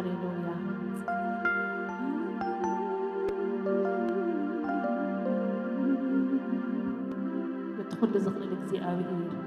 ሃሌሉያ። እቲ ኩሉ ዝኽእል እግዚኣብሔር።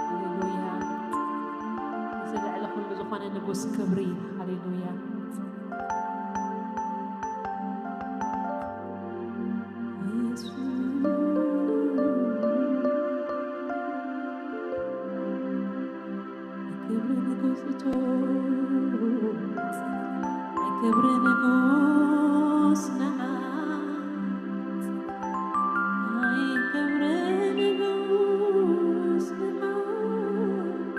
ሃሌሉያ። እዚ ልዕሊ ኩሉ ዝኾነ ንጉስ ክብሪ። ሃሌሉያ። ክብሪ ንጉስ እቶት፣ ክብሪ ንጉስ ንዓት፣ ኣይ ክብሪ ንጉስ ንዓት፣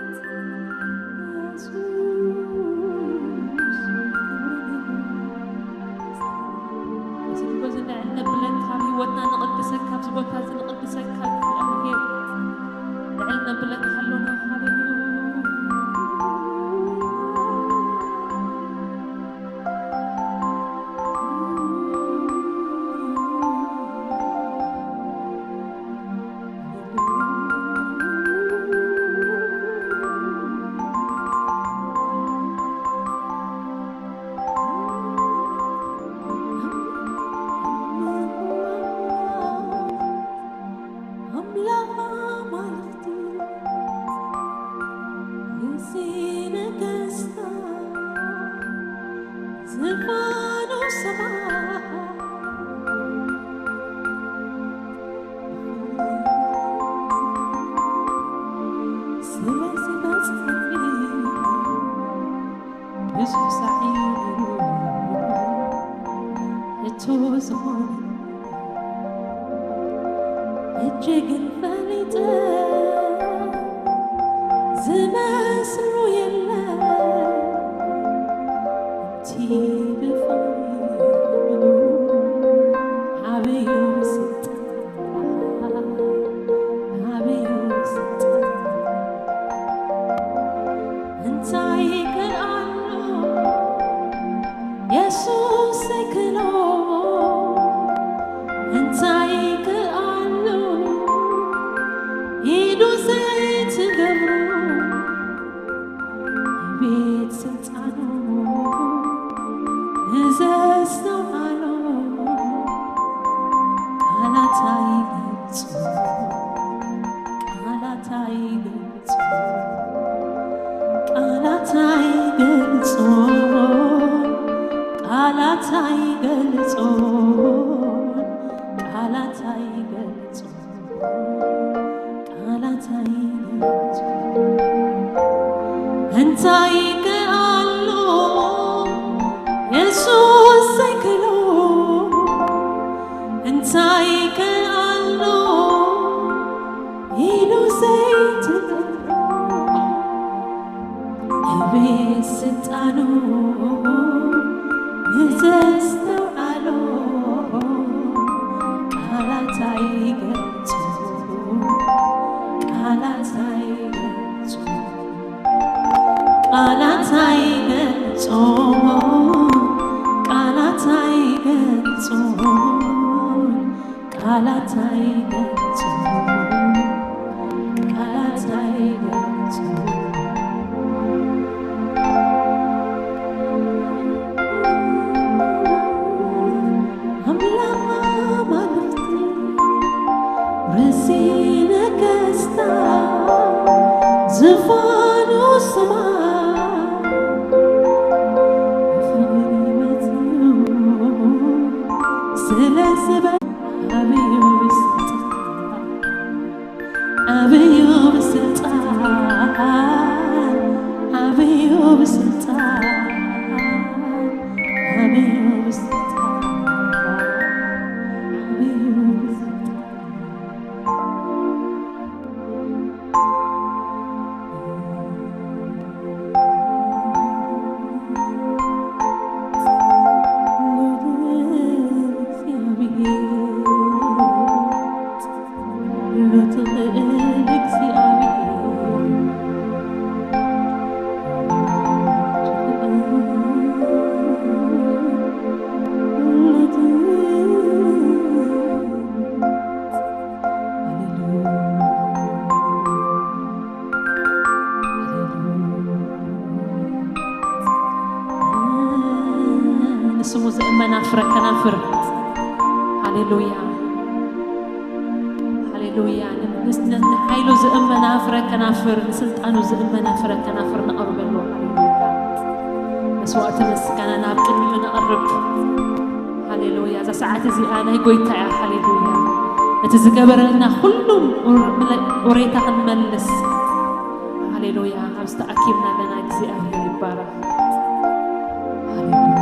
የሱስ ክብሪ ንጉስ። እዚ እኮ እዚ ንዕል ነብለካ፣ ኣብ ህይወትና ንቕድሰካ፣ ኣብዚ ቦታ እዚ ንቕድሰካ እግዚኣብሔር። ንዕል ነብለካ ኣሎና። ሃሌሉያ። ኣምላኽ ኣማልኽቲ፣ ንጉሲ ነገስታት፣ ዝፋኑ ሰማይ። ስለዚ በጽሐኒ ብዙሕ ሳዒሩ ሕቶ ዝኾነ፣ እጅግን ፈሊጠ ዝመስሎ የለ። እቲ ብፍቕሪ ዓብዩ ስልጣን፣ ዓብዩ ስልጣን እንታይ ይከኣሎ? የሱስ ዘይክሎ እንታይ ይከኣሎ? ኢዱ ዘይትገብሮ ቤት ስልጣኑ ንዘስተውዓሎ ቃላት ኣይገልጾ፣ ቃላት ኣይገልጾ፣ ቃላት ኣይገልጾ፣ ቃላት ኣይገልጾ፣ ቃላት ኣይገልጾ፣ ቃላት ኣይገልጾ። እንታይ ከኣሎ የሱስ ዘይክሎ? እንታይ ከኣሎ ኢሉ ዘይትገብሮ? እቤት ስልጣኑ ንዘስተውዓሎ ቃላት ኣይገልጾ፣ ቃላት ኣይገልጾ፣ ቃላት ኣይገልጾ፣ ቃላት ኣይገልጾ፣ ቃላት ኣይገልጾ፣ ቃላት ኣይገልጾ። ኣምላኽ ኣማልኽቲ፣ ርእሲ ነገስታት፣ ዝፋኑ ሰማይ፣ ፍቕሪ መጺኡ ስለ ዝበ-፣ ዓብዩ ስልጣን፣ ዓብዩ ስልጣን፣ ዓብዩ ስልጣን፣ ዓብዩ ስልጣን፣ ዓብዩ ስልጣን። ትኽእል እግዚኣብሔር። ንስሙ ዝእመና ፍረ ከናፍር። ሃሌሉያ፣ ሃሌሉያ። ን-፣ ን-፣ ንሓይሉ ዝእመና ፍረ ከናፍር፣ ንስልጣኑ ዝእመና ፍረ ከናፍር ነቕርበሉ። ሃሌሉያ። መስዋዕተ ምስጋና ናብ ቅድሚኡ ነቕርብ። ሃሌሉያ። እዛ ሰዓት እዚኣ ናይ ጎይታ እያ። ሃሌሉያ። እቲ ዝገበረልና ኩሉ ቁር-፣ ምለ-፣ ቁሬታ ክንመልስ። ሃሌሉያ። ኣብዚ ተኣኪብና ኣለና። እግዚኣብሔር ይባረኽ። ሃሌሉያ።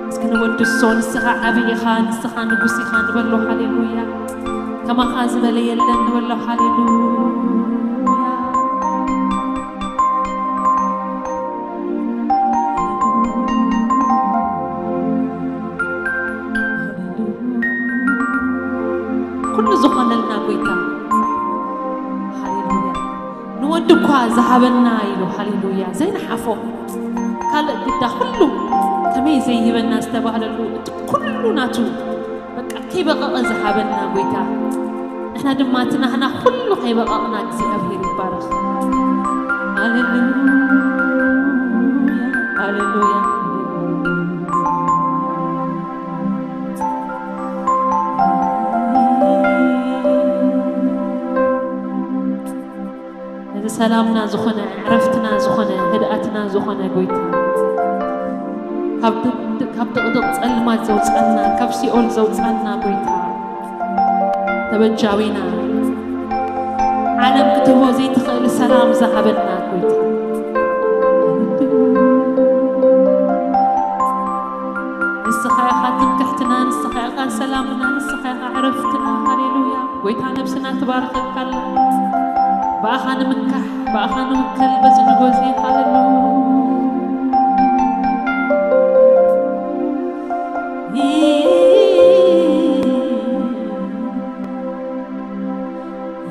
እስኪ ንወድሶ፣ ንስኻ ዓቢ ኢኻ፣ ንስኻ ንጉስ ኢኻ ንበሎ። ሃሌሉያ። ከማኻ ዝበለ የለን ንበሎ። ሃሌሉያ። ኩሉ ዝኾነልና ጎይታ። ሃሌሉያ። ንወዲ እኳ ዝሃበና ኢሉ፣ ሃሌሉያ፣ ዘይንሓፎ ካልእ ግዳ ኩሉ ከመይ ዘይህበና ዝተባህለሉ፣ እቲ ኩሉ ናቱ፣ በቃ፣ ከይበቐቐ ዝሃበና ጎይታ። ንሕና ድማ እቲ ናህና ኩሉ ከይበቐቕና እግዚኣብሔር ይባረኽ። ሃሌሉያ፣ ሃሌሉያ። እዚ ሰላምና ዝኾነ፣ ዕረፍትና ዝኾነ፣ ህድኣትና ዝኾነ ጎይታ፣ ካብ ድ-፣ ካብ ድቕድቕ ጸልማት ዘውጻና፣ ካብ ሲኦል ዘውጻና ጎይታ፣ ተበጃዊና፣ ዓለም ክትህቦ ዘይትኽእል ሰላም ዝሃበና ጎይታ። ንስኻ ኢኻ ትምክሕትና፣ ንስኻ ኢኻ ሰላምና፣ ንስኻ ኢኻ ዕረፍትና። ሃሌሉያ። ጎይታ ነብስና ትባርኸካ ኣላ። ብኣኻ ንምካሕ፣ ብኣኻ ንውከል በዚ ንጎ እዚ። ሃሌሉያ።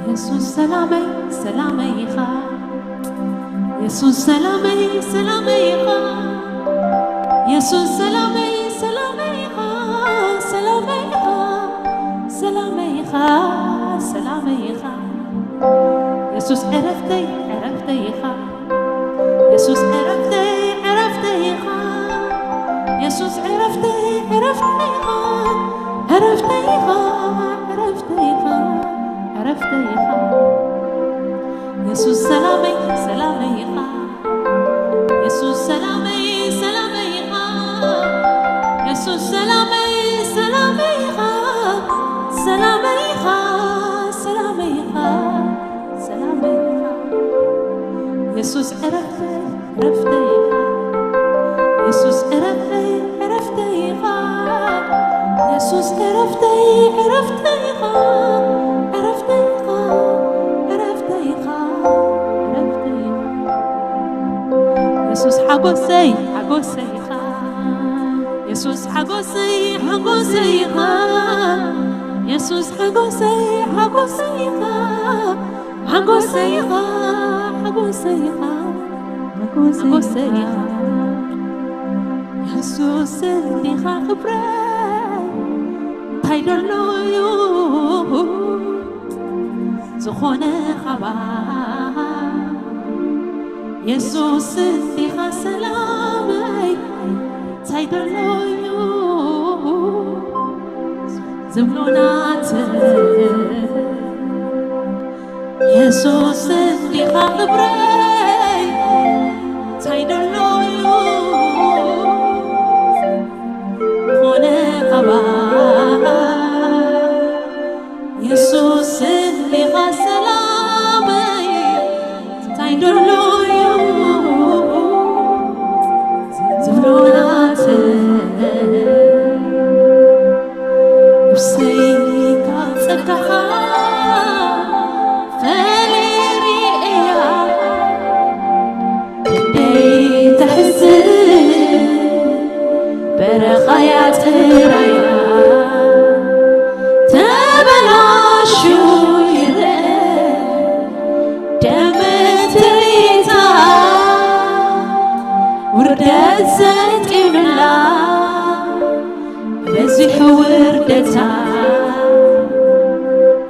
የሱስ ሰላመይ፣ ሰላመይ ኢኻ። የሱስ ሰላመይ፣ ሰላመይ ኢኻ። የሱስ ሰላመይ፣ ሰላመይ ኢኻ። ሰላመይ ኢኻ። ሰላመይ ኢኻ። ሰላመይ ኢኻ። የሱስ ዕረፍተይ፣ ዕረፍተይ ኢኻ። የሱስ ዕረፍተይ፣ ዕረፍተይ ኢኻ። የሱስ ዕረፍተይ፣ ዕረፍተይ ኢኻ። ዕረፍተይ ኢኻ፣ ዕረፍተይ ኢኻ፣ ዕረፍተይ ኢኻ። የሱስ ሰላመይ፣ ሰላመይ ኢኻ። የሱስ ሰላመይ፣ ሰላመይ ኢኻ። የሱስ ሰላመይ፣ ሰላመይ ኢኻ። ሰላመይ ኢኻ፣ ሰላመይ ኢኻ። ሰላመይ ኢኻ። የሱስ ዕረፍተይ፣ ዕረፍተይ ኢኻ። የሱስ ዕረፍተይ፣ ዕረፍተይ ኢኻ። የሱስ ዕረፍተይ፣ ዕረፍተይ ኢኻ። ዕረፍተይ ኢኻ፣ ዕረፍተይ ኢኻ፣ ዕረፍተይ ኢኻ። የሱስ ሓጎሰይ፣ ሓጎሰይ ኢኻ። የሱስ ሓጎሰይ፣ ሓጎሰይ ኢኻ። የሱስ ሓጎሰይ፣ ሓጎሰይ ኢኻ። ሓጎሰይ ኢኻ፣ ሓጎሰይ ኢኻ፣ ሓጎሰይ ኢኻ። የሱስ እንዲኻ ክብረይ፣ እንታይ ደሎ እዩ ዝኾነ ኻባይ? የሱስ እንዲኻ ሰላመይ፣ እንታይ ደሎ እዩ ዝብሎ ናተይ? የሱስ እንዲኻ ክብረይ፣ እንታይ ደሎ እዩ ዝኾነ ኻባይ? የሱስ እንዲኻ ሰላመይ፣ እንታይ ደሎ እዩ ዝብሎ ናተይ? ነፍሰይ ካብ ጸጋኻ ፈሊያ እያ ጥራያ ተበላሹ ይረአ ደም ትርኢታ ውርደት ሰጢኑላ በዚሑ ውርደታ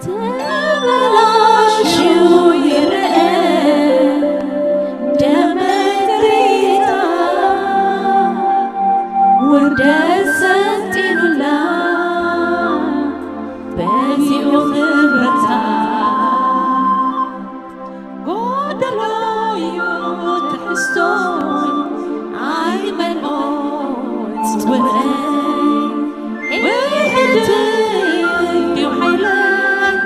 ተበላሹ ይረአ ደም ትርኢታ ውርደት ሰጢኑላ በዚኡ ክብረታ ጎደሎ እዩ ትሕዝቶ ኣይመልኦ ጽውዐይ ውሕድ ድዩ ሓይለይ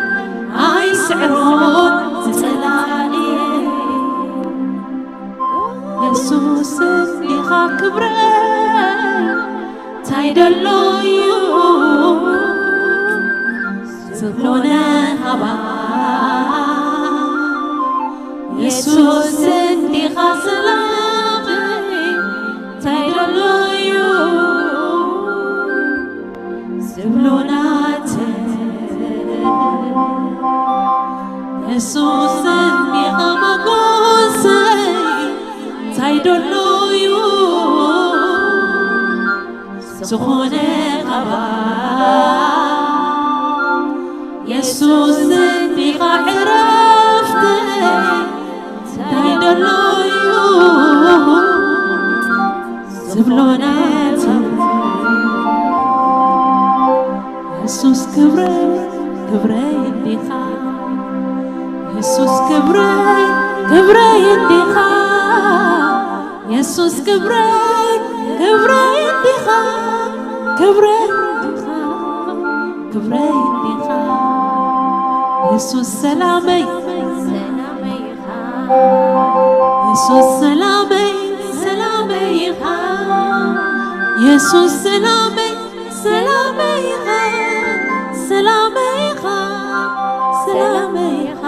ኣይስዕሮን ዝጸላእየ የሱስ እንዲኻ ክብረ እንታይ ደሎ እዩ ዝብሎ ነሃባ የሱስ እንዲኻ ሰላመይ እንታይ ደሎ እዩ ዝብሎ ናተ የሱስ እንዲኻ መጎሰይ እንታይ ደሎ እዩ ዝኾነ ኻባ የሱስ እንዲኻ ዕረፍተይ እንታይ ደሎ እዩ ዝብሎ ናተ የሱስ ክብረይ ክብረይ እንዲኻ የሱስ ክብረይ ክብረይ እንዲኻ የሱስ ክብረይ ክብረይ እንዲኻ ክብረይ እንዲኻ ክብረይ እንዲኻ የሱስ ሰላመይ ሰላመይ ኢኻ የሱስ ሰላመይ ሰላመይ ኢኻ የሱስ ሰላመይ ሰላመይ ኢኻ ሰላመይ ኢኻ ሰላመይ ኢኻ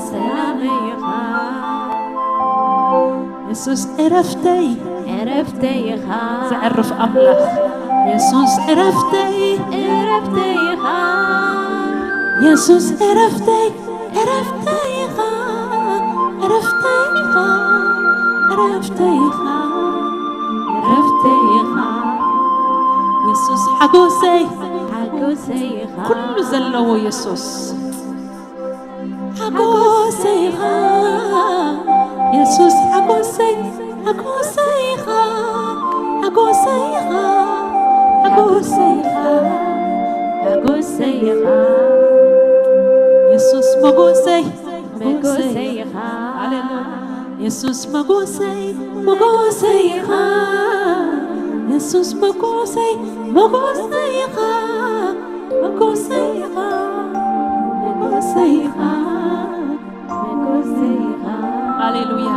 ሰላመይ ኢኻ የሱስ ዕረፍተይ ዕረፍተይ ኢኻ ዘዕርፍ ኣምላኽ የሱስ ዕረፍተይ ዕረፍተይ ኢኻ የሱስ ዕረፍተይ ዕረፍተይ ኢኻ ዕረፍተይ ኢኻ ዕረፍተይ ኢኻ ዕረፍተይ ኢኻ የሱስ ሓጎሰይ ሓጎሰይ ኢኻ ኩሉ ዘለዎ የሱስ ሓጎሰይ ኢኻ የሱስ ሓጎሰይ ሓጎሰይ ኢኻ ሓጎሰይ ኢኻ ሓጎሰይ ኢኻ ሓጎሰይ ኢኻ የሱስ መጎሰይ መጎሰይ ኢኻ ሃሌሉያ የሱስ መጎሰይ መጎሰይ ኢኻ የሱስ መጎሰይ መጎሰይ ኢኻ መጎሰይ ኢኻ መጎሰይ ኢኻ መጎሰይ ኢኻ ሃሌሉያ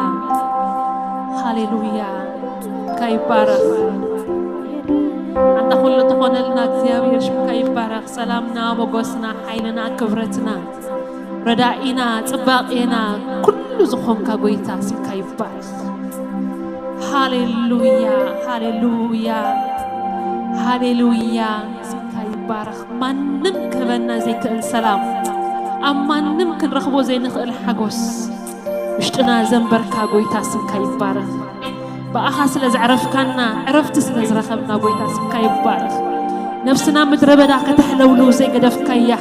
ሃሌሉያ ካይባረኽ ኣንታ ኩሉ ትኾነልና እግዚኣብሔር ሽምካ ይባረኽ ሰላምና ሞጎስና ሓይልና ክብረትና ረዳኢና ጽባቄና ኩሉ ዝኾንካ ጎይታ ስምካ ይባረኽ ሃሌሉያ ሃሌሉያ ሃሌሉያ ስምካ ይባረኽ ማንም ክህበና ዘይክእል ሰላም ኣብ ማንም ክንረኽቦ ዘይንኽእል ሓጎስ ውሽጥና ዘንበርካ ጎይታ ስምካ ይባረኽ ብኣኻ ስለ ዘዕረፍካና ዕረፍቲ ስለ ዝረኸብና ጎይታ ስምካ ይባረኽ ነብስና ምድረ በዳ ከተሕለውልው ዘይገደፍካያ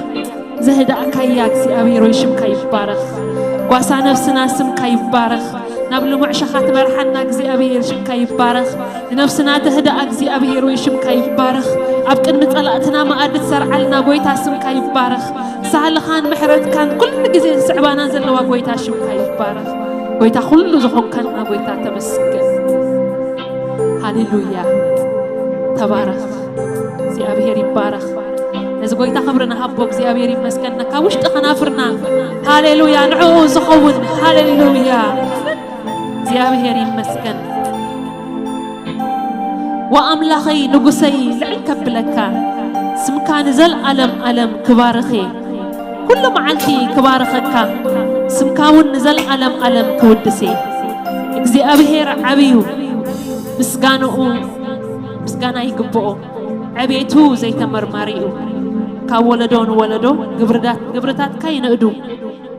ዘህዳእካያ እግዚኣብሔር ወይ ሽምካ ይባረኽ ጓሳ ነብስና ስምካ ይባረኽ ናብ ልሙዕ ሸኻ ትመርሓና እግዚኣብሔር ሽምካ ይባረኽ ንነብስና ተህዳኣ እግዚኣብሔር ወይ ሽምካ ይባረኽ ኣብ ቅድሚ ጸላእትና መኣዲ ትሰርዓልና ጎይታ ስምካ ይባረኽ ሳህልኻን ምሕረትካን ኩሉ ግዜ ዝስዕባና ዘለዋ ጎይታ ሽምካ ይባረኽ ጎይታ ኩሉ ዝኾንካልና ጎይታ ተመስገን ሃሌሉያ ተባረኽ እግዚኣብሔር ይባረኽ ነዚ ጎይታ ክብሪ ንሃቦ እግዚኣብሔር ይመስገን ካብ ውሽጢ ከናፍርና ሃሌሉያ ንዕኡ ዝኸውን ሃሌሉያ እግዚኣብሔር ይመስገን ወኣምላኸይ ንጉሰይ ልዕል ከብለካ ስምካ ንዘልኣለም ኣለም ክባርኽ እየ ኩሉ መዓልቲ ክባርኸካ ስምካ እውን ንዘልኣለም ኣለም ክውድስ እየ እግዚኣብሔር ዓብዩ ምስጋንኡ ምስጋና ይግብኦ። ዕቤቱ ዘይተመርማሪ እዩ። ካብ ወለዶ ንወለዶ ግብርታት-፣ ግብርታትካ ይንእዱ።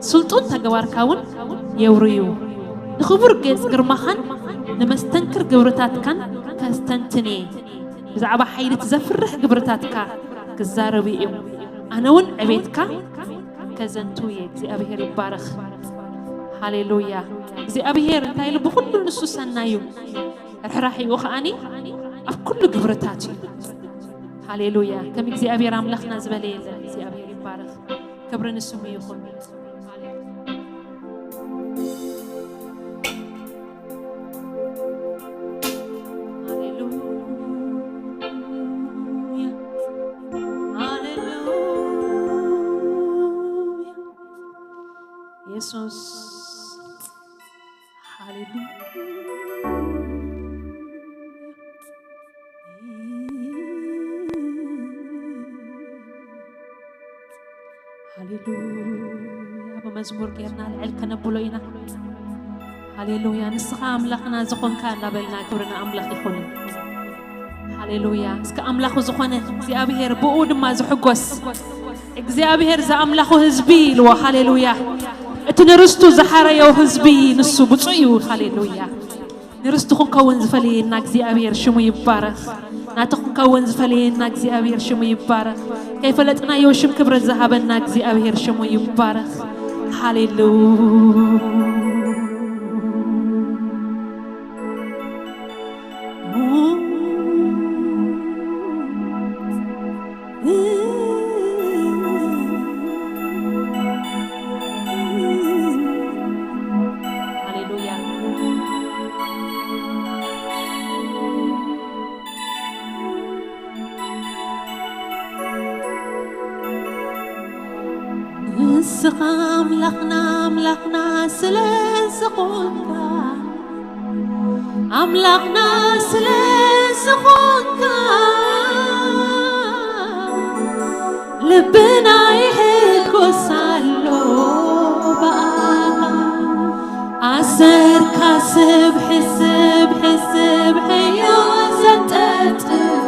ስልጡን ተግባርካ እውን የውርዩ። ንኽቡር ጌጽ ግርማኻን ንመስተንክር ግብርታትካን ከስተንትን እየ። ብዛዕባ ሓይሊ እቲ ዘፍርሕ ግብርታትካ ክዛረቡ እዮም። ኣነ እውን ዕቤትካ ከዘንቱ እየ። እግዚኣብሔር ይባረኽ። ሃሌሉያ። እግዚኣብሔር እንታይ ኢሉ? ብኹሉ ንሱ ሰናዩ፣ ርሕራሒኡ ከኣኒ ኣብ ኩሉ ግብርታት እዩ። ሃሌሉያ። ከም እግዚኣብሔር ኣምላኽና ዝበለ የለን። እግዚኣብሔር ይባረኽ። ክብሪ ንስሙ ይኹን። ሃሌሉያ። ሃሌሉያ። ኢየሱስ። ሃሌሉያ። ሃሌሉያ። ብመዝሙር ጌርና ልዕል ከነብሎ ኢና። ሃሌሉያ። ንስኻ ኣምላኽና ዝኾንካ እናበልና ክብሪ ንኣምላኽ ይኹን። ሃሌሉያ። እስከ ኣምላኹ ዝኾነ እግዚኣብሔር ብኡ ድማ ዝሕጎስ፣ እግዚኣብሔር ዝኣምላኹ ህዝቢ ኢልዎ። ሃሌሉያ። እቲ ንርስቱ ዝሓረዮ ህዝቢ ንሱ ብፁዕ እዩ። ሃሌሉያ። ንርስቱ ክንከውን ዝፈለየና እግዚኣብሔር ሽሙ ይባረኽ። ናቱ ክንከውን ዝፈለየና እግዚኣብሔር ሽሙ ይባረኽ። ከይፈለጥናዮ ሽም ክብረት ዝሃበና እግዚኣብሔር ሽሙ ይባረኽ። ሃሌሉያ። ሃሌሉያ። ንስኻ ኣምላኽና፣ ኣምላኽና ስለ ዝኾንካ፣ ኣምላኽና ስለ ዝኾንካ፣ ልብና ይሕጎስ ኣሎ ብኣኻ። ኣሰርካ ስብሒ፣ ስብሒ፣ ስብሒ እዩ ዘንጠልጥል።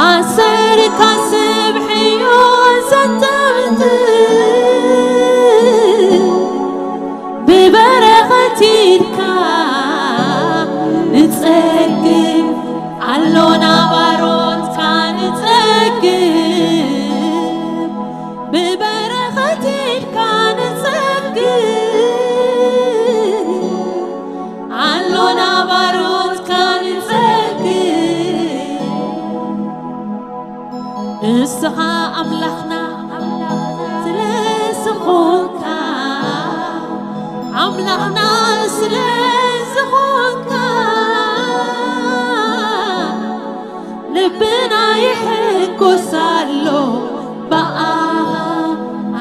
ኣሰርካ ስብሒ እዩ ዘንጠልጥል። ብበረኸት ኢድካ ንጸግብ፣ ኣሎና ባሮትካ ንጸግብ። ብበረኸት ኢድካ ንጸግብ፣ ኣሎና ባሮትካ ንጸግብ። ንስኻ ኣምላኽና፣ ኣምላኽና ስለ ዝኾንካ፣ ኣምላኽና ስለ ዝኾንካ፣ ልብና ይሕጎስ ኣሎ ብኣኻ።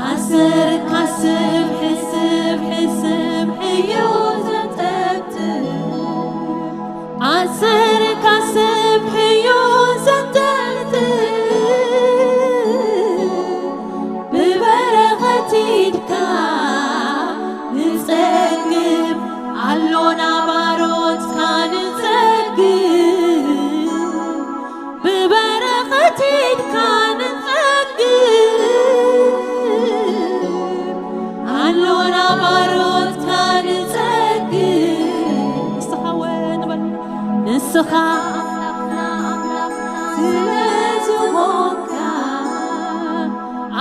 ኣሰርካ ስብሒ፣ ስብሒ፣ ስብሒ እዩ ዘንጠልጥል። ኣሰርካ ስብሒ እዩ ዘንጠልጥል። ብበረኸት ኢድካ ንጸግብ፣ ኣሎና ባሮትካ ንጸግብ። ብበረኸት ኢድካ ንጸግብ፣ ኣሎና ባሮትካ ንጸግብ። ንስኻ ወ-፣ ንበል። ንስኻ ኣምላኽና፣ ኣምላኽና ስለ ዝኾንካ፣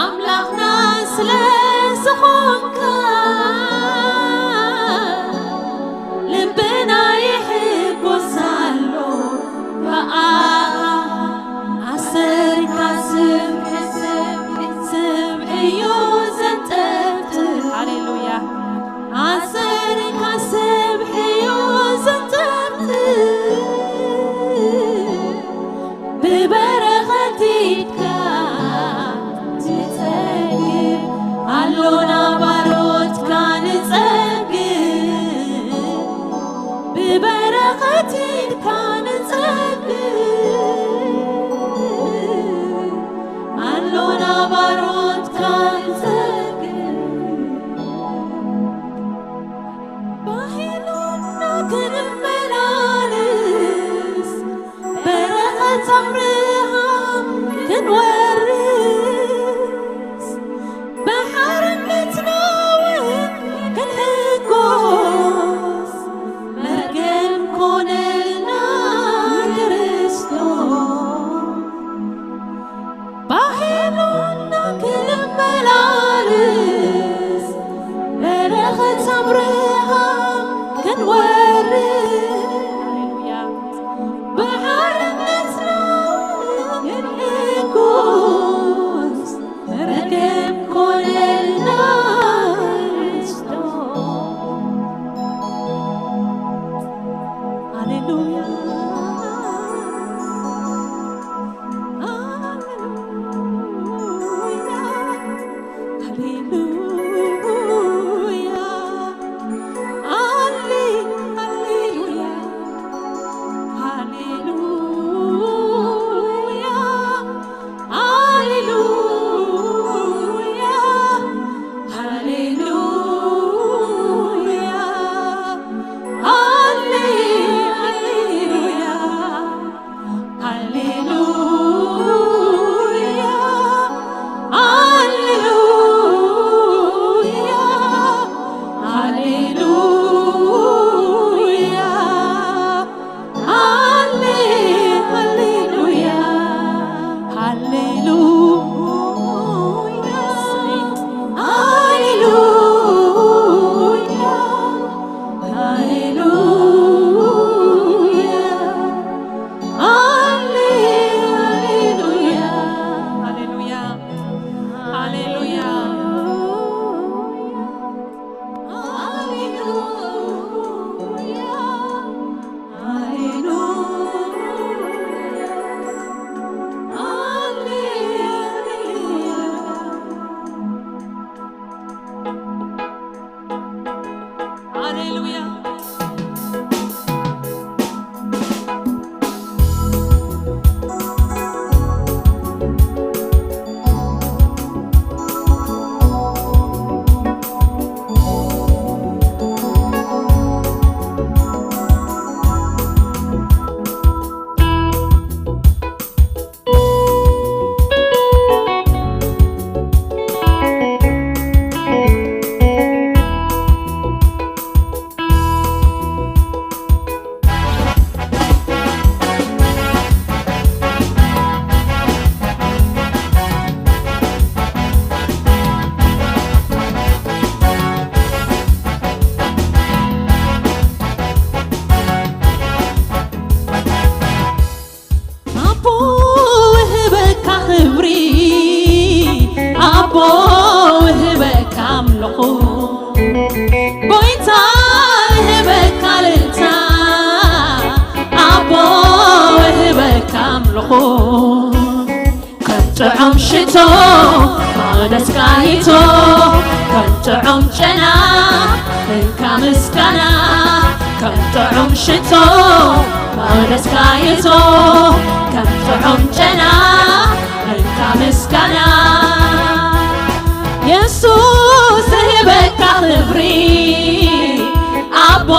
ኣምላኽና ስለ ዝኾንካ፣ ልብና ይሕጎስ ኣሎ ብኣኻ። ኣሰርካ ስብሒ፣ ስብሒ፣ ስብሒ እዩ ዘንጠልጥል። ሃሌሉያ። ኣሰርካ ስብሒ እዩ ዘንጠልጥል። ብበረኸት ኢድካ ንጸግብ፣ ኣሎና ባሮትካ ንጸግብ። ብበረኸት ኢድካ ንጸግብ፣ ኣሎና ባሮትካ ንጸግብ። ባሂሉና ክንመላለስ ኣብርሃም ክንወርስ፣ ብሓርነትና እውን ክንሕጎስ፣ መርገም ኮነልና ክርስቶስ። ባሄሉና ክንመላለስ፣ በረኸት ኣብርሃም ክንወርስ፣ ብሓርነትና ክንሕጎስ፣ መርገም ኮነልና ክርስቶስ። ሃሌሉያ። ሃሌሉያ፣ ሃሌሉያ፣ ሃሌሉያ፣ ሃሌ-፣ ሃሌሉያ፣ ሃሌሉያ፣ ሃሌሉያ፣ ሃሌሉያ። ሃሌ-፣ ሃሌሉያ፣ ሃሌሉያ፣ ሃሌሉያ፣ ሃሌሉያ፣ ሃሌሉያ፣ ሃሌ-፣ ሃሌሉያ። ሃሌሉያ። ኣቦ ውህበካ ክብሪ፣ ኣቦ ውህበካ ኣምልኾ፣ ጎይታ ውህበካ ልልታ፣ ኣቦ ውህበካ ኣምልኾ። ከም ጥዑም ሽቶ መቕደስካ ይእቶ፣ ከም ጥዑም ጨና እንካ ምስጋና። ከም ጥዑም ሽቶ መቕደስካ ይእቶ፣ ከም ጥዑም ጨና እንካ ምስጋና። የሱስ ዝህበካ ክብሪ፣ ኣቦ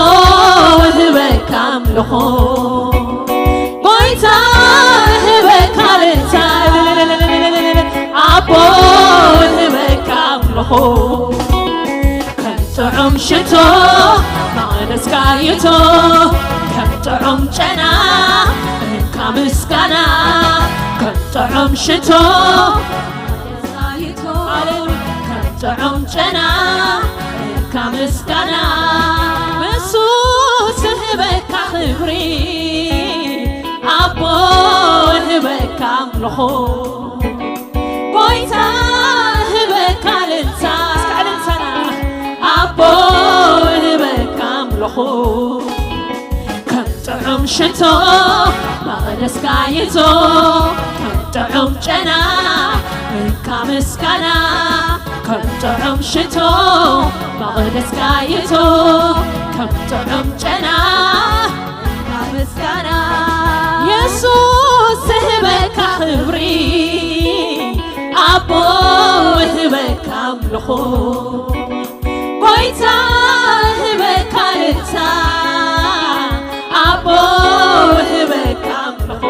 ዝህበካ ኣምልኾ፣ ጎይታ ዝህበካ ልልታ፣ ኣቦ ዝህበካ ኣምልኾ። ከም ጥዑም ሽቶ መቕደስካ ይእቶ፣ ከም ጥዑም ጨና እንካ ምስጋና። ከም ጥዑም ሽቶ፣ ሃሌሉያ፣ ከም ጥዑም ጨና እንካ ምስጋና። የሱስ ዝህበካ ክብሪ፣ ኣቦ ዝህበካ ኣምልኾ፣ ጎይታ ዝህበካ ልልታ፣ እስከ ዕልልታና። ኣቦ ዝህበካ ኣምልኾ፣ ከም ጥዑም ሽቶ መቕደስካ ይእቶ፣ ከም ጥዑም ጨና እንካ ምስጋና። ከም ጥዑም ሽቶ መቕደስካ ይእቶ፣ ከም ጥዑም ጨና ምስጋና። የሱስ ዝህበካ ክብሪ፣ ኣቦ ዝህበካ ኣምልኾ፣ ጎይታ ዝህበካ ልልታ፣ ኣቦ ዝህበካ ኣምልኾ።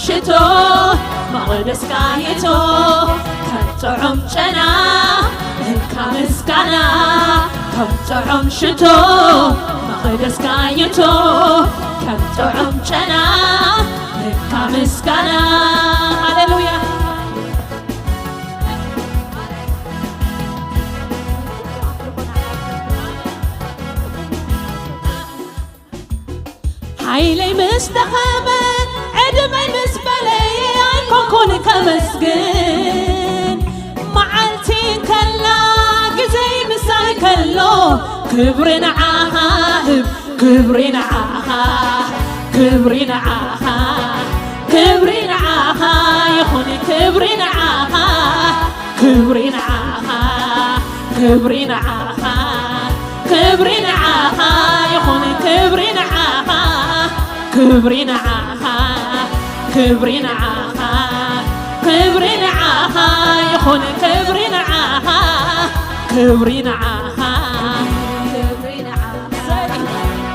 ሽቶ መቕደስካ የቶ ከም ጥዑም ጨና እንካ ምስጋና ከም ጥዑም ሽቶ መቕደስካ የቶ ከም ጥዑም ጨና እንካ ምስጋና። ሃሌሉያ። ሓይለይ ምስ ደኸመ ዕድመይ ምስ በለየ ኣይኮንኩን ከመስግን። መዓልቲ ከላ ግዜይ ምሳይ ከሎ ክብሪ ንዓኻ ህብ ክብሪ ንዓኻ ክብሪ ንዓኻ ክብሪ ንዓኻ ይኹን ክብሪ ንዓኻ ክብሪ ንዓኻ ክብሪ ንዓኻ ክብሪ ንዓኻ ይኹን ክብሪ ንዓኻ ክብሪ ንዓኻ ክብሪ ንዓኻ ክብሪ ንዓኻ ይኹን ክብሪ ንዓኻ ክብሪ ንዓኻ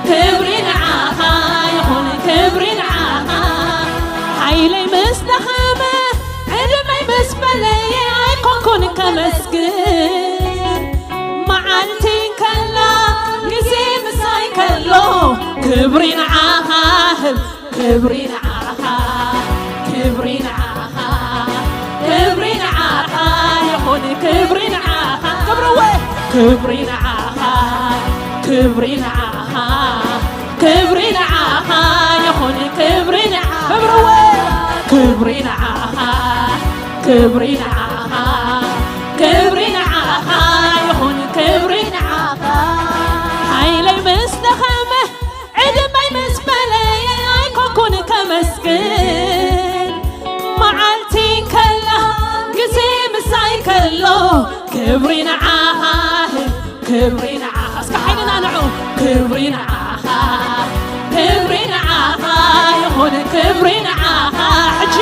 ክብሪ ንዓኻ ይኹን ክብሪ ንዓኻ ሓይለይ ምስ ደኸመ ዕድመይ ምስ በለየ ኣይኮንኩን ከመስግን መዓልቲ ከላ ግዜ ምሳይ ከሎ ክብሪ ንዓኻ ህብ ክብሪ ንዓኻ ክብሪ ንዓኻ ክብሪ ንዓኻ ይኹን ክብሪ ንዓኻ ክብርወ ክብሪ ንዓኻ ክብሪ ንዓኻ ክብሪ ንዓኻ ይኹን ክብሪ ንዓ ክብርወ ክብሪ ንዓኻ ክብሪ ንዓኻ ክብሪ ንዓኻ ይኹን ክብሪ ንዓኻ ሓይለይ ምስ ደኸመ ዕድመይ ምስ በለየ ኣይኮንኩን ከመስግን መዓልቲ ከላ ግዜ ምሳይ ከሎ ክብሪ ንዓኻ ክብሪ ንዓኻ እስከ ሓይልና ንዑ ክብሪ ንዓኻ ክብሪ ንዓኻ ይኹን ክብሪ ንዓኻ ሕጂ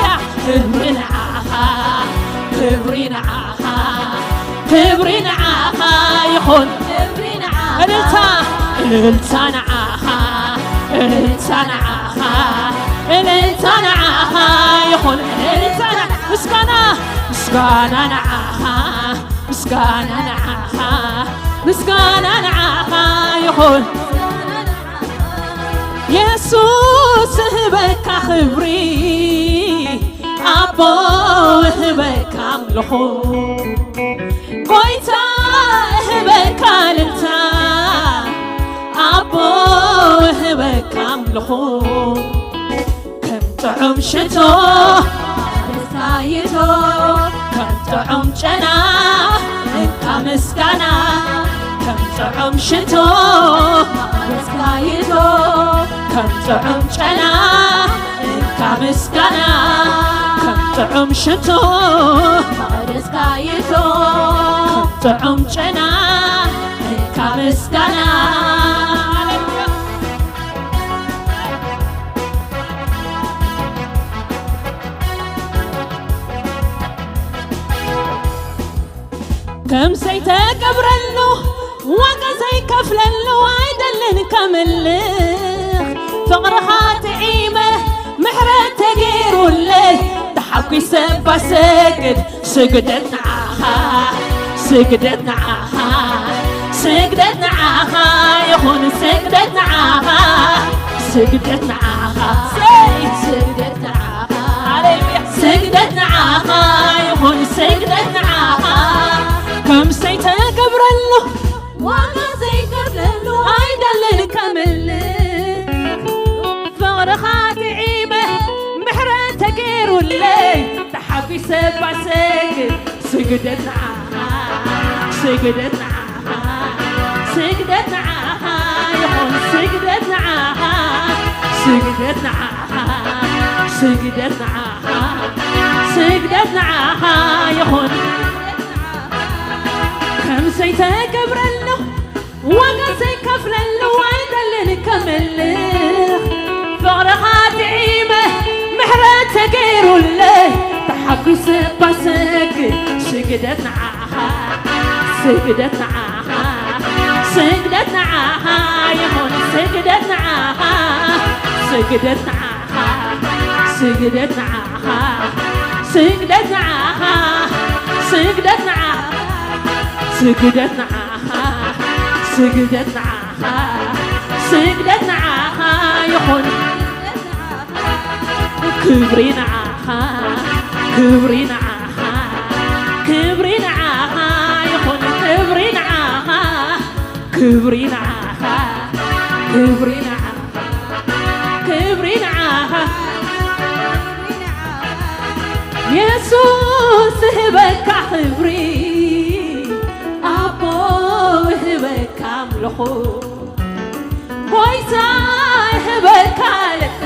ክብሪ ንዓኻ ክብሪ ንዓኻ ክብሪ ንዓኻ ይኹን እልልታ እልልታ ንዓኻ እልልታ ንዓኻ እልልታ ንዓኻ ይኹን እልልታ ንዓ- ምስጋና ምስጋና ንዓኻ ምስጋና ንዓኻ ምስጋና ንዓኻ ይኹን የሱስ እህበካ ክብሪ ኣቦ እህበካ ኣምልኾ ጎይታ እህበካ ልልታ ኣቦ እህበካ ኣምልኾ ከም ጥዑም ሽቶ ኣበሳይቶ ከም ጥዑም ጨና እንካ ምስጋና ከም ጥዑም ሽቶ ኣበሳይቶ ከም ጥዑም ጨና እንካ ምስጋና ከም ጥዑም ሽቶ ኣበሳይቶ ከም ጥዑም ጨና እንካ ምስጋና ከም ዘይተገብረሉ ዋጋ ዘይከፍለሉ ኣይደልን ከምልኽ ፍቕርኻ ጥዒመ ምሕረት ተገይሩለይ ተሓጒሰ ባሰግድ ስግደት ንዓኻ ስግደት ንዓኻ ስግደት ንዓኻ ይኹን ስግደት ንዓኻ ስግደት ንዓኻ ሰይ ስግደት ንዓኻ ሃሌሉያ ስግደት ንዓኻ ይኹን ስግደት ንዓኻ ከም ዘይተገብረሉ ዋጋ ዘይከፍለሉ ኣይደልን ከምልኽ ፍቕርኻ ጥዒመ ምሕረት ተገይሩለይ ተሓጒሰ ባሰግድ ስግደት ንዓኻ ስግደት ንዓኻ ስግደት ንዓኻ ይኹን ስግደት ንዓኻ ስግደት ንዓኻ ስግደት ንዓኻ ስግደት ንዓኻ ይኹን ከም ዘይተገብረሉ ዋጋ ዘይከፍለሉ ኣይደልን ከምልኽ ፍቕርኻ ጥዒመ ምሕረት ተገይሩለይ ተሓጒሰ ባሰግድ ስግደት ንዓኻ ስግደት ንዓኻ ስግደት ንዓኻ ይኹን ስግደት ንዓኻ ስግደት ንዓኻ ስግደት ንዓኻ፣ ስግደት ንዓኻ፣ ስግደት ንዓኻ፣ ስግደት ንዓኻ፣ ስግደት ንዓኻ፣ ስግደት ንዓኻ ይኹን። ክብሪ ንዓኻ፣ ክብሪ ንዓኻ፣ ክብሪ ንዓኻ ይኹን። ክብሪ ንዓኻ፣ ክብሪ ንዓኻ፣ ክብሪ ንዓኻ፣ ክብሪ ንዓኻ። የሱስ እህበካ ክብሪ፣ ኣቦ እህበካ ኣምልኾ፣ ጎይታ እህበካ ልታ።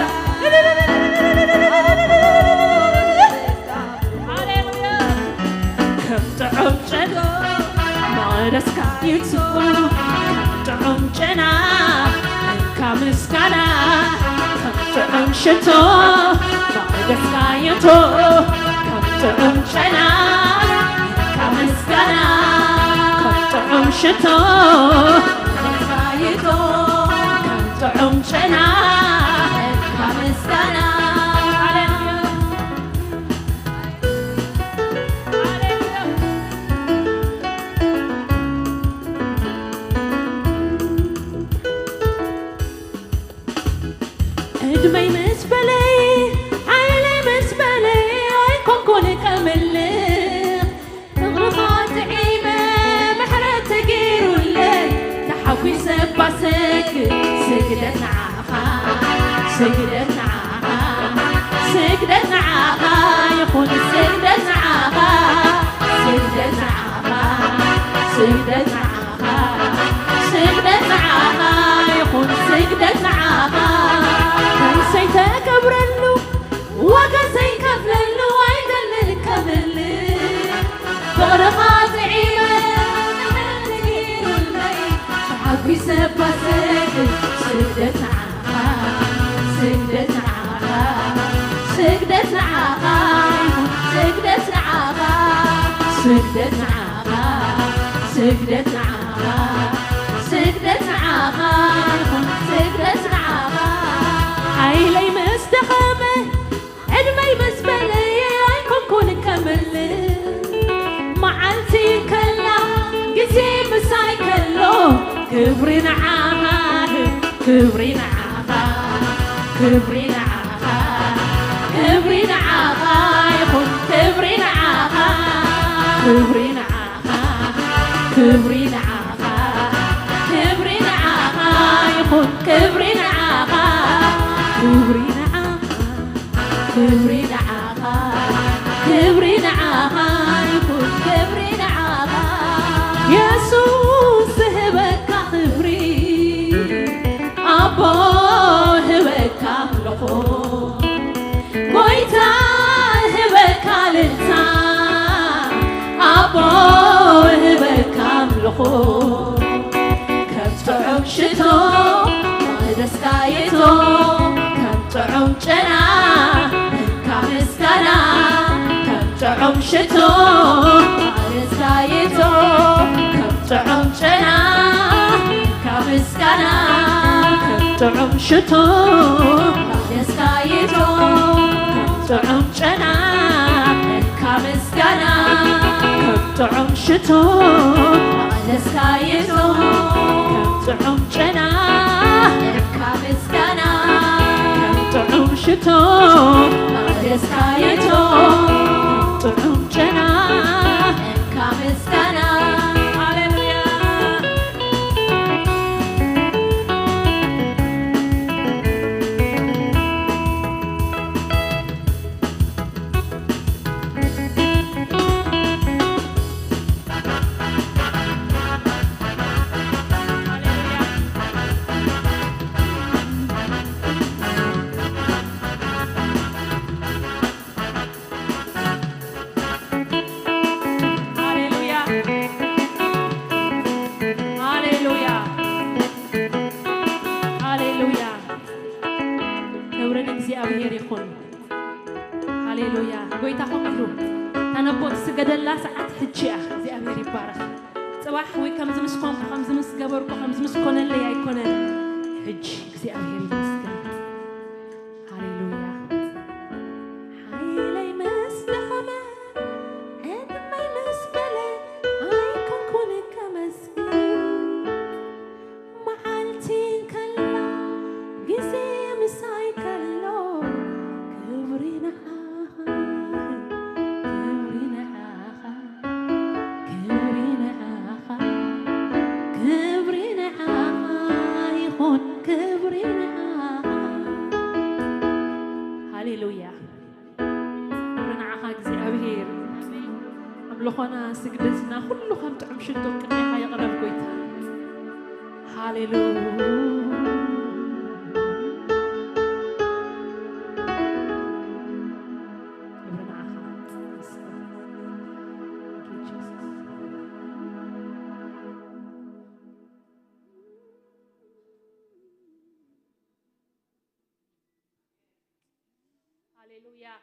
ሃሌሉያ። ከም ጥዑም ጨና መቕደስካ ይቱ፣ ከም ጥዑም ጨና እንካ ምስጋና፣ ከም ጥዑም ሽቶ መቕደስካ ይቱ፣ ከም ጥዑም ጨና እንካ ምስጋና፣ ከም ጥዑም ሽቶ መቕደስካ ይቱ፣ ከም ጥዑም ጨና እንካ ምስጋና። ሃሌሉያ። ዕድመይ ምስ በለይ፣ ሓይለይ ምስ በለይ፣ ኣይኮንኩን ከምልኽ። ፍቕርኻ ጥዒመ፣ ምሕረት ተገይሩለይ፣ ተሓጒሰ እባ ሰግድ። ስግደት ንዓኻ፣ ስግደት ንዓኻ፣ ስግደት ንዓኻ ይኹን። ስግደት ንዓኻ፣ ስግደት ንዓኻ፣ ስግደት ንዓኻ፣ ስግደት ንዓኻ ይኹን። ስግደት ንዓኻ። ነብሰይ ተከብረሉ፣ ዋጋ ዘይከፍለሉ ኣይደልን ከምልኽ። ፍቕርኻ ጥዒመ፣ ምሕረት ተገይሩለይ፣ ተሓጒሰ እባ ሰግድ። ስግደት ንዓኻ፣ ስግደት ንዓኻ፣ ስግደት ንዓኻ ይኹን። ስግደት ንዓኻ፣ ስግደት ንዓኻ፣ ስግደት ንዓኻ፣ ስግደት ንዓኻ ይኹን። ስግደት ንዓኻ። ሓይለይ ምስ ደኸመ፣ ዕድመይ ምስ በለየ ኣይኮንኩን ከምልኽ። መዓልቲ ከላ ግዜ ምሳይ ከሎ ክብሪ ንዓኻ፣ ክብሪ ንዓኻ፣ ክብሪ ንዓኻ፣ ክብሪ ንዓኻ ይኹን። ክብሪ ንዓኻ፣ ክብሪ ንዓኻ፣ ክብሪ ንዓኻ፣ ክብሪ ንዓኻ ይኹን። ክብሪ ንዓኻ፣ ክብሪ ንዓኻ፣ ክብሪ ንዓኻ፣ ክብሪ ንዓኻ ይኹን። ክብሪ ንዓኻ። የሱስ ዝህበካ ክብሪ፣ ኣቦ ህበካ ኣምልኾ። ጎይታ ህበካ ልልታ፣ ኣቦ ህበካ ኣምልኾ። ከም ጥዑም ሽቶ መቕደስካ ይቶ፣ ከም ጥዑም ጨና እንካ ምስጋና። ከም ጥዑም ሽቶ መቕደስካ ይቶ፣ ከም ጥዑም ጨና እንካ ምስጋና። ከም ጥዑም ሽቶ መቕደስካ ይቶ፣ ከም ጥዑም ጨና እንካ ምስጋና። ከም ጥዑም ሽቶ መቕደስካ ይቶ፣ ከም ጥዑም ጨና እንካ ምስጋና። ከም ጥዑም ሽቶ መቕደስካ ይቶ፣ ከም ጥዑም ጨና እንካ ምስጋና። ሃሌሉያ። ሃሌሉያ። ሃሌሉያ። ሃሌሉያ። ክብሪ ንእግዚኣብሔር ይኹን። ሃሌሉያ። ጎይታ ከምኡ ኢሉ፣ እታ ነቦ ትስገደላ ሰዓት ሕጂ እያ። እግዚኣብሔር ይባረኽ። ጽባሕ ወይ ከምዚ ምስ ኮንኩ፣ ከምዚ ምስ ገበርኩ፣ ከምዚ ምስ ኮነለይ ኣይኮነን። ሕጂ እግዚኣብሔር ይመስገን። ሃሌሉያ። ስግደትና ኩሉ ከም ጥዑም ሽቶ ቅድሜኻ የቕረብ ጎይታ። ሃሌሉያ። ክብሪ ንዓኻ። ተመስገን። Thank you, Jesus. ሃሌሉያ።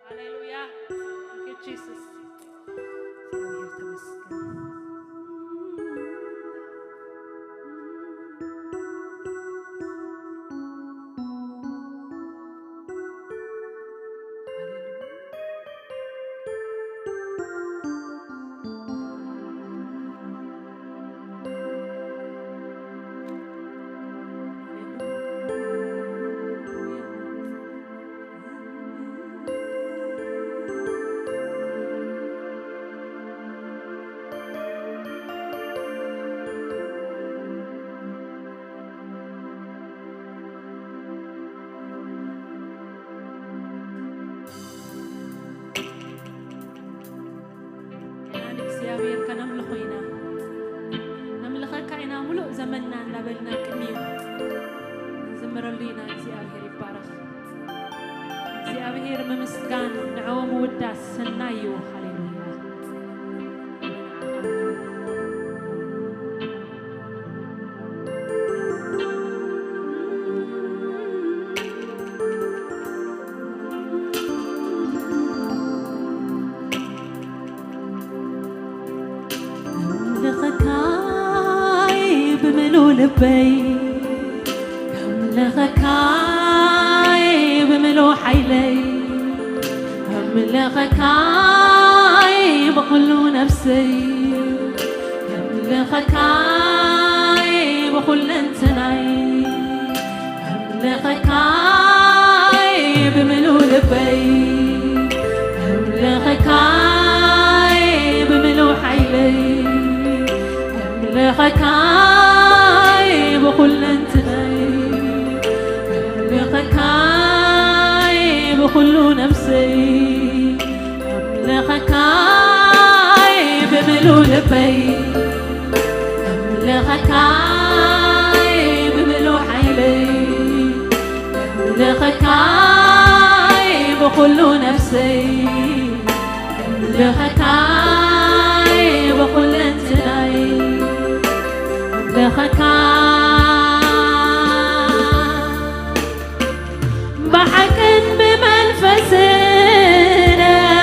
ሃሌሉያ። Thank you, Jesus. እግዚኣብሔር ተመስገን። ኢና ንእግዚኣብሔር ከነምልኾ ኢና። ነምልኸካ ኢና ምሉእ ዘመንና እንዳበልና ቅድሚኡ ንዝምረሉ ኢና። እግዚኣብሔር ይባረኽ። እግዚኣብሔር ምምስጋን ንዕኡ ምውዳስ ሰናይ እዩ። ሃሌሉያ። ከምልኸካይ ብምሉእ ልበይ፣ ከምልኸካይ ብምሉእ ሓይለይ፣ ከምልኸካይ ብኹሉ ነፍሰይ፣ ከምልኸካይ ብኹለንትናይ፣ ከምልኸካይ ብምሉእ ልበይ፣ ከምልኸካይ ብምሉእ ሓይለይ፣ ከምልኸካይ ብኹለንትናይ፣ ከምልኸካይ ብኹሉ ነፍሰይ፣ ከምልኸካይ ብምሉእ ልበይ፣ ከምልኸካይ ብምሉእ ሓይለይ፣ ከምልኸካይ ብኹሉ ነፍሰይ፣ ከምልኸካይ ብኹለንትናይ፣ ከምልኸካ ብሓቅን ብመንፈስን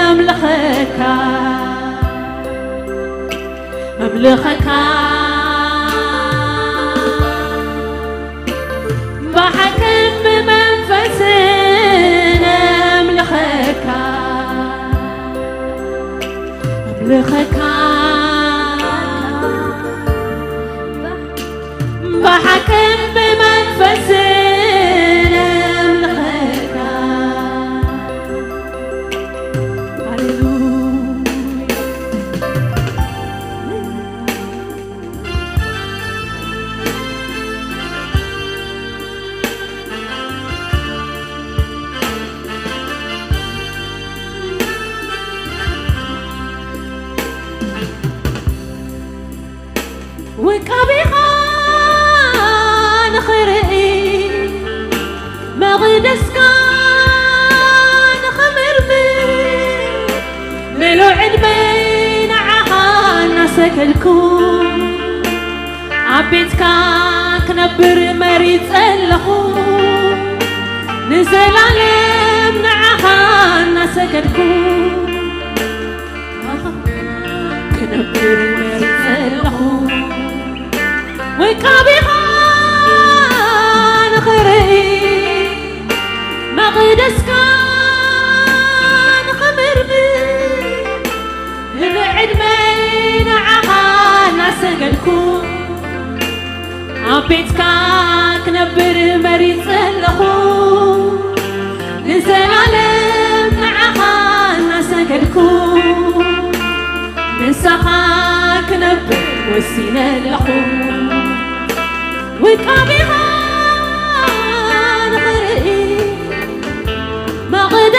እምልኸካ፣ እምልኸካ። ብሓቅን ብመንፈስን እምልኸካ፣ እምልኸካ። ብሓቅን ብመንፈስን እምልኸካ። ሃሌሉያ። ውቃቤኻ ንኽርኢ፣ መቕደስካ ንኽምርምር፣ ምሉእ ዕድመይ ንዓኻ እናሰገድኩ፣ ኣብ ቤትካ ክነብር መሪጸ ኣለኹ፣ ንዘላለም ንዓኻ እናሰገድኩ። ክነብር መሪጸ ኣለኹ፣ ውቃቤኻ ንኽርኢ፣ መቕደስካ ንኽምርምር፣ ንዕድመይ ንዓኻ እናሰገድኩ፣ ኣብ ቤትካ ክነብር መሪጸ ኣለኹ፣ ንዘላለም ንዓኻ እናሰገድኩ፣ ምሳኻ ክነብር ወሲነ ኣለኹ። ውቃቤኻ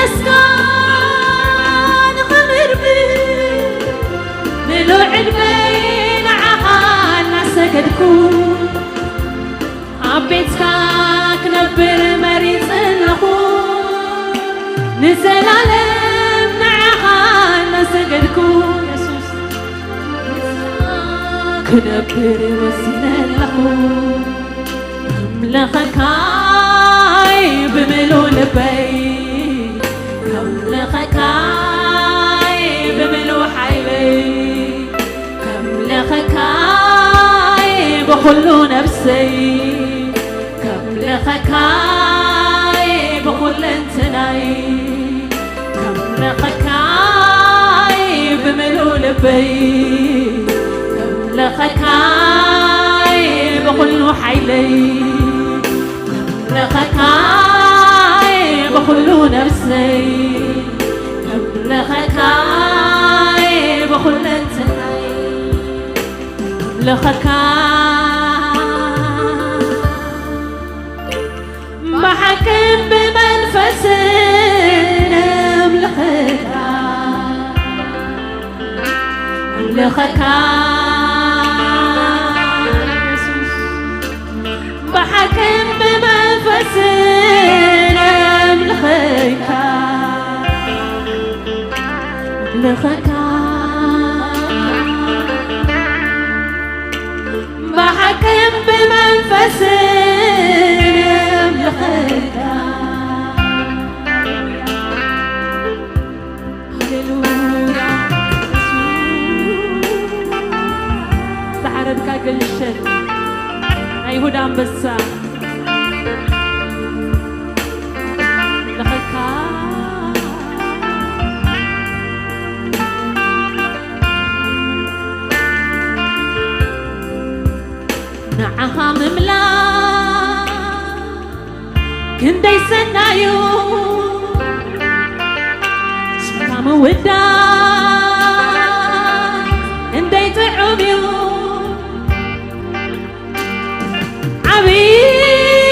ምስጋና ኸምርብ ምሉእ ዕድመይ ንዓኻ እናሰገድኩ፣ ኣብ ቤትካ ክነብር መሪጸ ኣለኹ። ንዘላለም ንዓኻ እናሰገድኩ፣ የሱስ ክነብር ወሲነ ኣለኹ። ከምልኸካይ ብምሉእ ልበይ፣ ከምልኸካይ ብምሉእ ሓይለይ፣ ከምልኸካይ ብኹሉ ነፍሰይ፣ ከምልኸካይ ብኹለንትናይ፣ ከምልኸካይ ብምሉእ ልበይ፣ ከምልኸካይ ብኹሉ ሓይለይ፣ ከምልኸካይ ብኹሉ ነፍሰይ፣ ከምልኸካይ ብኹለንትናይ፣ ከምልኸካ ብሓቅን ብመንፈስን ነምልኸካ፣ ነምልኸካ። ብሓቅን ብመንፈስን ነምልኸካ፣ ነምልኸካ። ብሓቅን ብመንፈስን ነምልኸካ። ሃሌሉያ። ዝሓረድካ ገልሸት፣ ናይ ይሁዳ ኣንበሳ፣ ነምልኸካ። ንዓኻ ምምላኽ ክንደይ ሰናዩ፣ ስምካ ምውዳስ ክንደይ ጥዑም እዩ። ዓብይ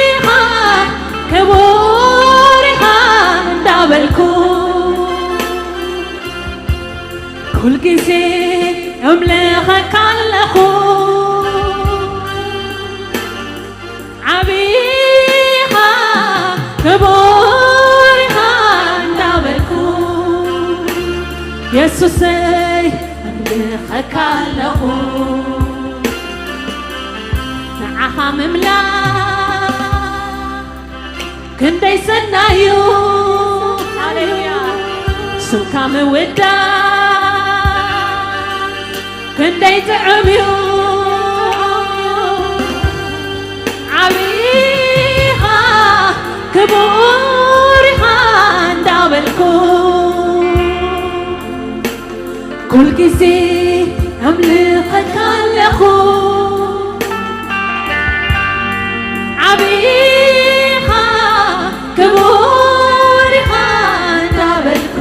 ኢኻ፣ ክቡር ኢኻ እንዳበልኩ፣ ኩልግዜ እምልኸካ ኣለኹ። ዓብይ ኢኻ፣ ክቡር ኢኻ እንዳበልኩ፣ የሱሰይ እምልኸካ ኣለኹ። ንዓኻ ምምላኽ ክንደይ ሰናዩ፣ ሃሌሉያ። ስምካ ምውዳስ ክንደይ ጥዑም እዩ። ዓብይ ኢኻ፣ ክቡር ኢኻ እንዳበልኩ፣ ኩልግዜ ኣምልኸካ ኣለኹ። ዓብይ ኢኻ፣ ክቡር ኢኻ እንዳበልኩ፣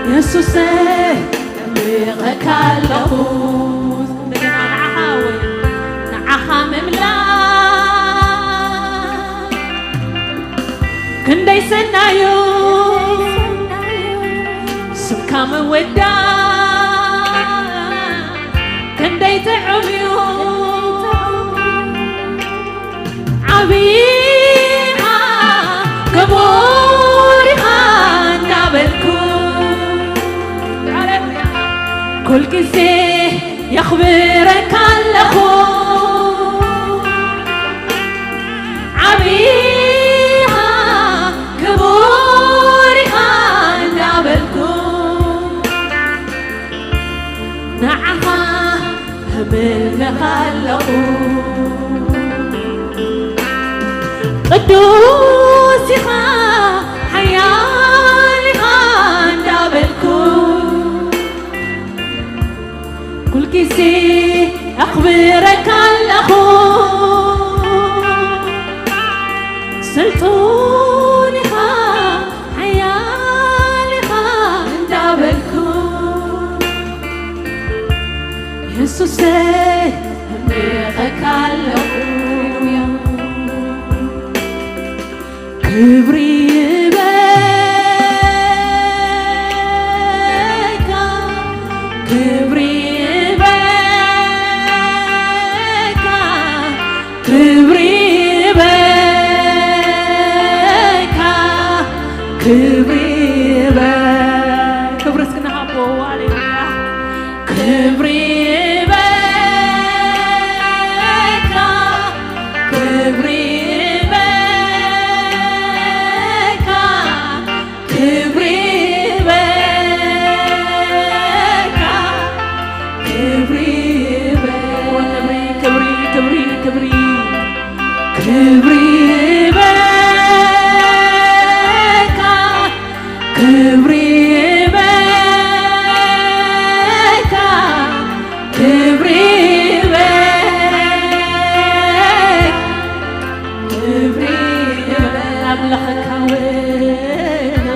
የሱሰ ኣምልኸካ ኣለኹ። እንደገና ንዓኻ እወ፣ ንዓኻ ምምላኽ ክንደይ ሰናዩ፣ ስምካ ምውዳስ ክንደይ ጥዑም እዩ። ዓብይ ኢኻ፣ ክቡር ኢኻ እንዳበልኩ፣ ኩልግዜ የኽብረካ ኣለኹ። ዓብይ ኢኻ፣ ክቡር ኢኻ እንዳበልኩ፣ ንዓኻ እምልኽ ኣለኹ። ቅዱስ ኢኻ፣ ሓያል ኢኻ እንዳበልኩ፣ ኩልግዜ ኣኽብረካ ኣለኹ። ስልጡን ኢኻ፣ ሓያል ኢኻ እንዳበልኩ፣ የሱሰይ እምልኸካ ኣለኹ። ክብሪ ክብሪ እስኪ ንሃቦ። ሃሌሉያ። ክብሪ ይበካ፣ ክብሪ ይበካ፣ ክብሪ ይበካ፣ ክብሪ ይበካ። ክብሪ፣ ክብሪ፣ ክብሪ፣ ክብሪ ይበካ፣ ክብሪ ይበካ፣ ክብሪ ይበካ፣ ክብሪ ይበካ። ኣምልኸካ ወነ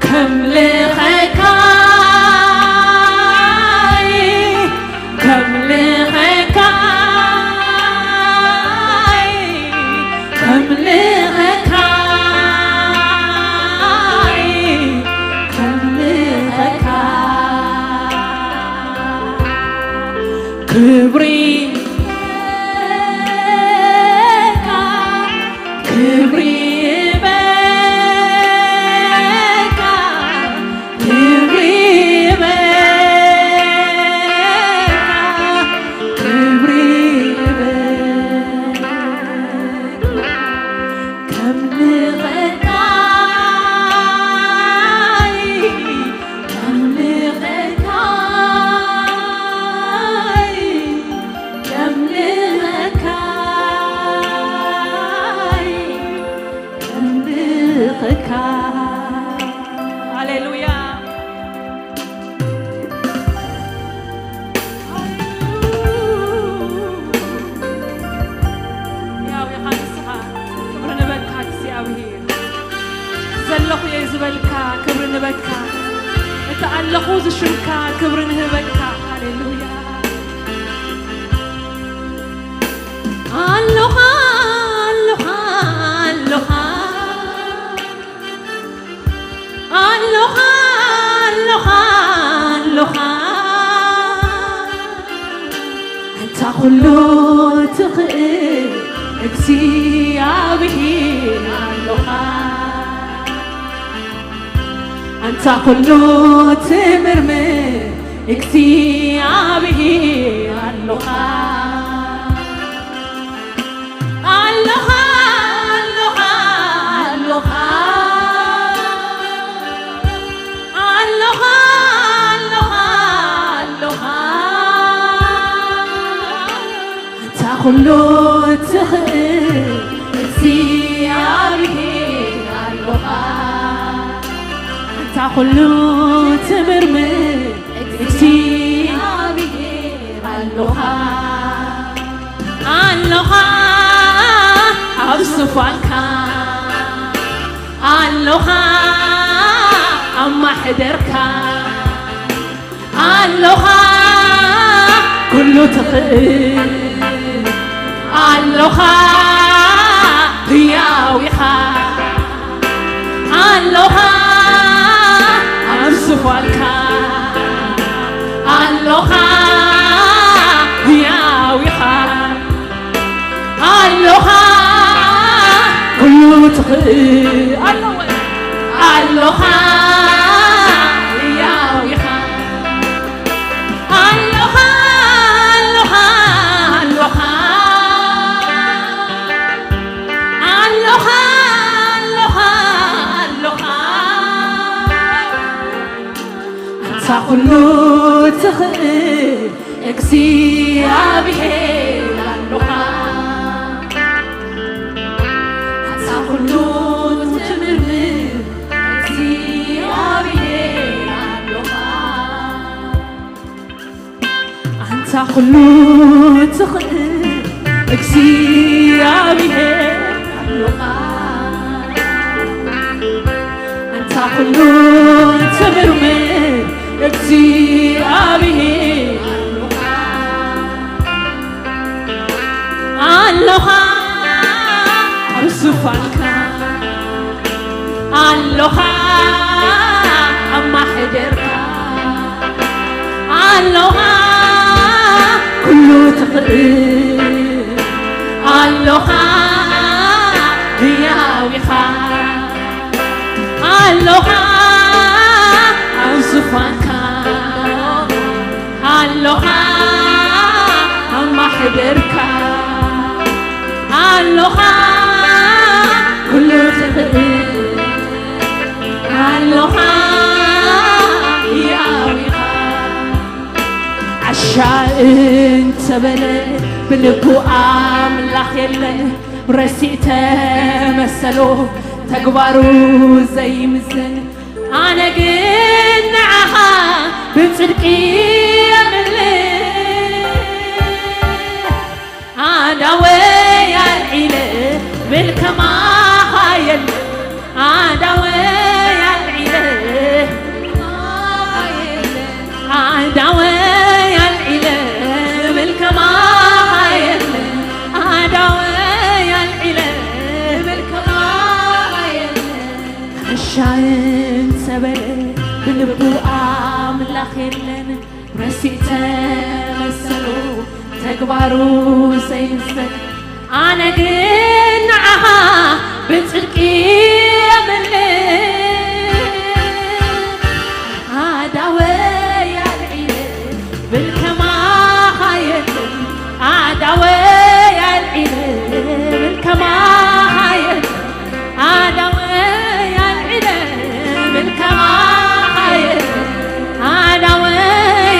ከምልኸካ፣ ከምልኸካ፣ ከምልኸካ፣ ከምልኸካ። ክብሪ ይበካ፣ ክብሪ ይበካ፣ ክብሪ ይበካ፣ ክብሪ ይበካ። ከምልኸካ፣ ከምልኸካ፣ ከምልኸካ፣ ከምልኸካ። ሃሌሉያ። ያው ኢኻ ንስኻ። ክብሪ ንበካ እግዚኣብሔር። ዘለኹ እየ ዝበልካ ክብሪ ንበካ። እቲ ኣለኹ ዝሽምካ ክብሪ ንህበካ። ሃሌሉያ። ኣሎኻ፣ ኣሎኻ፣ ኣሎኻ። ኣሎኻ፣ ኣሎኻ፣ ኣሎኻ። ኣንታ ኩሉ ትኽእል እግዚኣብሔር ኣሎኻ። ኣንታ ኩሉ ትምርምር እግዚኣብሔር ኣሎኻ። ኣሎኻ፣ ኣሎኻ፣ ኣሎኻ። ኣሎኻ፣ ኣሎኻ፣ ኣሎኻ፣ ኣሎኻ። ኣንታ ኩሉ ትኽእል እግዚኣብሔር ኣሎኻ። ኣንታ ኩሉ ትምርምር እግዚኣብሔር ኣሎኻ። ኣሎኻ ኣብ ዙፋንካ፣ ኣሎኻ ኣብ ማሕደርካ፣ ኣሎኻ ኩሉ ትኽእል፣ ኣሎኻ ህያው ኢኻ። ኣሎኻ ኣብ ዙፋንካ፣ ኣሎኻ ህያው ኢኻ። ኣሎኻ ኩሉ ትኽእል፣ ኣሎኻ ህያው ኢኻ። ኣሎኻ፣ ኣሎኻ፣ ኣሎኻ፣ ኣሎኻ፣ ኣሎኻ፣ ኣሎኻ። ኣንታ ኩሉ ትኽእል እግዚኣብሔር ኣሎኻ። ኣንታ ኩሉ ትምርምር እግዚኣብሔር ኣሎኻ። ኣንታ ኩሉ ትኽእል እግዚኣብሔር ኣሎኻ። ኣንታ ኩሉ ትምርምር እግዚኣብሔር ኣሎኻ። ኣሎኻ ኣብ ዙፋንካ፣ ኣሎኻ ኣብ ማሕደርካ፣ ኣሎኻ ኩሉ ትኽእል፣ ኣሎኻ ህያው ኢኻ፣ ኣሎኻ ኩሉ ትኽእል ኣሎኻ፣ ያዊኻ። ዓሻ እንተበለ ብልቡ ኣምላኽ የለን፣ ረሲእ ተመሰሎ ተግባሩ ዘይምዝን። ኣነ ግን ንዓኻ ብጽድቂ የምልኽ። ኣዳወይ ኣልዒለ ብል ከማኻ የለ። ኣዳወይ ኣልዒለ፣ ኣዳወይ ኣልዒለ ብል ከማኻ የለ። ኣዳወይ ኣልዒለ ብል ከማኻ የለ። ዓሻ እንተበለ ብልቡ ኣምላኽ የለን፣ ረሲእ ተመሰሎ ተግባሩ ዘይምሰል። ኣነ ግን ንዓኻ ብጽድቂ የምልኽ። ኣዳወይ ኣልዒለ ብል ከማኻ የለን። ኣዳወይ ኣልዒለ ብል ከማኻ የለን። ኣዳወይ ኣልዒለ ብል ከማኻ የለን። ኣዳወይ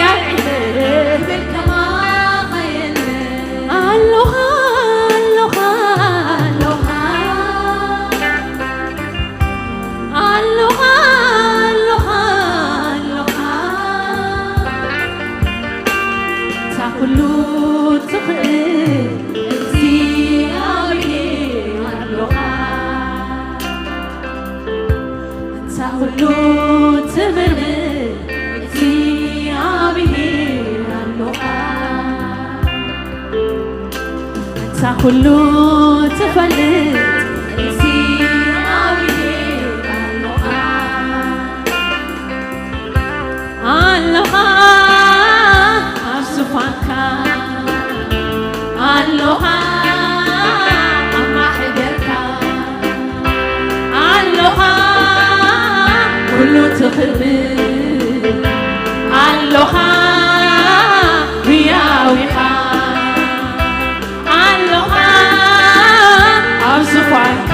ኣልዒለ ብል ከማኻ የለን። ኣሎኻ፣ ኣሎኻ፣ ኣሎኻ። ኣሎኻ፣ ኣሎኻ፣ ኣሎኻ። ኣንታ ኩሉ ትኽእል እግዚኣብሔር ኣሎኻ። ኣንታ ኩሉ ትምርምር እግዚኣብሔር ኣሎኻ። ኣንታ ኩሉ ትፈልጥ እግዚኣብሔር ኣሎኻ። ኣሎኻ ኣብ ዙፋንካ፣ ኣሎኻ ኣብ ማሕደርካ፣ ኣሎኻ ኩሉ ትኽእል፣ ኣሎኻ ህያው ኢኻ። ኣሎኻ ኣብ ዙፋንካ፣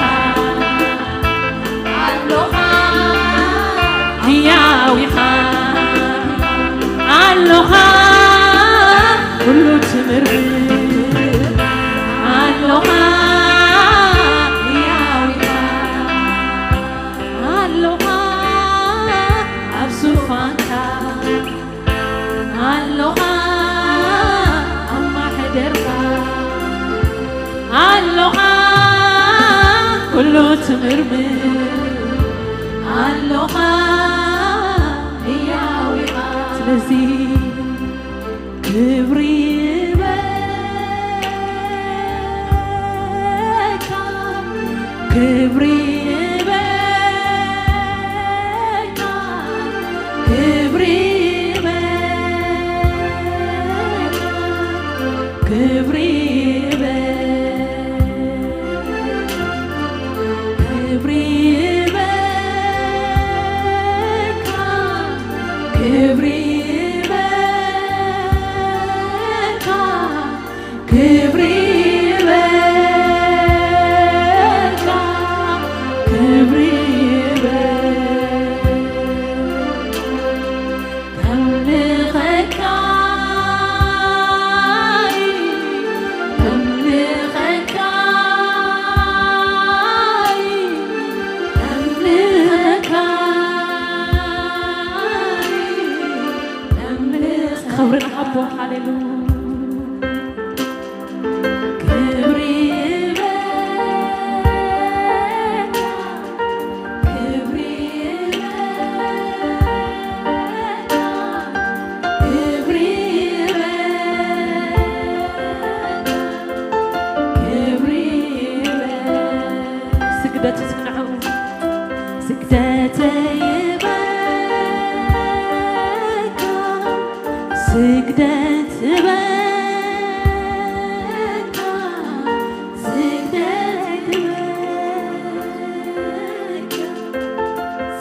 ኣሎኻ ህያው ኢኻ። ኣሎኻ ኩሉ ትምርምር፣ ኣሎኻ ህያው ኢኻ። ኣሎኻ ኣብ ዙፋንካ፣ ኣሎኻ ኣብ ማሕደርካ፣ ኣሎኻ ኩሉ ትምርምር፣ ኣሎኻ ህያው ኢኻ። ስለዚ ክብሪ ይበካ፣ ክብሪ ይበካ፣ ክብሪ ይበካ፣ ክብሪ ይበካ፣ ክብሪ ይበካ፣ ክብሪ ይበካ፣ ክብሪ ይበልካ፣ ክብሪ ይበልካ። ከምልኸካ፣ ከምልኸካ፣ ከምልኸካ። ክብሪ ንኣቦ። ሃሌሉያ። ክብሪ ይበልካ፣ ክብሪ ይበልካ፣ ክብሪ ይበልካ፣ ክብሪ ይበልካ። ስግደት እስኪ ንዕኡ። ስግደት ይበልካ፣ ስግደት ይበልካ፣ ስግደት ይበልካ፣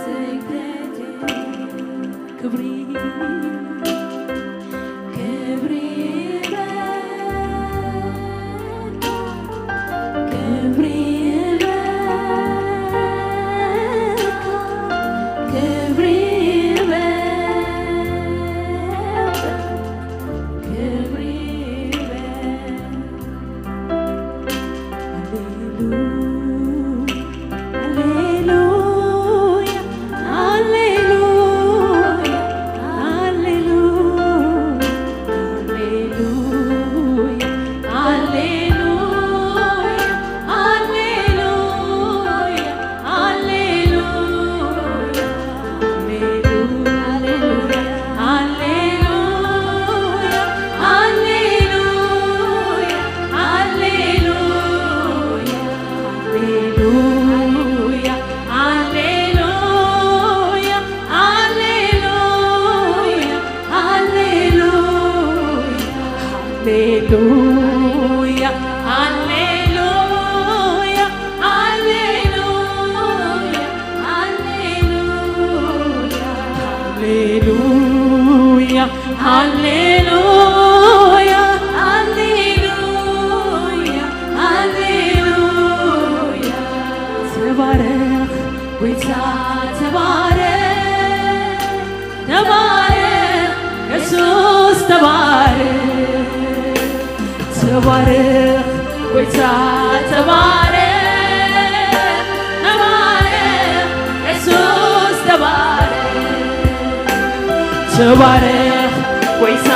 ስግደት ይበልካ። ክብሪ፣ ክብሪ ይበልካ፣ ሃሌሉያ፣ ሃሌሉያ፣ ሃሌሉያ፣ ሃሌሉያ፣ ሃሌሉያ፣ ሃሌሉያ፣ ሃሌሉያ፣ ሃሌሉያ። ተባረኽ ጎይታ፣ ተባረኽ፣ ተባረኽ የሱስ፣ ተባረኽ፣ ተባረኽ ጎይታ፣ ተባረኽ፣ ተባረኽ የሱስ፣ ተባረኽ፣ ተባረኽ ጎይታ፣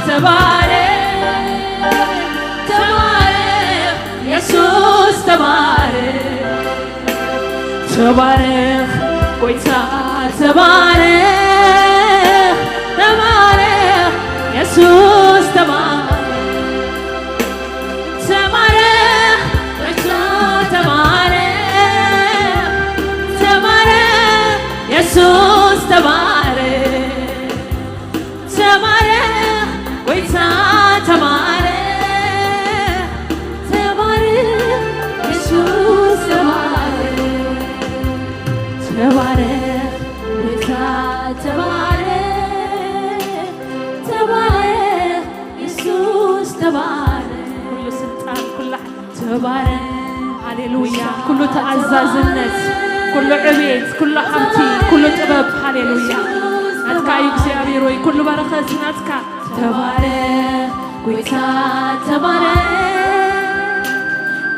ተባረኽ፣ ተባረኽ የሱስ፣ ተባረኽ፣ ተባረኽ ጎይታ፣ ተባረኽ፣ ተባረኽ የሱስ፣ ተባረኽ፣ ተባረኽ ጎይታ፣ ተባረኽ፣ ተባረኽ የሱስ፣ ተባረኽ፣ ተባረኽ ጎይታ፣ ተባረኽ፣ ተባረኽ የሱስ፣ ተባረኽ፣ ተባረኽ ጎይታ፣ ተባረኽ፣ ተባረኽ የሱስ፣ ተባረኽ። ኩሉ ስልጣን፣ ኩሉ ተባረኽ። ሃሌሉያ። ኩሉ ተኣዛዝነት፣ ኩሉ ዕቤት፣ ኩሉ ሃብቲ፣ ኩሉ ጥበብ፣ ሃሌሉያ ናትካ እዩ እግዚኣብሔር ወይ፣ ኩሉ በረኸት ናትካ። ተባረኽ ጎይታ፣ ተባረኽ፣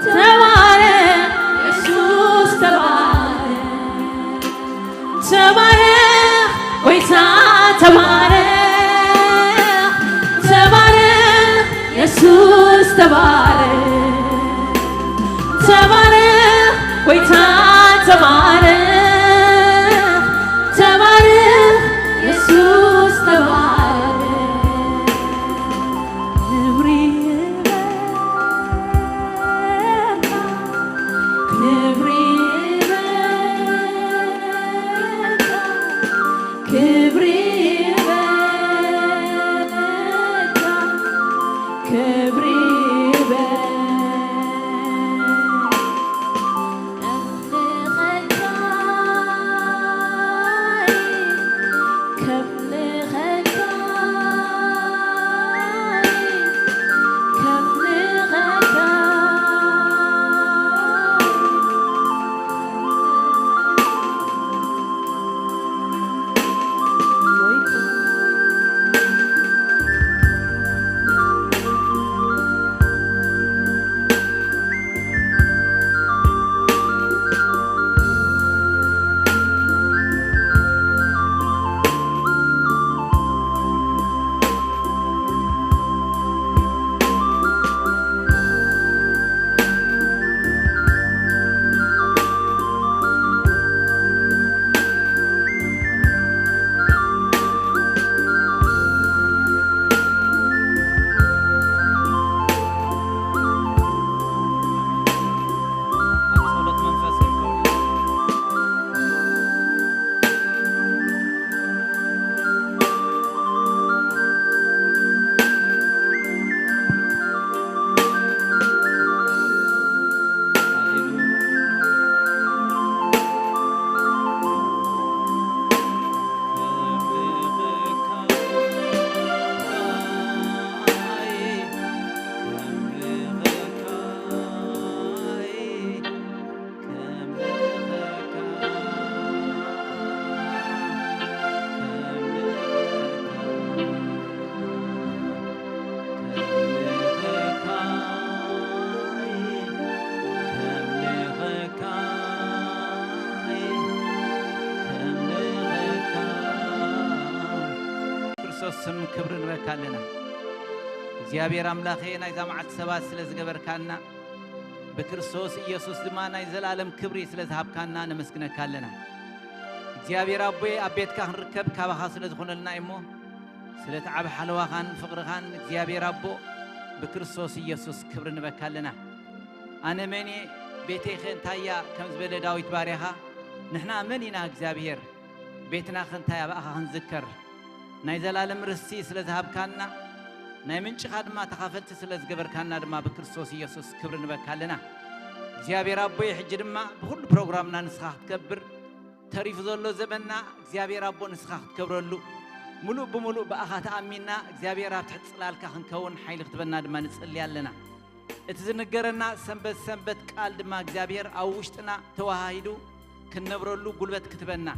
ተባረኽ የሱስ፣ ተባረኽ፣ ተባረኽ ጎይታ፣ ተባረኽ፣ ተባረኽ የሱስ፣ ተባረኽ፣ ተባረኽ ጎይታ፣ ተባረኽ፣ ተባረኽ የሱስ፣ ተባረኽ። ክብሪ ይበልጣል፣ ክብሪ ይበልጣል፣ ክብሪ ይበልጣል፣ ክብሪ ይበልጣል። ኣብ ጸሎት መንፈስ ይርከቡ። ክርስቶስ ስም ክብሪ ንበካ ኣለና። እግዚኣብሔር ኣምላኸ፣ ናይዛ መዓልቲ ሰባት ስለ ዝገበርካና፣ ብክርስቶስ ኢየሱስ ድማ ናይ ዘላለም ክብሪ ስለ ዝሃብካና ነመስግነካ ኣለና። እግዚኣብሔር ኣቦየ፣ ኣብ ቤትካ ክንርከብ ካባኻ ስለ ዝኾነልና እሞ፣ ስለቲ ዓቢ ሓለዋኻን ፍቕርኻን እግዚኣብሔር ኣቦ፣ ብክርስቶስ ኢየሱስ ክብሪ ንበካ ኣለና። ኣነ መን እየ? ቤተይኸ እንታይ እያ? ከም ዝበለ ዳዊት ባርያኻ፣ ንሕና መን ኢና እግዚኣብሔር? ቤትናኸ እንታይ እያ? ኣብኣኻ ክንዝከር። ናይ ዘላለም ርስቲ ስለ ዝሃብካና፣ ናይ ምንጭኻ ድማ ተኻፈልቲ ስለ ዝገበርካና ድማ ብክርስቶስ ኢየሱስ ክብሪ ንበካ ኣለና። እግዚኣብሔር ኣቦይ፣ ሕጂ ድማ ብኹሉ ፕሮግራምና ንስኻ ክትከብር፣ ተሪፉ ዘሎ ዘመንና እግዚኣብሔር ኣቦ ንስኻ ክትከብረሉ፣ ምሉእ ብምሉእ ብኣኻ ተኣሚንና እግዚኣብሔር ኣብ ትሕቲ ጽላልካ ክንከውን ሓይሊ ክትበና ድማ ንጽሊ ኣለና። እቲ ዝንገረና ሰንበት ሰንበት ቃል ድማ እግዚኣብሔር ኣብ ውሽጥና ተዋሃሂዱ ክንነብረሉ ጉልበት ክትበና፣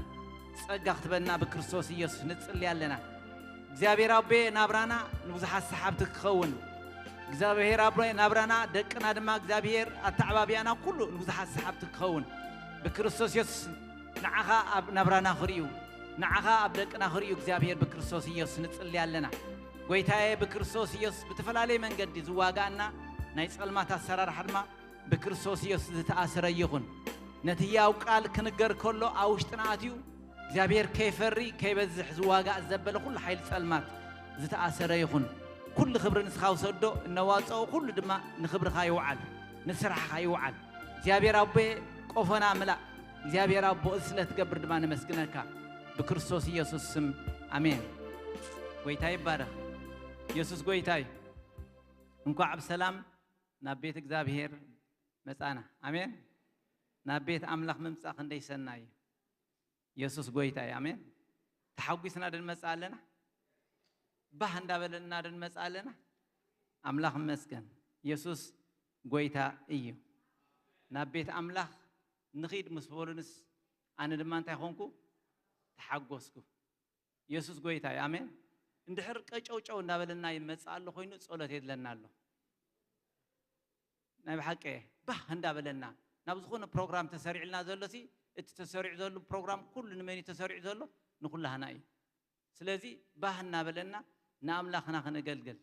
ጸጋ ክትበና ብክርስቶስ ኢየሱስ ንጽሊ ኣለና። እግዚኣብሔር ኣቦየ፣ ናብራና ንብዙሓት ሰሓብቲ ክኸውን፣ እግዚኣብሔር ኣቦየ፣ ናብራና ደቅና ድማ እግዚኣብሔር ኣተዓባብያና ኩሉ ንብዙሓት ሰሓብቲ ክኸውን ብክርስቶስ የሱስ ንዓኻ ኣብ ናብራና ክርእዩ፣ ንዓኻ ኣብ ደቅና ክርእዩ እግዚኣብሔር ብክርስቶስ ኢየሱስ ንጽሊ ኣለና። ጎይታየ፣ ብክርስቶስ ኢየሱስ ብተፈላለየ መንገዲ ዝዋጋእና ናይ ጸልማት ኣሰራርሓ ድማ ብክርስቶስ ኢየሱስ ዝተኣሰረ ይኹን። ነቲ ህያው ቃል ክንገር ከሎ ኣብ ውሽጥና ኣትዩ እግዚኣብሔር ከይፈሪ ከይበዝሕ ዝዋጋእ ዘበለ ኩሉ ሓይሊ ጸልማት ዝተኣሰረ ይኹን። ኩሉ ክብሪ ንስኻ ውሰዶ፣ እነዋጽኦ ኩሉ ድማ ንኽብርኻ ይውዓል፣ ንስራሕኻ ይውዓል። እግዚኣብሔር ኣቦየ፣ ቆፎና ምላእ። እግዚኣብሔር ኣቦ፣ እዚ ስለ ትገብር ድማ ነመስግነካ ብክርስቶስ ኢየሱስ ስም፣ ኣሜን። ጎይታ ይባረኽ። ኢየሱስ ጎይታ እዩ። እንኳዕ ብሰላም ናብ ቤት እግዚኣብሔር መጻና። ኣሜን። ናብ ቤት ኣምላኽ ምምጻእ ክንደይ ሰናይ እዩ። ኢየሱስ ጎይታ እዩ። ኣሜን። ተሓጒስና ድንመጽእ ኣለና፣ ባህ እንዳበለና ድንመጽእ ኣለና። ኣምላኽ ይመስገን። ኢየሱስ ጎይታ እዩ። ናብ ቤት ኣምላኽ ንኺድ ምስ በሉንስ፣ ኣነ ድማ እንታይ ኾንኩ? ተሓጎስኩ። ኢየሱስ ጎይታ እዩ። ኣሜን። እንድሕር ቀጨውጨው እንዳበለና ይመጽእ ኣሎ ኮይኑ፣ ጸሎት የድለና ኣሎ። ናይ ብሓቂ ባህ እንዳበለና ናብ ዝኾነ ፕሮግራም ተሰሪዕልና ዘሎሲ፣ እቲ ተሰሪዑ ዘሎ ፕሮግራም ኩሉ ንመን እዩ ተሰሪዑ ዘሎ? ንኹላህና እዩ። ስለዚ ባህ እናበለና ንኣምላኽና ከነገልግል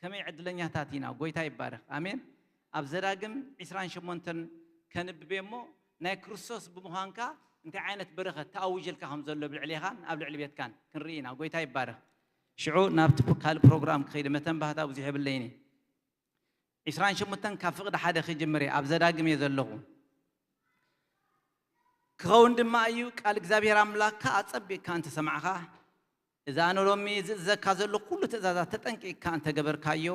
ከመይ ዕድለኛታት ኢና። ጎይታ ይባረኽ። ኣሜን። ኣብ ዘዳግም ዕስራን ሸሞንተን ከንብብ እየ እሞ፣ ናይ ክርስቶስ ብምዃንካ እንታይ ዓይነት በረኸት ተኣውጀልካ ከም ዘሎ ኣብ ልዕሌኻን ኣብ ልዕሊ ቤትካን ክንርኢ ኢና። ጎይታ ይባረኽ። ሽዑ ናብቲ ፕ-፣ ካልእ ፕሮግራም ክኸይድ መተንባህታ ብዙሕ የብለይን እየ። ዕስራን ሸሞንተን ካብ ፍቕዲ ሓደ ክጅምር እየ፣ ኣብ ዘዳግም እየ ዘለኹ። ክኸውን ድማ እዩ፣ ቃል እግዚኣብሔር ኣምላኽካ ኣጸቢቕካ እንተሰማዕኻ፣ እዚ ኣነ ሎሚ ዝእዘካ ዘለኹ ኩሉ ትእዛዛት ተጠንቂቕካ እንተገበርካዮ፣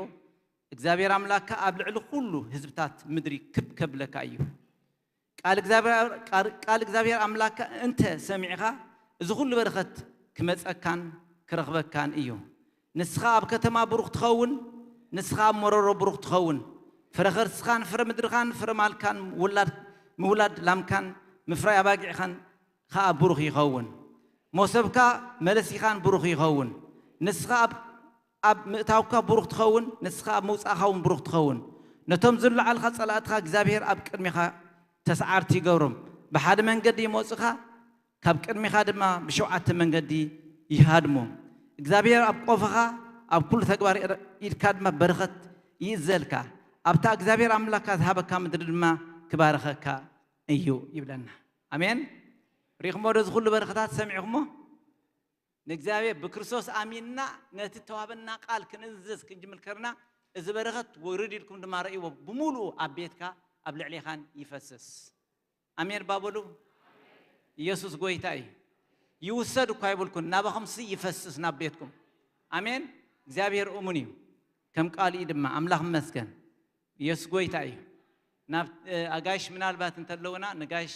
እግዚኣብሔር ኣምላኽካ ኣብ ልዕሊ ኩሉ ህዝብታት ምድሪ ክብ ከብለካ እዩ። ቃል እግዚኣብሔር፣ ቃል፣ ቃል እግዚኣብሔር ኣምላኽካ እንተ ሰሚዕኻ፣ እዚ ኩሉ በረኸት ክመጸካን ክረኽበካን እዩ። ንስኻ ኣብ ከተማ ብሩኽ ትኸውን፣ ንስኻ ኣብ መረሮ ብሩኽ ትኸውን። ፍረ ከርስኻን ፍረ ምድርኻን ፍረ ማልካን ውላድ፣ ምውላድ ላምካን ምፍራይ ኣባጊዕኻን ኸኣ ብሩኽ ይኸውን። መሶብካ መለሲኻን ብሩኽ ይኸውን። ንስኻ ኣብ፣ ኣብ ምእታውካ ብሩኽ ትኸውን፣ ንስኻ ኣብ ምውጻእካ እውን ብሩኽ ትኸውን። ነቶም ዝለዓልኻ ጸላእትኻ እግዚኣብሔር ኣብ ቅድሚኻ ተስዓርቲ ይገብሮም። ብሓደ መንገዲ ይመጹኻ፣ ካብ ቅድሚኻ ድማ ብሸውዓተ መንገዲ ይሃድሙ። እግዚኣብሔር ኣብ ቆፎኻ፣ ኣብ ኩሉ ተግባር ኢድካ ድማ በረኸት ይእዘልካ። ኣብታ እግዚኣብሔር ኣምላኽካ ዝሃበካ ምድሪ ድማ ክባርኸካ እዩ ይብለና። ኣሜን። ሪእኹሞ ዶ? እዚ ኩሉ በረኸታት ሰሚዕኹሞ? ንእግዚኣብሔር ብክርስቶስ ኣሚንና ነቲ ተዋህበና ቃል ክንእዘዝ ክንጅምር ከርና፣ እዚ በረኸት ውርድ ኢልኩም ድማ ረእይዎ፣ ብምሉኡ ኣብ ቤትካ ኣብ ልዕሌኻን ይፈስስ። ኣሜን ባበሉ። ኢየሱስ ጎይታ እዩ። ይውሰድ እኳ ይብልኩን፣ ናባኹምሲ ይፈስስ ናብ ቤትኩም። ኣሜን። እግዚኣብሔር እሙን እዩ፣ ከም ቃሉ እዩ ድማ። ኣምላኽ ይመስገን። ኢየሱስ ጎይታ እዩ። ናብ፣ እ፣ ኣጋይሽ ምናልባት እንተለውና፣ ንጋይሽ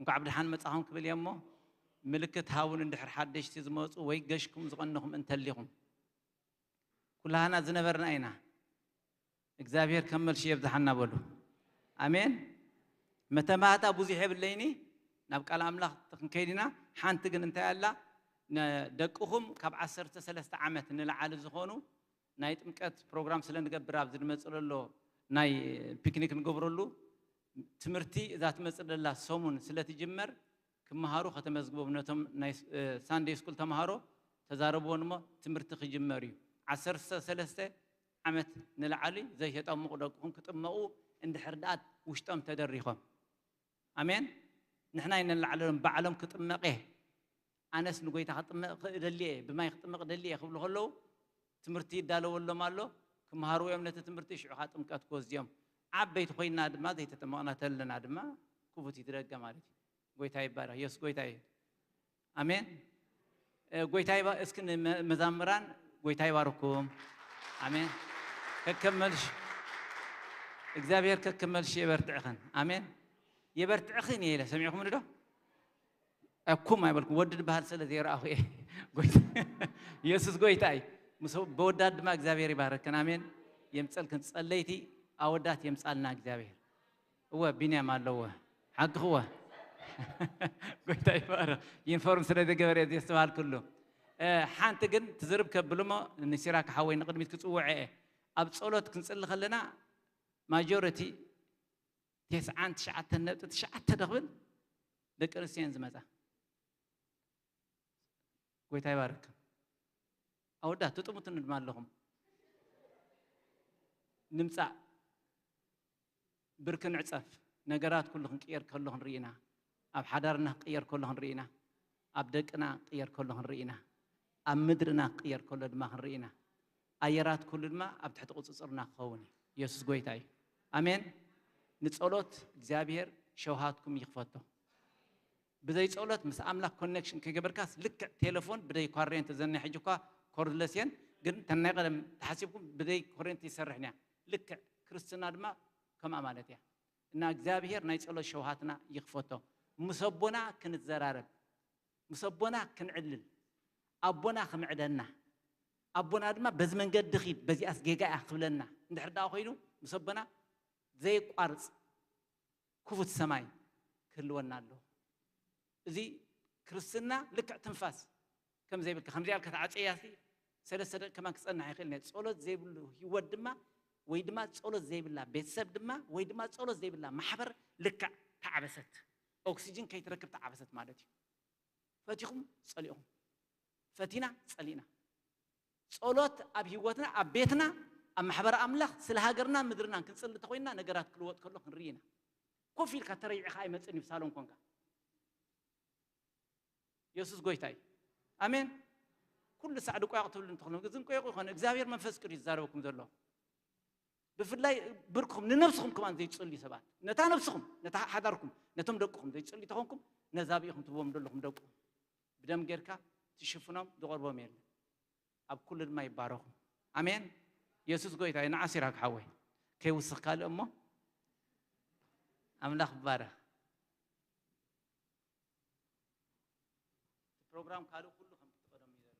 እንኳዕ ብደሓን መጻኹም ክብል እየ እሞ፣ ምልክት ሃቡን እንድሕር ሓደሽቲ ዝመጹ ወይ ገሽኩም ዝቐነኹም እንተሊኹም። ኩላህና ዝነበርና ኢና። እግዚኣብሔር ከም መልሲ የብዝሓና በሉ። ኣሜን። መተማህታ ብዙሕ የብለይኒ፣ ናብ ቃል ኣምላኽ ክንከይድ ኢና። ሓንቲ ግን እንታይ ኣላ? ንደቅኹም ካብ ዓሰርተ ሰለስተ ዓመት ንላዕሊ ዝኾኑ ናይ ጥምቀት ፕሮግራም ስለ ንገብር ኣብዚ ዝመጽእ ዘሎ ናይ ፒክኒክ ንገብረሉ ትምህርቲ እዛ ትመጽእ ዘላ ሰሙን ስለ ትጅመር ክመሃሩ ከተመዝግቦም ነቶም ናይ ስ-፣ እ፣ ሳንደይ ስኩል ተምሃሮ ተዛረብዎን እሞ ትምህርቲ ክጅመር እዩ። ዓሰርተ ሰለስተ ዓመት ንላዕሊ ዘይተጠምቑ ደቅኹም ክጥመቑ እንድሕር ደኣ ውሽጦም ተደሪኾም። ኣሜን። ንሕና ኣይነላዕለሎም፣ ባዕሎም ክጥመቕ እየ። ኣነስ ንጎይታ ክጥመቕ እደሊ እየ፣ ብማይ ክጥመቕ እደሊ እየ ክብሉ ከለዉ ትምህርቲ ይዳለወሎም ኣሎ። ክመሃርዎ እዮም ነቲ ትምህርቲ፣ ሽዑ ኸኣ ጥምቀት ክወስዱ እዮም። ዓበይቲ ኮይንና ድማ ዘይተጠመቕና ተለና ድማ ክፉት እዩ እቲ ደገ ማለት እዩ። ጎይታ ይባረኽ። የሱስ ጎይታ እዩ። ኣሜን። እ፣ ጎይታ ይባ-፣ እስኪ ንመ-፣ መዛምራን ጎይታ ይባርኩም። ኣሜን። ከከም መልሽ እግዚኣብሔር ከከም መልሽ የበርትዕኽን። ኣሜን። የበርትዕኽን እየ ኢለ ሰሚዕኹም ዶ? እኩም ኣይበልኩም፣ ወዲ ዝበሃል ስለ ዘይረኣኹ እየ። ጎይታ፣ ኢየሱስ ጎይታ እዩ። ምስ በወዳት ድማ እግዚኣብሔር ይባረክን። ኣሜን። የምጸልክን ጸለይቲ ኣወዳት የምጻልና እግዚኣብሔር። እወ፣ ቢንያም ኣለዎ። ሓግኽዎ። ጎይታ ይባረክ። ዩኒፎርም ስለ ዝገበረ እየ ዘስተባሃልክሉ። እ፣ ሓንቲ ግን ትዝርብ ከብልሞ ንሲራክ ሓወይ ንቕድሚት ክጽውዐ እየ። ኣብ ጸሎት ክንጽሊ ከለና ማጆሪቲ ተስዓን ትሽዓተን ነጥቢ ትሽዓተ ደኽብል ደቂ ኣንስትዮ እየን ዝመጻ። ጎይታ ይባርክ። ኣወዳት ትጥሙትኒ ድማ ኣለኹም። ንምጻእ ብርኪ ንዕጸፍ። ነገራት ኩሉ ክንቅየር ከሎ ክንርኢ ኢና። ኣብ ሓዳርና ክቅየር ከሎ ክንርኢ ኢና። ኣብ ደቅና ክቅየር ከሎ ክንርኢ ኢና። ኣብ ምድርና ክቅየር ከሎ ድማ ክንርኢ ኢና። ኣየራት ኩሉ ድማ ኣብ ትሕቲ ቁጽጽርና ክኸውን እዩ። ኢየሱስ ጎይታ እዩ። ኣሜን። ንጸሎት እግዚኣብሔር ሸውሃትኩም ይኽፈቶ። ብዘይ ጸሎት ምስ ኣምላኽ ኮኔክሽን ከይገበርካስ ልክዕ ቴሌፎን ብደይ ኮሬንት፣ ዘናይ ሕጂ እኳ ኮርድለስ እየን፣ ግን ተናይ ቀደም ተሓሲብኩም ብደይ ኮሬንት ይሰርሕን እያ። ልክዕ ክርስትና ድማ ከምኣ ማለት እያ። እና እግዚኣብሔር ናይ ጸሎት ሸውሃትና ይኽፈቶ። ምስ ኣቦና ክንዘራረብ፣ ምስ ኣቦና ክንዕልል፣ ኣቦና ክምዕደና፣ ኣቦና ድማ በዚ መንገዲ ኺድ፣ በዚኣስ ጌጋ እያ ክብለና እንድሕር ደኣ ኮይኑ፣ ምስ ኣቦና ዘየቋርጽ ክፉት ሰማይ ክህልወና ኣለዎ። እዚ ክርስትና ልክዕ ትንፋስ ከም ዘይብልካ፣ ከምዚኣ ኢልካ ተዓጽያሲ ሰለስተ ደቂ ከማን ክጸንሕ ኣይኽእልን እየ። ጸሎት ዘይብሉ ህይወት ድማ፣ ወይ ድማ ጸሎት ዘይብላ ቤተሰብ ድማ፣ ወይ ድማ ጸሎት ዘይብላ ማሕበር ልክዕ ተዓበሰት። ኦክሲጅን ከይትረክብ ተዓበሰት ማለት እዩ። ፈቲኹም ጸሊኹም፣ ፈቲና ጸሊእና። ጸሎት ኣብ ህይወትና፣ ኣብ ቤትና፣ ኣብ ማሕበር ኣምላኽ፣ ስለ ሃገርና ምድርናን ክንጽሊ እንተኾይንና፣ ነገራት ክልወጥ ከሎ ክንርኢ ኢና። ኮፍ ኢልካ ተረይዕኻ ኣይመጽእን እዩ፣ ሳሎን ኮንካ። የሱስ ጎይታ እዩ። ኣሜን። ኩሉ ሳዕ ድቆያቕ ትብሉ እንተኾነ፣ ግን ቆይቑ ይኾነ፣ እግዚኣብሔር መንፈስ ቅዱስ ይዛረበኩም ዘሎ። ብፍላይ ብርክኹም፣ ንነብስኹም ከማን ዘይትጸልዩ ሰባት፣ ነታ ነብስኹም፣ ነታ ሓዳርኩም፣ ነቶም ደቅኹም ዘይትጸልዩ ተኾንኩም፣ ነዛ ብኢኹም ትህብዎም ዘለኹም ደቅኹም ብደም ጌርካ ትሽፍኖም፣ ዝቐርቦም የለን። ኣብ ኩሉ ድማ ይባረኹ። ኣሜን። የሱስ ጎይታ እዩ። ንዓ ሲራክ ሓወይ፣ ከይውስኽ ካልእ እሞ፣ ኣምላኽ ይባረኽ። እቲ ፕሮግራም ካልእ ኩሉ ከም ትቐደም እዩ ዘሎ።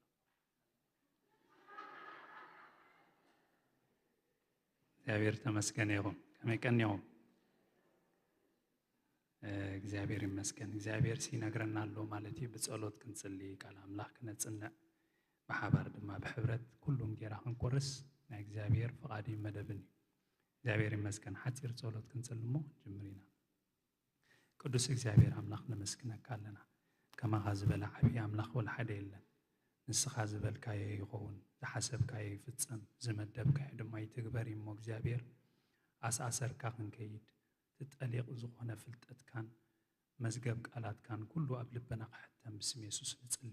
እግዚኣብሔር ተመስገን ይኹን። ከመይ ቀኒኹም? እ፣ እግዚኣብሔር ይመስገን። እግዚኣብሔር ሲ ይነግረና ኣሎ ማለት እዩ። ብጸሎት ክንጽሊ፣ ቃል ኣምላኽ ክነጽንዕ፣ ብሓባር ድማ ብሕብረት ኩሉ እንጌራ ክንቆርስ ናይ እግዚኣብሔር ፍቓድን መደብን እዩ። እግዚኣብሔር ይመስገን። ሓጺር ጸሎት ክንጽሊ እሞ ክንጅምር ኢና። ቅዱስ እግዚኣብሔር ኣምላኽ ነመስግነካ ኣለና። ከማኻ ዝበለ ዓብዪ ኣምላኽ ወላ ሓደ የለን። ንስኻ ዝበልካዮ ይኸውን፣ ዝሓሰብካዮ ይፍጸም፣ ዝመደብካዮ ድማ ይትግበር እዩ እሞ እግዚኣብሔር፣ ኣስኣሰርካ ክንከይድ፣ እቲ ጠሊቕ ዝኾነ ፍልጠትካን መዝገብ ቃላትካን ኩሉ ኣብ ልብና ክሕተም ብስም የሱስ ንጽሊ።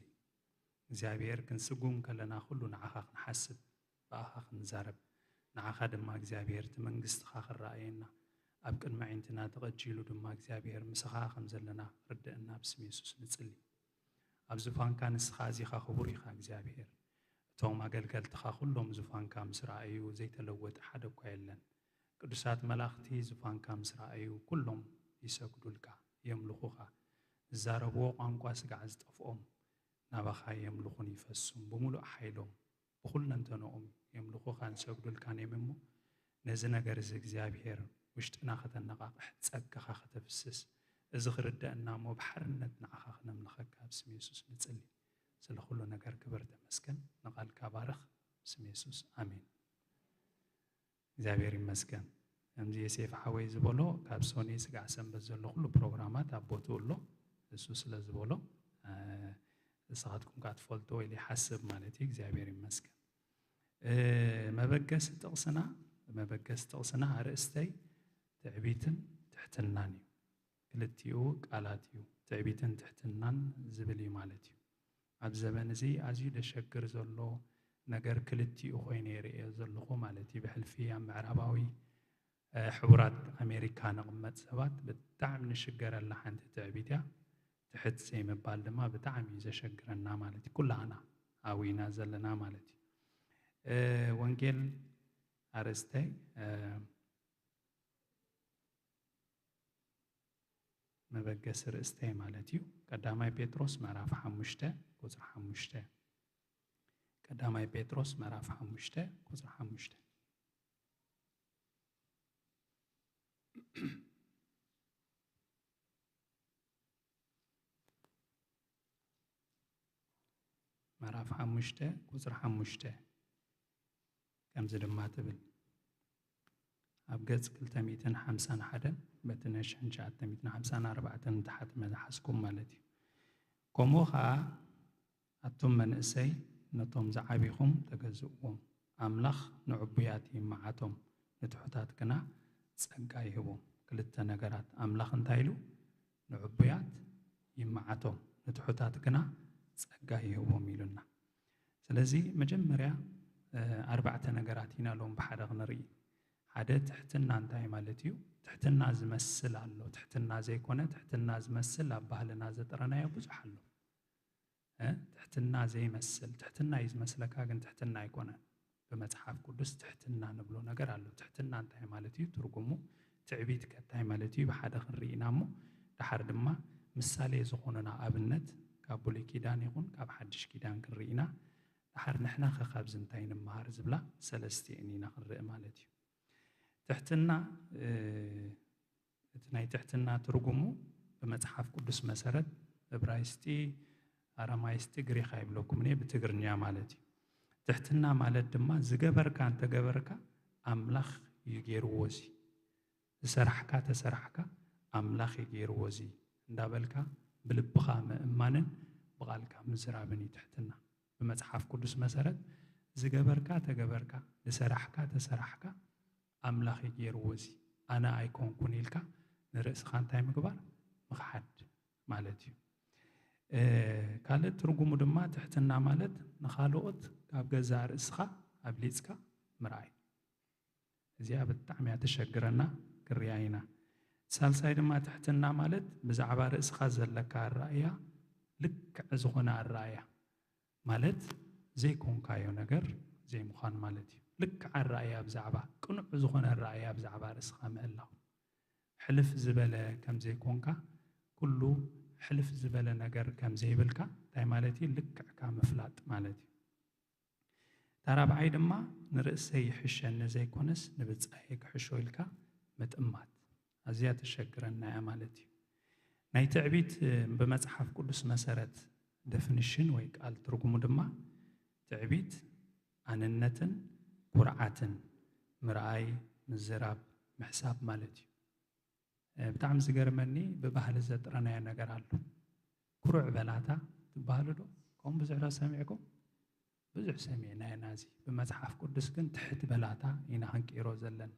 እግዚኣብሔር ክንስጉም ከለና ኩሉ ንዓኻ ክንሓስብ፣ ብኣኻ ክንዛረብ፣ ንዓኻ ድማ እግዚኣብሔር እቲ መንግስትኻ ክረኣየና፣ ኣብ ቅድሚ ኣዒንትና ተቐጂሉ ድማ እግዚኣብሔር ምሳኻ ከም ዘለና ርድእና ብስም የሱስ ንጽሊ። ኣብ ዙፋንካ ንስኻ ኣዚኻ ክቡር ኢኻ እግዚኣብሔር። እቶም ኣገልገልትኻ ኩሎም ዙፋንካ ምስ ረኣዩ ዘይተለወጠ ሓደ እኳ የለን። ቅዱሳት መላእኽቲ ዙፋንካ ምስ ረኣዩ ኩሎም ይሰግዱልካ፣ የምልኹኻ። ዝዛረብዎ ቋንቋ ስጋዕ ዝጠፍኦም ናባኻ የምልኹን ይፈሱን ብምሉእ ሓይሎም። ብኹለንተንኦም የምልኹኻን ይሰግዱልካን እዮም እሞ፣ ነዚ ነገር እዚ እግዚኣብሔር ውሽጥና ከተነቓቕሕ፣ ጸጋኻ ከተፍስስ፣ እዚ ክርደአና እሞ ብሓርነት ንዓኻ ክነምልኸካ ኣብ ስም የሱስ ንጽሊ። ስለ ኩሉ ነገር ክብር ተመስገን። ንቓልካ ባርኽ። ብስም የሱስ ኣሜን። እግዚኣብሔር ይመስገን። ከምዚ የሴፍ ሓወይ ዝበሎ፣ ካብ ሶኒ ስጋዕ ሰንበት ዘሎ ኩሉ ፕሮግራማት ኣብ ቦትኡ ኣሎ። እሱ ስለ ዝበሎ፣ እ፣ ንስኻትኩም ከኣ ትፈልጡ ወይ ይሓስብ ማለት እዩ። እግዚኣብሔር ይመስገን። እ፣ መበገሲ ጥቕስና፣ መበገሲ ጥቕስና ኣርእስተይ ትዕቢትን ትሕትናን እዩ። ክልቲኡ ቃላት እዩ። ትዕቢትን ትሕትናን ዝብል እዩ ማለት እዩ። ኣብ ዘበን እዚ ኣዝዩ ደሸግር ዘሎ ነገር ክልቲኡ ኮይኑ ይርእዮ ዘለኹ ማለት እዩ። ብሕልፊ ኣብ ምዕራባዊ፣ እ፣ ሕቡራት ኣሜሪካ ንቕመጥ ሰባት ብጣዕሚ ንሽገረላ ሓንቲ ትዕቢት እያ። ትሕት ዘይምባል ድማ ብጣዕሚ እዩ ዘሸግረና ማለት እዩ። ኩላህና ኣብኡ ኢና ዘለና ማለት እዩ። እ፣ ወንጌል ኣርእስተይ፣ እ፣ መበገሲ ርእስተይ ማለት እዩ። ቀዳማይ ጴጥሮስ ምዕራፍ ሓሙሽተ ቁጽሪ ሓሙሽተ። ቀዳማይ ጴጥሮስ ምዕራፍ ሓሙሽተ ቁጽሪ ሓሙሽተ። ምዕራፍ ሓሙሽተ ቁጽሪ ሓሙሽተ ከምዚ ድማ ትብል። ኣብ ገጽ ክልተ ሚእትን ሓምሳን ሓደን በቲ ናይ ሽሕን ትሽዓተ ሚእትን ሓምሳን ኣርባዕተን ዝተሓትመ ዝሓዝኩም ማለት እዩ። ከምኡ ኸኣ ኣቱም መንእሰይ ነቶም ዝዓቢኹም ተገዝእዎም። ኣምላኽ ንዕቡያት ይመዓቶም፣ ንትሑታት ግና ጸጋ ይህቦም። ክልተ ነገራት። ኣምላኽ እንታይ ኢሉ? ንዕቡያት ይመዓቶም፣ ንትሑታት ግና ጸጋ ይህቦም ኢሉና። ስለዚ መጀመርያ፣ እ፣ ኣርባዕተ ነገራት ኢና ሎም ብሓደ ክንርኢ። ሓደ፣ ትሕትና እንታይ ማለት እዩ? ትሕትና ዝመስል ኣሎ። ትሕትና ዘይኮነ፣ ትሕትና ዝመስል ኣብ ባህልና ዘጥረናዮ ብዙሕ ኣሎ። እ፣ ትሕትና ዘይመስል፣ ትሕትና እዩ ዝመስለካ፣ ግን ትሕትና ኣይኮነን። ብመጽሓፍ ቅዱስ ትሕትና ንብሎ ነገር ኣሎ። ትሕትና እንታይ ማለት እዩ? ትርጉሙ፣ ትዕቢት ከ እንታይ ማለት እዩ? ብሓደ ክንርኢ ኢና እሞ፣ ደሓር ድማ ምሳሌ ዝኾኑና ኣብነት ካብ ብሉይ ኪዳን ይኹን ካብ ሓድሽ ኪዳን ክንርኢ ኢና። ደሓር ንሕና ከ ካብዚ እንታይ ንምሃር ዝብላ ሰለስቲኤን ኢና ክንርኢ ማለት እዩ። ትሕትና፣ እ፣ እቲ ናይ ትሕትና ትርጉሙ ብመጽሓፍ ቅዱስ መሰረት፣ እብራይስጢ፣ ኣረማይስጢ፣ ግሪኽ ኣይብለኩምን እየ፣ ብትግርኛ ማለት እዩ። ትሕትና ማለት ድማ ዝገበርካ እንተገበርካ ኣምላኽ እዩ ገይርዎ እዚ፣ ዝሰራሕካ ተሰራሕካ ኣምላኽ እዩ ገይርዎ እዚ እንዳበልካ ብልብኻ ምእማንን ብቓልካ ምዝራብን እዩ ትሕትና። ብመጽሓፍ ቅዱስ መሰረት ዝገበርካ ተገበርካ፣ ዝሰራሕካ ተሰራሕካ ኣምላኽ እዩ ገይርዎ እዚ፣ ኣነ ኣይኮንኩን ኢልካ ንርእስኻ እንታይ ምግባር? ምኽሓድ ማለት እዩ። እ፣ ካልእ ትርጉሙ ድማ ትሕትና ማለት ንኻልኦት ካብ ገዛእ ርእስኻ ኣብሊጽካ ምርኣይ። እዚኣ ብጣዕሚ እያ ተሸግረና፣ ክርያ ኢና። ሳልሳይ ድማ ትሕትና ማለት ብዛዕባ ርእስኻ ዘለካ ኣረኣእያ ልክዕ ዝኾነ ኣረኣእያ ማለት ዘይኮንካዮ ነገር ዘይምዃን ማለት እዩ። ልክዕ ኣረኣእያ ብዛዕባ፣ ቅኑዕ ዝኾነ ኣረኣእያ ብዛዕባ ርእስኻ ምህላው። ሕልፍ ዝበለ ከም ዘይኮንካ፣ ኩሉ ሕልፍ ዝበለ ነገር ከም ዘይብልካ እንታይ ማለት እዩ? ልክዕካ ምፍላጥ ማለት እዩ። እታ ራብዓይ ድማ ንርእሰይ ይሕሸኒ ዘይኮነስ ንብጻየይ ክሕሾ ኢልካ ምጥማት። ኣዝያ ተሸግረና እያ ማለት እዩ። ናይ ትዕቢት፣ እ፣ ብመጽሓፍ ቅዱስ መሰረት ደፍኒሽን ወይ ቃል ትርጉሙ ድማ ትዕቢት ኣንነትን ኩርዓትን ምርኣይ፣ ምዝራብ፣ ምሕሳብ ማለት እዩ። እ፣ ብጣዕሚ ዝገርመኒ ብባህሊ ዘጥረናዮ ነገር ኣሎ። ኩሩዕ በላታ ትበሃሉ ዶ? ከምኡ ብዙሕ ዶ ሰሚዕኩም? ብዙሕ ሰሚዕና ኢና። እዚ ብመጽሓፍ ቅዱስ ግን ትሕት በላታ ኢና ክንቅይሮ ዘለና።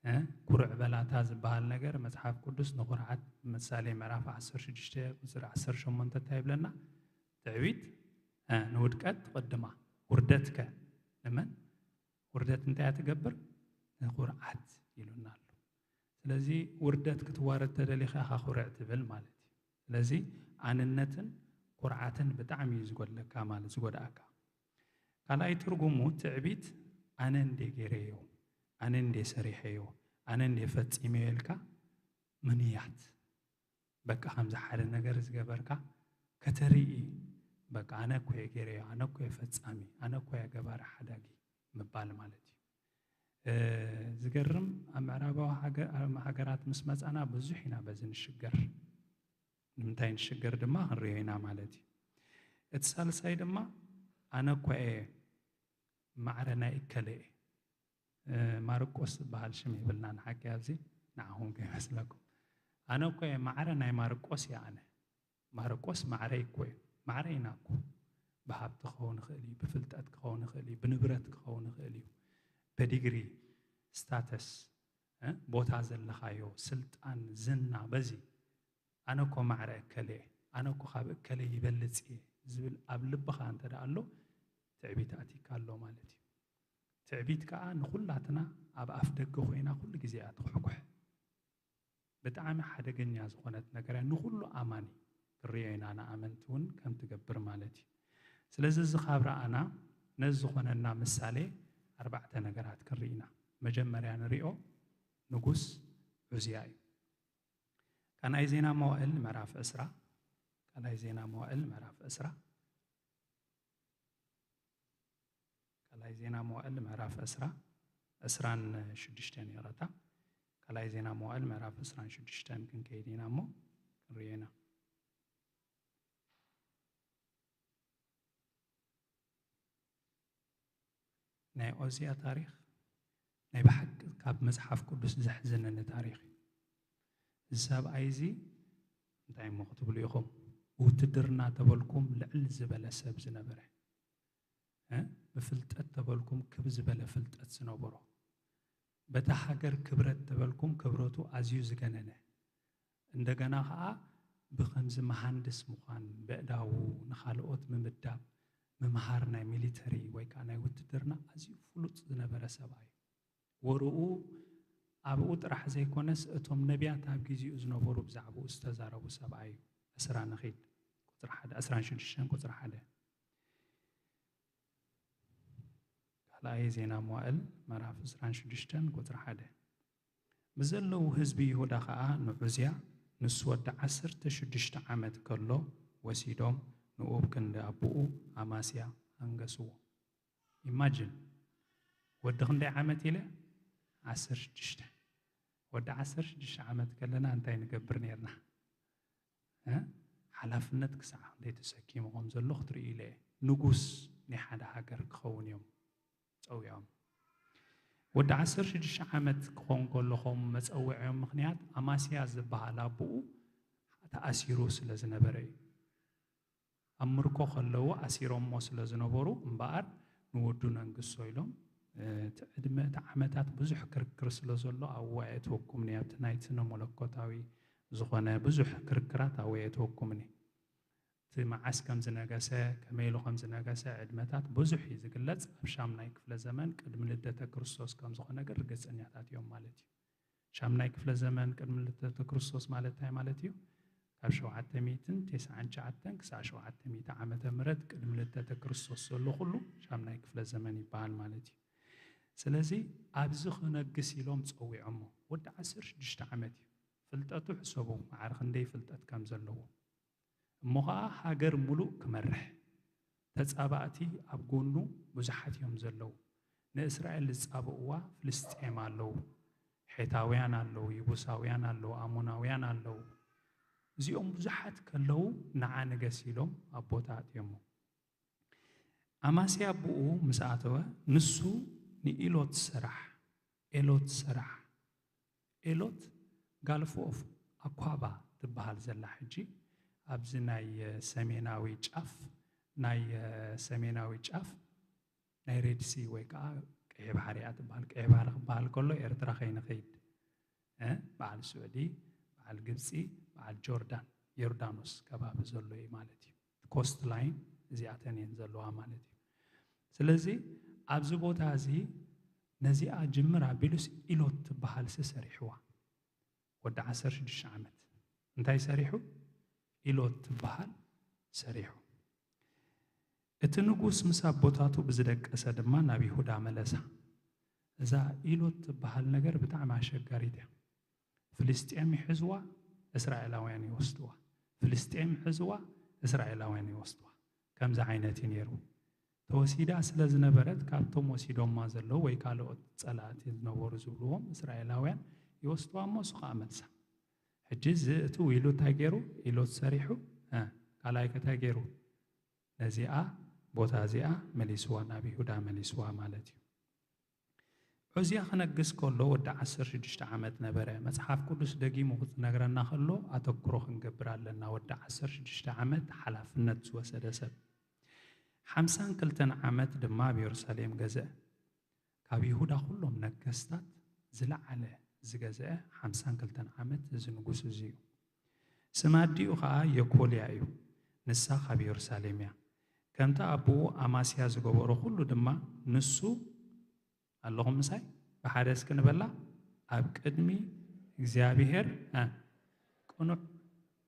እ? ኩሩዕ በላታ ዝበሃል ነገር መጽሓፍ ቅዱስ ንኹርዓት፣ ምሳሌ ምዕራፍ ዓሰርተ ሽዱሽተ ቁጽሪ ዓሰርተ ሸሞንተ እንታይ ይብለና? ትዕቢት፣ እ፣ ንውድቀት ትቕድማ፣ ውርደትከ ንመን? ውርደት እንታይ እያ ትገብር? ንኹርዓት ኢሉና ኣሎ። ስለዚ ውርደት ክትዋረድ ተደሊኻ ኢኻ ኩርዕ ትብል ማለት እዩ። ስለዚ ኣንነትን ኩርዓትን ብጣዕሚ እዩ ዝጎድለካ ማለት ዝጎድኣካ። ካልኣይ ትርጉሙ ትዕቢት ኣነ እንዴ ገይረዮ፣ ኣነ እንዴ ሰሪሐዮ፣ ኣነ እንዴ ፈጺመዮ ኢልካ ምንያት። በቃ ከምዚ ሓደ ነገር ዝገበርካ ከተርኢ፣ በቃ ኣነ እኮ እየ ገይረዮ፣ ኣነ እኮ እየ ፈጻሚ፣ ኣነ እኮ እየ ገባሪ ሓዳጊ ምባል ማለት እዩ። እ፣ ዝገርም ኣብ ምዕራባዊ ሃገ-፣ ሃገራት ምስ መጻና ብዙሕ ኢና በዚ ንሽገር። ንምንታይ ንሽገር ድማ ክንሪኦ ኢና ማለት እዩ። እቲ ሳልሳይ ድማ ኣነ እኮ እየ ማዕረ ናይ እከለ እየ። እ፣ ማርቆስ ዝበሃል ሽም የብልናን ሓቂ ኣብዚ ንዓኹም ከይመስለኩም። ኣነ እኮ እየ ማዕረ ናይ ማርቆስ እየ ኣነ። ማርቆስ ማዕረይ እኮ እዩ። ማዕረ ኢና እኮ። ብሃብቲ ክኸውን ይኽእል እዩ፣ ብፍልጠት ክኸውን ይኽእል እዩ፣ ብንብረት ክኸውን ይኽእል እዩ፣ በዲግሪ፣ ስታተስ፣ እ፣ ቦታ ዘለኻዮ፣ ስልጣን፣ ዝና፣ በዚ ኣነ እኮ ማዕረ እከለ እየ፣ ኣነ እኮ ካብ እከለ ይበልጽ እየ ዝብል ኣብ ልብኻ እንተ ደኣ ኣሎ፣ ትዕቢት ኣቲካ ኣሎ ማለት እዩ። ትዕቢት ከኣ ንኹላትና ኣብ ኣፍ ደገ ኮይና ኩሉ ግዜ እያ ትኹሕኩሕ። ብጣዕሚ ሓደገኛ ዝኾነት ነገር እያ። ንኹሉ ኣማኒ ክንሪኦ ኢና፣ ንኣመንቲ እውን ከም ትገብር ማለት እዩ። ስለዚ እዚ ካብ ረኣና፣ ነዚ ዝኾነና ምሳሌ ኣርባዕተ ነገራት ክንርኢ ኢና። መጀመርያ ንሪኦ ንጉስ ዑዝያ እዩ። ካልኣይ ዜና መዋእል ምዕራፍ ዕስራ፣ ካልኣይ ዜና መዋእል ምዕራፍ ዕስራ፣ ካልኣይ ዜና መዋእል ምዕራፍ ዕስራ፣ ዕስራን ሽዱሽተን፣ ይቕረታ። ካልኣይ ዜና መዋእል ምዕራፍ ዕስራን ሽዱሽተን ክንከይድ ኢና እሞ ክንሪኦ ኢና። ናይ ዖዝያ ታሪኽ ናይ ብሓቂ ካብ መጽሓፍ ቅዱስ ዘሕዝነኒ ታሪኽ እዩ። እዚ ሰብኣይ እዚ እንታይ እሞ ክትብሉ ኢኹም? ውትድርና ተበልኩም ልዕል ዝበለ ሰብ ዝነበረ፣ እ? ብፍልጠት ተበልኩም ክብ ዝበለ ፍልጠት ዝነበሮ፣ በታ ሃገር ክብረት ተበልኩም ክብረቱ ኣዝዩ ዝገነነ፣ እንደገና ኸዓ ብኸምዚ መሃንድስ ምዃን፣ በእዳዉ ንኻልኦት ምምዳብ፣ ምምሃር ናይ ሚሊተሪ ወይ ከዓ ናይ ውትድርና ኣዝዩ ፍሉጥ ዝነበረ ሰብኣይ እዩ። ወርኡ ኣብኡ ጥራሕ ዘይኮነስ እቶም ነቢያት ኣብ ግዜኡ ዝነበሩ ብዛዕባኡ ዝተዛረቡ ሰብኣይ እዩ። ዕስራ ንኺድ፣ ቁፅሪ ሓደ፣ ዕስራን ሽዱሽተን ቁፅሪ ሓደ። ካልኣይ ዜና መዋእል ምዕራፍ ዕስራን ሽዱሽተን ቁፅሪ ሓደ። ብዘለዉ ህዝቢ ይሁዳ ኸዓ ንዑዝያ፣ ንሱ ወዲ ዓሰርተ ሽዱሽተ ዓመት ከሎ ወሲዶም ንኡብ ክንዲ ኣቦኡ ኣማስያ ኣንገስዎ። ኢማጅን፣ ወዲ ክንደይ ዓመት ኢለ? ዓሰርተ ሽዱሽተ። ወዲ ዓሰርተ ሽዱሽተ ዓመት ከለና እንታይ ንገብር ነርና? እ? ሓላፍነት ክሳዕ ክንደይ ተሰኪሙ ከም ዘሎ ክትርእዩ ኢለ እየ። ንጉስ ናይ ሓደ ሃገር ክኸውን እዮም ጸዊዖም። ወዲ ዓሰርተ ሽዱሽተ ዓመት ክኸውን ከሎ ከም መጸውዒኦም ምኽንያት ኣማስያ ዝበሃል ኣቦኡ ተኣሲሩ ስለ ዝነበረ እዩ። ኣብ ምርኮ ከለዉ ኣሲሮሞ ስለ ዝነበሩ እምበኣር ንወዱ ነንግሶ ኢሎም፣ እ፣ እቲ ዕድመ፣ እቲ ዓመታት ብዙሕ ክርክር ስለ ዘሎ ኣብኡ ኣየእትወኩምኒ፣ ኣብቲ ናይ ስነ መለኮታዊ ዝኾነ ብዙሕ ክርክራት ኣብኡ ኣየእትወኩምኒ። እቲ መዓስ ከም ዝነገሰ፣ ከመይ ኢሉ ከም ዝነገሰ ዕድመታት ብዙሕ እዩ ዝግለጽ። ኣብ ሻምናይ ክፍለ ዘመን ቅድሚ ልደተ ክርስቶስ ከም ዝኾነ ግን ርግጸኛታት እዮም ማለት እዩ። ሻምናይ ክፍለ ዘመን ቅድሚ ልደተ ክርስቶስ ማለት እንታይ ማለት እዩ? ካብ ሸውዓተ ሚእትን ተስዓን ትሽዓተን ክሳዕ ሸውዓተ ሚእቲ ዓመተ ምህረት ቅድሚ ልደተ ክርስቶስ ዘሎ ኩሉ ሻምናይ ክፍለ ዘመን ይበሃል ማለት እዩ። ስለዚ ኣብዚ ክነግስ ኢሎም ጸዊዖሞ። ወዲ ዓሰርተ ሽዱሽተ ዓመት እዩ። ፍልጠቱ ሕሰቡ፣ ማዕረ ክንደይ ፍልጠት ከም ዘለዎ። እሞ ኸዓ ሃገር ሙሉእ ክመርሕ። ተጻባእቲ ኣብ ጎኑ ብዙሓት እዮም ዘለዉ። ንእስራኤል ዝጻብእዋ ፍልስጤም ኣለዉ፣ ሔታውያን ኣለዉ፣ ይቡሳውያን ኣለዉ፣ ኣሞናውያን ኣለዉ። እዚኦም ብዙሓት ከለዉ ንዓ ንገስ ኢሎም ኣብ ቦታ ኣእትዮሞ። ኣማስያ ኣቦኡ ምስ ኣተወ ንሱ ንኢሎት ሰራሕ፣ ኤሎት ሰራሕ፣ ኤሎት ጋልፍ ኦፍ ኣኳባ ትበሃል ዘላ ሕጂ ኣብዚ ናይ ሰሜናዊ ጫፍ፣ ናይ ሰሜናዊ ጫፍ ናይ ሬድ ሲ ወይ ከዓ ቀይሕ ባሕሪ እያ ትበሃል። ቀይሕ ባሕሪ ክበሃል ከሎ ኤርትራ ከይንኸይድ፣ እ፣ በዓል ስዑዲ፣ በዓል ግብፂ፣ በዓል ጆርዳን፣ ዮርዳኖስ ከባቢ ዘሎ እዩ ማለት እዩ። ኮስት ላይን እዚኣተን እየን ዘለዋ ማለት እዩ። ስለዚ ኣብዚ ቦታ እዚ ነዚኣ ጅምር ኣቢሉስ ኢሎት ትበሃልሲ ሰሪሕዋ። ወዲ ዓሰርተ ሽዱሽተ ዓመት እንታይ ሰሪሑ? ኢሎት ትበሃል ሰሪሑ። እቲ ንጉስ ምስ ኣቦታቱ ብዝደቀሰ ድማ ናብ ይሁዳ መለሳ። እዛ ኢሎት ትበሃል ነገር ብጣዕሚ ኣሸጋሪት እያ። ፍልስጤም ይሕዝዋ፣ እስራኤላውያን ይወስድዋ። ፍልስጤም ይሕዝዋ፣ እስራኤላውያን ይወስድዋ። ከምዚ ዓይነት እዩ ነይሩ። ተወሲዳ ስለ ዝነበረት ካብቶም ወሲዶማ ዘለዉ ወይ ካልኦት ጸላእቲ ዝነበሩ ዝብልዎም እስራኤላውያን ይወስድዋ እሞ እሱ ኸኣ መልሳ። ሕጂ እዚ እቲ ኢሉ እንታይ ገይሩ? ኢሎት ሰሪሑ፣ እ፣ ካልኣይ ከ እንታይ ገይሩ? ነዚኣ ቦታ እዚኣ መሊስዋ፣ ናብ ይሁዳ መሊስዋ ማለት እዩ። ዖዝያ ክነግስ ከሎ ወዲ ዓሰርተ ሽዱሽተ ዓመት ነበረ። መጽሓፍ ቅዱስ ደጊሙ ክትነግረና ከሎ ኣተኩሮ ክንገብር ኣለና። ወዲ ዓሰርተ ሽዱሽተ ዓመት ሓላፍነት ዝወሰደ ሰብ። ሓምሳን ክልተን ዓመት ድማ ኣብ የሩሳሌም ገዝአ። ካብ ይሁዳ ኩሎም ነገስታት ዝለዓለ ዝገዝአ ሓምሳን ክልተን ዓመት እዚ ንጉስ እዚ እዩ። ስም ኣዲኡ ኸኣ የኮልያ እዩ። ንሳ ካብ የሩሳሌም እያ። ከምቲ ኣቦኡ ኣማስያ ዝገበሮ ኩሉ ድማ ንሱ፣ ኣለኹም ምሳይ? ብሓደ እስኪ ንበላ። ኣብ ቅድሚ እግዚኣብሄር፣ እ፣ ቅኑዕ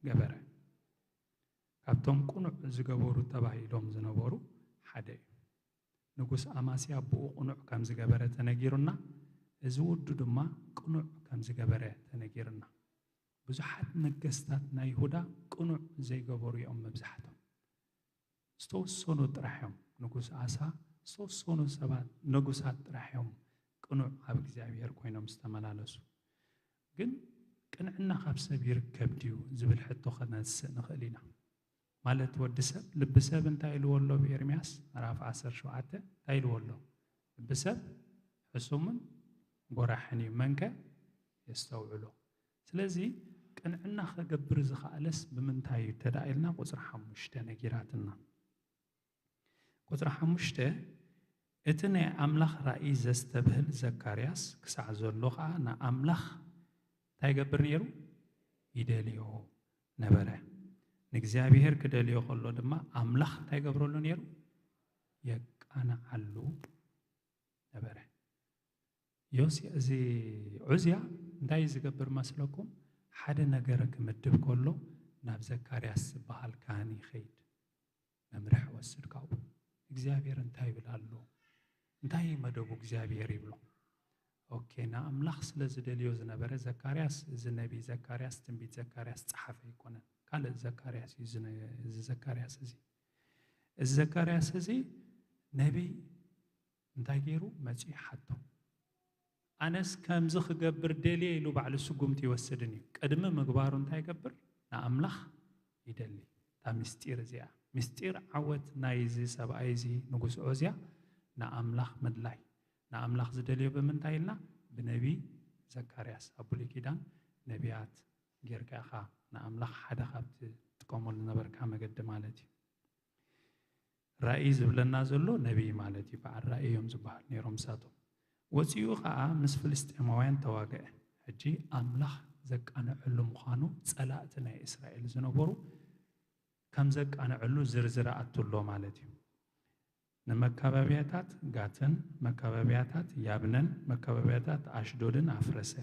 ገበረ። ካብቶም ቅኑዕ ዝገበሩ ተባሂሎም ዝነበሩ ሓደ እዩ። ንጉስ ኣማስያ ብኡ ቅኑዕ ከም ዝገበረ ተነጊሩና፣ እዚ ወዱ ድማ ቅኑዕ ከም ዝገበረ ተነጊሩና። ብዙሓት ነገስታት ናይ ይሁዳ ቅኑዕ ዘይገበሩ እዮም መብዛሕቶም። ዝተወሰኑ ጥራሕ እዮም፣ ንጉስ ኣሳ፣ ዝተወሰኑ ሰባት፣ ንጉሳት ጥራሕ እዮም ቅኑዕ ኣብ እግዚኣብሔር ኮይኖም ዝተመላለሱ። ግን ቅንዕና ካብ ሰብ ይርከብ ድዩ ዝብል ሕቶ ከነስእ ንኽእል ኢና። ማለት ወዲ ሰብ፣ ልቢ ሰብ እንታይ ኢልዎ ኣሎ? ብኤርምያስ ምዕራፍ ዓሰርተ ሸውዓተ እንታይ ኢልዎ ኣሎ? ልቢ ሰብ ሕሱምን ጎራሕን እዩ፣ መንከ የስተውዕሎ። ስለዚ ቅንዕና ከገብር ዝኸኣለስ ብምንታይ እዩ ተዳኢልና? ቁፅሪ ሓሙሽተ ነጊራትና። ቁፅሪ ሓሙሽተ፣ እቲ ናይ ኣምላኽ ራእይ ዘስተብህል ዘካርያስ ክሳዕ ዘሎ ኸዓ ንኣምላኽ እንታይ ይገብር ነይሩ? ይደልዮ ነበረ። ንእግዚኣብሔር ክደልዮ ከሎ ድማ ኣምላኽ እንታይ ይገብረሉ ነይሩ? የቃንዓሉ ነበረ። ዮሲ፣ እዚ ዑዝያ እንታይ እዩ ዝገብር መስለኩም? ሓደ ነገር ክምድብ ከሎ ናብ ዘካርያስ ዝበሃል ካህን ይኸይድ። መምርሒ ወስድ ካብኡ። እግዚኣብሔር እንታይ ይብል ኣሎ? እንታይ እዩ መደቡ እግዚኣብሔር ይብሎ። ኦኬ፣ ንኣምላኽ ስለ ዝደልዮ ዝነበረ ዘካርያስ፣ እዚ ነቢይ ዘካርያስ፣ ትንቢት ዘካርያስ ጸሓፈ ኣይኮነን። ካልእ ዘካርያስ እዩ፣ እዚ ነ-፣ እዚ ዘካርያስ እዚ። እዚ ዘካርያስ እዚ ነቢይ እንታይ ገይሩ መጺኡ ሓቶ? ኣነስ ከምዚ ክገብር ደልየ ኢሉ ባዕሉ ስጉምቲ ይወስድን እዩ። ቅድሚ ምግባሩ እንታይ ይገብር? ንኣምላኽ ይደሊ። እታ ምስጢር እዚኣ፣ ምስጢር ዓወት ናይዚ ሰብኣይ እዚ ንጉስ ዖዝያ ንኣምላኽ ምድላይ። ንኣምላኽ ዝደልዮ ብምንታይ ኢልና? ብነቢይ ዘካርያስ። ኣብ ብሉይ ኪዳን ነቢያት ጌርካ ኢኻ ንኣምላኽ ሓደ ካብቲ ትጥቀመሉ ዝነበርካ መገዲ ማለት እዩ። ራእይ ዝብለና ዘሎ ነቢይ ማለት እዩ። በዓል ራእይ እዮም ዝበሃሉ ነይሮም እሳቶም። ወፂኡ ኸዓ ምስ ፍልስጤማውያን ተዋግዐ። ሕጂ ኣምላኽ ዘቃንዐሉ ምዃኑ ጸላእቲ ናይ እስራኤል ዝነበሩ ከም ዘቃንዐሉ ዝርዝር ኣቱ ኣሎ ማለት እዩ። ንመካበብያታት ጋትን መካበብያታት ያብነን መካበብያታት ኣሽዶድን ኣፍረሰ።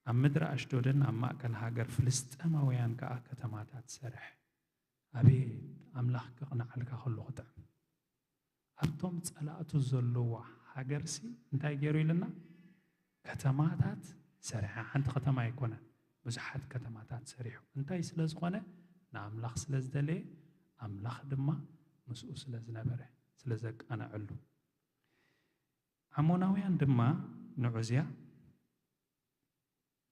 ኣብ ምድሪ ኣሽዶድን ኣብ ማእከል ሃገር ፍልስጤማውያን ከኣ ከተማታት ሰርሐ። ኣቤት ኣምላኽ ከቕንዓልካ ከሎ ክጥዕም። ኣብቶም ጸላእቱ ዘለዋ ሃገርሲ እንታይ ገይሩ ኢልና? ከተማታት ሰሪሐ። ሓንቲ ከተማ ኣይኮነን፣ ብዙሓት ከተማታት ሰሪሑ። እንታይ ስለ ዝኾነ? ንኣምላኽ ስለ ዝደለየ፣ ኣምላኽ ድማ ምስኡ ስለ ዝነበረ፣ ስለ ዘቃንዐሉ። ዓሞናውያን ድማ ንዑዝያ፣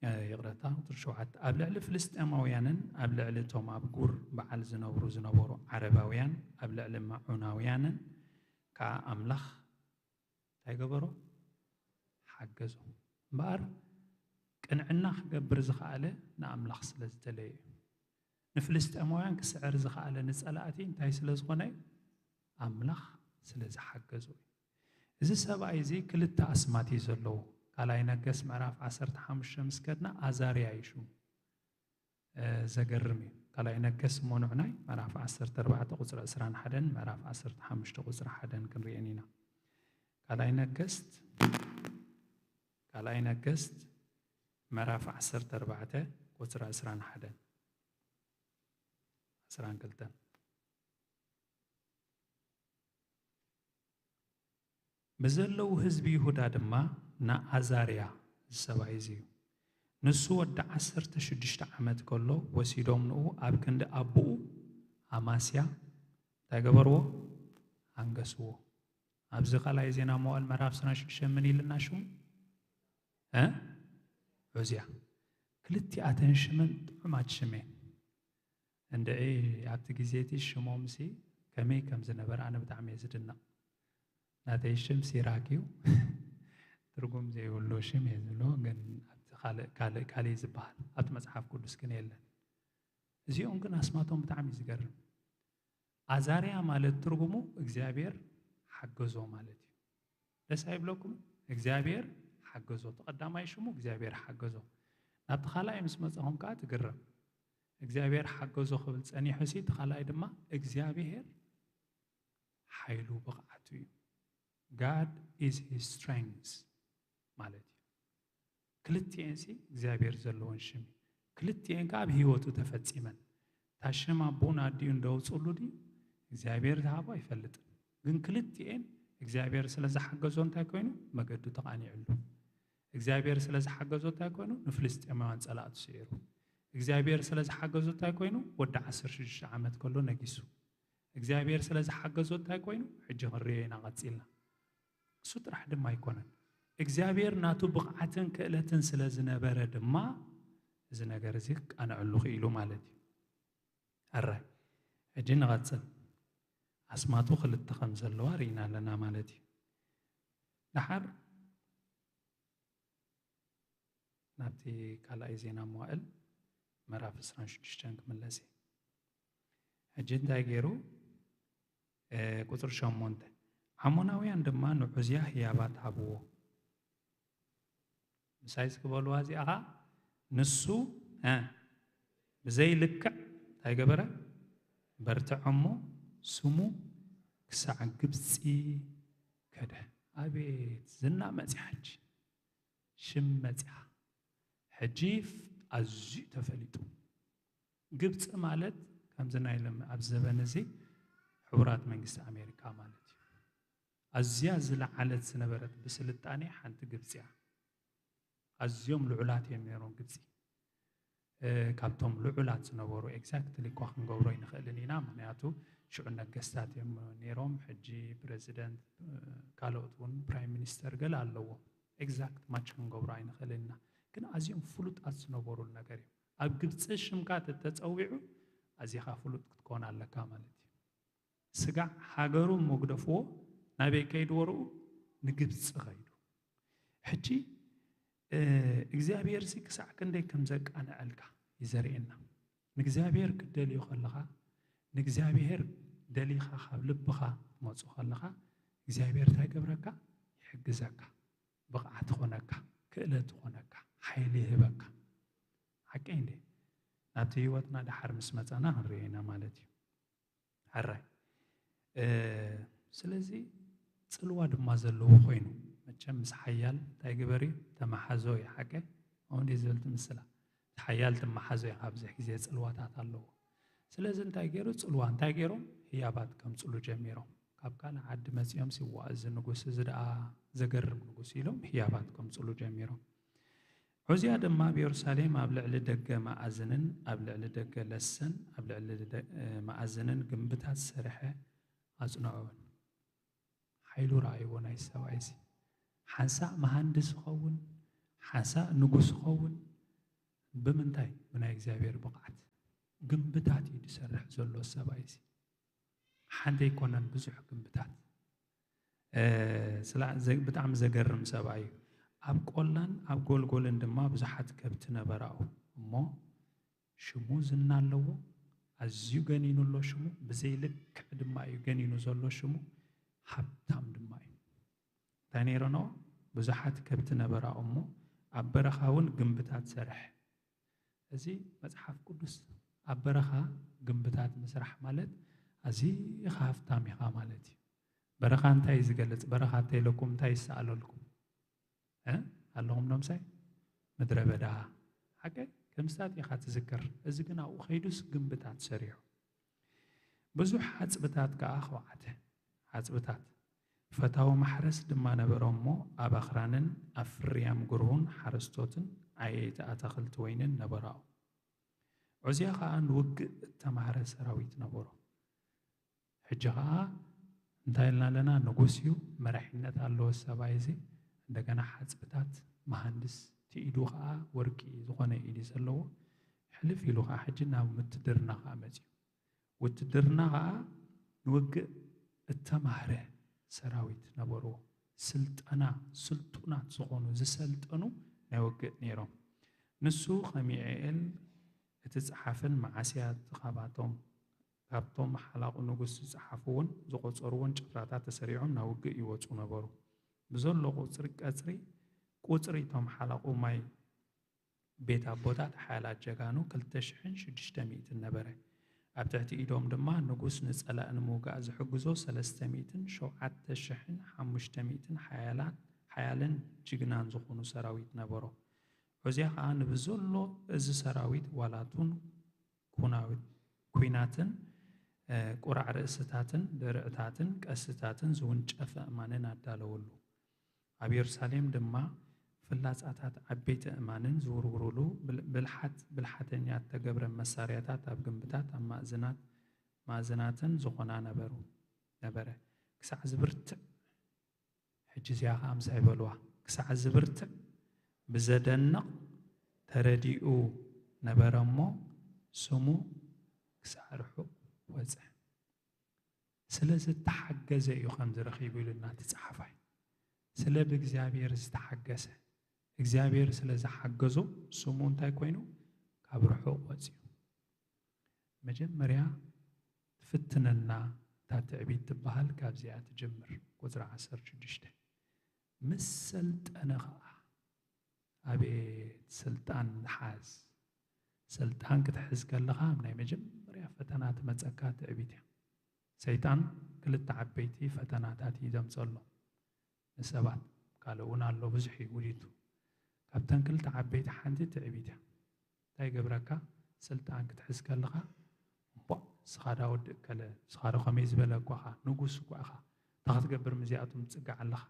እ፣ ይቕረታ፣ ቁጽሪ ሸውዓተ፣ ኣብ ልዕሊ ፍልስጤማውያንን ኣብ ልዕሊ እቶም ኣብ ጉር በዓል ዝነብሩ ዝነበሩ ዓረባውያን፣ ኣብ ልዕሊ ማዑናውያንን ከኣ ኣምላኽ እንታይ ገበሮ? ሓገዞ። እምበኣር ቅንዕና ክገብር ዝኸኣለ ንኣምላኽ ስለ ዝደለየ እዩ። ንፍልስጤማውያን ክስዕር ዝኸኣለ ንጸላእቲ እንታይ ስለ ዝኾነ እዩ? ኣምላኽ ስለ ዝሓገዞ እዩ። እዚ ሰብኣይ እዚ ክልተ ኣስማት እዩ ዘለዎ። ካልኣይ ነገስ ምዕራፍ ዓሰርተ ሓሙሽተ ምስ ከድና ኣዛርያ እዩ ሽሙ። እ፣ ዘገርም እዩ። ካልኣይ ነገስ እሞ ንዑናይ ምዕራፍ ዓሰርተ ኣርባዕተ ቁጽሪ ዕስራን ሓደን ምዕራፍ ዓሰርተ ሓሙሽተ ቁጽሪ ሓደን ክንርእየን ኢና። ካልኣይ ነገስት፣ ካልኣይ ነገስት ምዕራፍ ዓሰርተ ኣርባዕተ ቁጽሪ ዕስራን ሓደን፣ ዕስራን ክልተን። ብዘለዉ ህዝቢ ይሁዳ ድማ ንኣዛርያ፣ እዚ ሰብኣይ እዚ እዩ። ንሱ ወዲ ዓሰርተ ሽዱሽተ ዓመት ከሎ ወሲዶም ንኡ ኣብ ክንዲ ኣቦኡ ኣማስያ እንታይ ገበርዎ? ኣንገስዎ። ኣብዚ ካልኣይ ዜና መዋዕል ምዕራፍ ዕስራን ሽዱሽተን ምን ኢልና ሽሙ? እ? ዑዝያ። ክልቲኣተን ሽመን ጥዑማት ሽም እየን። እንድዒ ኣብቲ ግዜ እቲ ሽሞምሲ ከመይ ከም ዝነበረ ኣነ ብጣዕሚ እየ ዝድነቕ። ናተይ ሽም ሲራክ እዩ። ትርጉም ዘይብሉ ሽም እየ ዝብሎ፣ ግን ኣብቲ ካልእ፣ ካልእ፣ ካልእ ዝበሃል ኣብቲ መጽሓፍ ቅዱስ ግን የለን። እዚኦም ግን ኣስማቶም ብጣዕሚ እዩ ዝገርም። ኣዛርያ ማለት ትርጉሙ እግዚኣብሔር ሓገዞ ማለት እዩ። ደስ ኣይብለኩም? እግዚኣብሔር ሓገዞ። እቲ ቀዳማይ ሽሙ እግዚኣብሔር ሓገዞ። ናብቲ ካልኣይ ምስ መጻኹም ከኣ ትግረም። እግዚኣብሔር ሓገዞ ክብል ጸኒሑሲ፣ እቲ ካልኣይ ድማ እግዚኣብሔር ሓይሉ ብቕዓቱ እዩ። God is his strength ማለት እዩ። ክልቲኤንሲ እግዚኣብሔር ዘለወን ሽም እዩ። ክልቲኤን ከኣ ኣብ ህይወቱ ተፈጺመን። እታ ሽም ኣቦኡን ኣዲኡን ደውጽሉ ድዩ? እግዚኣብሔር ዝሃቦ ኣይፈልጥን። ግን ክልቲኤን እግዚኣብሔር ስለ ዝሓገዞ እንታይ ኮይኑ? መገዱ ተቓኒዕሉ። እግዚኣብሔር ስለ ዝሓገዞ እንታይ ኮይኑ? ንፍልስጤማውያን ጸላእቱ ስዒሩ። እግዚኣብሔር ስለ ዝሓገዞ እንታይ ኮይኑ? ወዲ ዓሰርተ ሽዱሽተ ዓመት ከሎ ነጊሱ። እግዚኣብሔር ስለ ዝሓገዞ እንታይ ኮይኑ? ሕጂ ክንርእዮ ኢና ቀጺልና። እሱ ጥራሕ ድማ ኣይኮነን። እግዚኣብሔር ናቱ ብቕዓትን ክእለትን ስለ ዝነበረ ድማ እዚ ነገር እዚ ክቃንዐሉ ክኢሉ ማለት እዩ። ኣራይ፣ ሕጂ ንቐጽል። ኣስማቱ ክልተ ከም ዘለዋ ርኢና ኣለና ማለት እዩ። ደሓር ናብቲ ካልኣይ ዜና መዋእል ምዕራፍ ዕስራን ሽዱሽተን ክምለስ እየ። ሕጂ እንታይ ገይሩ? እ፣ ቁጽሪ ሸሞንተ፣ ዓሞናውያን ድማ ንዑዝያ ህያባት ሃብዎ። ምሳይ እስኪ በልዋ እዚኣ ኸዓ፣ ንሱ፣ እ፣ ብዘይ ልክዕ እንታይ ገበረ? በርትዖ እሞ ስሙ ክሳዕ ግብፂ ከደ። ኣቤት ዝና መፂሓች። ሽም መጺኣ። ሕጂ ኣዝዩ ተፈሊጡ። ግብጺ ማለት ከምዚ ናይ ሎም-፣ ኣብዚ ዘበን እዚ ሕቡራት መንግስቲ ኣሜሪካ ማለት እዩ። ኣዝያ ዝለዓለት ዝነበረት ብስልጣኔ ሓንቲ ግብጺ እያ። ኣዝዮም ልዑላት እዮም ነይሮም ግብጺ። እ፣ ካብቶም ልዑላት ዝነበሩ ኤግዛክትሊ እኳ ክንገብሮ ኣይንኽእልን ኢና፣ ምኽንያቱ ሽዑ ነገስታት እዮም ነይሮም። ሕጂ ፕረዚደንት፣ እ፣ ካልኦት እውን ፕራይም ሚኒስተር ገለ ኣለዎም። ኤግዛክት ማች ክንገብሮ ኣይንኽእልን ኢና፣ ግን ኣዝዮም ፍሉጣት ዝነበሩሉ ነገር እዩ። ኣብ ግብጺ ሽምካ ተተጸዊዑ ኣዚኻ ፍሉጥ ክትኮን ኣለካ ማለት እዩ። ስጋዕ ሃገሩ እሞ ግደፍዎ፣ ናበይ ከይዱ ወርኡ? ንግብጺ ከይዱ። ሕጂ፣ እ፣ እግዚኣብሔርሲ ክሳዕ ክንደይ ከም ዘቃንዐልካ እዩ ዘርእየና። ንእግዚኣብሔር ክትደልዮ ከለኻ፣ ንእግዚኣብሔር ደሊኻ ካብ ልብኻ ክትመጹ ከለኻ፣ እግዚኣብሔር እንታይ ይገብረካ? ይሕግዘካ፣ ብቕዓት ይኾነካ፣ ክእለት ይኾነካ፣ ሓይሊ ይህበካ። ሓቀይ እንዴ? ናብቲ ህይወትና ደሓር ምስ መጻና ክንርእዮ ኢና ማለት እዩ። ሕራይ። እ፣ ስለዚ ጽልዋ ድማ ዘለዎ ኮይኑ፣ መቸም ምስ ሓያል እንታይ ግበር እዩ? ተመሓዞ እዩ። ሓቀ? ከምኡ እንዴ ዝብል ትምስላ። ምስ ሓያል ትመሓዞ እዩ። ኣብዚ ግዜ ጽልዋታት ኣለዎ። ስለዚ እንታይ ገይሩ? ጽልዋ እንታይ ገይሮም? ህያባት ከምጽሉ ጀሚሮም። ካብ ካልእ ዓዲ መጺኦም ሲዋ፣ እዚ ንጉስ እዚ ደኣ ዘገርም ንጉስ ኢሎም ህያባት ከምጽሉ ጀሚሮም። ዖዝያ ድማ ኣብ የሩሳሌም ኣብ ልዕሊ ደገ መኣዝንን ኣብ ልዕሊ ደገ ለሰን ኣብ ልዕሊ ደ-፣ መኣዝንን ግምብታት ሰርሐ ኣጽንዖ። ሓይሉ ረኣይዎ ናይ ሰብኣይ እዚ። ሓንሳእ መሃንድስ ይኸውን፣ ሓንሳእ ንጉስ ይኸውን። ብምንታይ? ብናይ እግዚኣብሔር ብቕዓት። ግምብታት እዩ ዝሰርሕ ዘሎ ሰብኣይ እዚ። ሓንቲ ኣይኮነን፣ ብዙሕ ግምብታት። እ፣ ስላ-፣ ዘ-፣ ብጣዕሚ ዘገርም ሰብኣይ እዩ። ኣብ ቆላን ኣብ ጎልጎልን ድማ ብዙሓት ከብቲ ነበራኡ። እሞ ሽሙ ዝና ኣለዎ፣ ኣዝዩ ገኒኑ ኣሎ ሽሙ፣ ብዘይ ልክዕ ድማ እዩ ገኒኑ ዘሎ ሽሙ፣ ሃብታም ድማ እዩ። እንታይ ነይረንኦ? ብዙሓት ከብቲ ነበራኡ እሞ ኣብ በረኻ እውን ግምብታት ሰርሐ። እዚ መጽሓፍ ቅዱስ ኣብ በረኻ ግምብታት ምስራሕ ማለት ኣዚኻ ሃብታም ኢኻ ማለት እዩ። በረኻ እንታይ እዩ ዝገልጽ? በረኻ እንተኢለኩም እንታይ ይሰኣለልኩም? እ? ኣለኹም ዶ ምሳይ? ምድረ በዳ። ሓቀይ? ከምስታት ኢኻ ትዝክር። እዚ ግን ኣብኡ ከይዱስ ግምብታት ሰሪሑ። ብዙሕ ሓጽብታት ከኣ ኸውዓተ። ሓጽብታት። ፈታዊ ማሕረስ ድማ ነበሮ እሞ ኣብ ኣኽራንን ኣብ ፍርያም ጉርሁን ሓረስቶትን ዓየይቲ ኣታኽልቲ ወይንን ነበራኡ። ዖዝያ ኸኣ ንውግእ እተማህረ ሰራዊት ነበሮ። ሕጂ ኸኣ እንታይ ኢልና ኣለና? ንጉስ እዩ፣ መራሒነት ኣለዎ ሰብኣይ እዚ። እንደገና ሓጽብታት፣ መሃንድስ፣ እቲ ኢዱ ኸኣ ወርቂ ዝኾነ ኢድ እዩ ዘለዎ። ሕልፍ ኢሉ ኸኣ ሕጂ ናብ ውትድርና ኸኣ መጺኡ። ውትድርና ኸኣ ንውግእ እተማህረ ሰራዊት ነበርዎ። ስልጠና፣ ስልጡናት ዝኾኑ፣ ዝሰልጠኑ ናይ ውግእ ነይሮም። ንሱ ከም ይዕኤል እቲ ጸሓፍን መዓስያ እቲ ኻባቶም፣ ካብቶም ሓላቑ ንጉስ ዝጸሓፍዎን ዝቖጸርዎን ጭፍራታት ተሰሪዖም ናብ ውግእ ይወጹ ነበሩ። ብዘሎ ቁጽሪ ቀጽሪ፣ ቁጽሪ እቶም ሓላቑ ማይ ቤት ኣቦታት ሓያላት ጀጋኑ ክልተ ሽሕን ሽዱሽተ ሚእትን ነበረ። ኣብ ትሕቲ ኢዶም ድማ ንጉስ ንጸላእ ንምውጋእ ዝሕግዞ ሰለስተ ሚእትን ሸውዓተ ሽሕን ሓሙሽተ ሚእትን ሓያላት፣ ሓያልን ጅግናን ዝኾኑ ሰራዊት ነበሮ። ዖዝያ ኸኣ ንብዘሎ እዚ ሰራዊት ዋላቱን ኩናዊት፣ ኲናትን ቁራዕ ርእስታትን ድርዕታትን ቀስትታትን ዝውንጨፈ እማንን ኣዳለወሉ። ኣብ የሩሳሌም ድማ ፍላጻታት ዓበይቲ እማንን ዝውርውሩሉ ብልሓት ብልሓተኛ እተገብረ መሳርያታት ኣብ ግንብታት ኣብ ማእዝናት ማእዝናትን ዝኾና ነበሩ ነበረ ክሳዕ ዝብርትዕ ሕጂ እዚኣ ከዓ ምሳይ በልዋ። ክሳዕ ዝብርትዕ ብዘደንቕ ተረዲኡ ነበረ እሞ ስሙ ክሳዕ ርሑቕ ወፀ። ስለ ዝተሓገዘ እዩ ከምዚ ረኺቡ ኢሉና እቲ ፀሓፋይ። ስለ ብእግዚኣብሔር ዝተሓገሰ እግዚኣብሔር ስለ ዝሓገዞ ስሙ እንታይ ኮይኑ ካብ ርሑቕ ወፅዩ። መጀመርያ ትፍትነና እታ ትዕቢት ትበሃል ካብዚኣ ትጅምር። ቁፅሪ ዓሰርተ ሽዱሽተ ምስ ሰልጠነ ኸዓ ኣቤት ስልጣን ዝሓዝ። ስልጣን ክትሕዝ ከለኻ ናይ መጀመርያ ፈተና ትመፀካ ትዕቢት እያ። ሰይጣን ክልተ ዓበይቲ ፈተናታት እዩ ዘምፀሎም ንሰባት። ካልእ እውን ኣሎ ብዙሕ እዩ ውዲቱ። ካብተን ክልተ ዓበይቲ ሓንቲ ትዕቢት እያ። እንታይ ይገብረካ? ስልጣን ክትሕዝ ከለኻ እምቧ ንስኻ ዳ ወዲ እከለ ንስኻ ዶ ከመይ ዝበለ እኳ ኢኻ ንጉስ እኳ ኢኻ እንታይ ክትገብር ምዚኣቶም ትፅጋዕ ኣለኻ?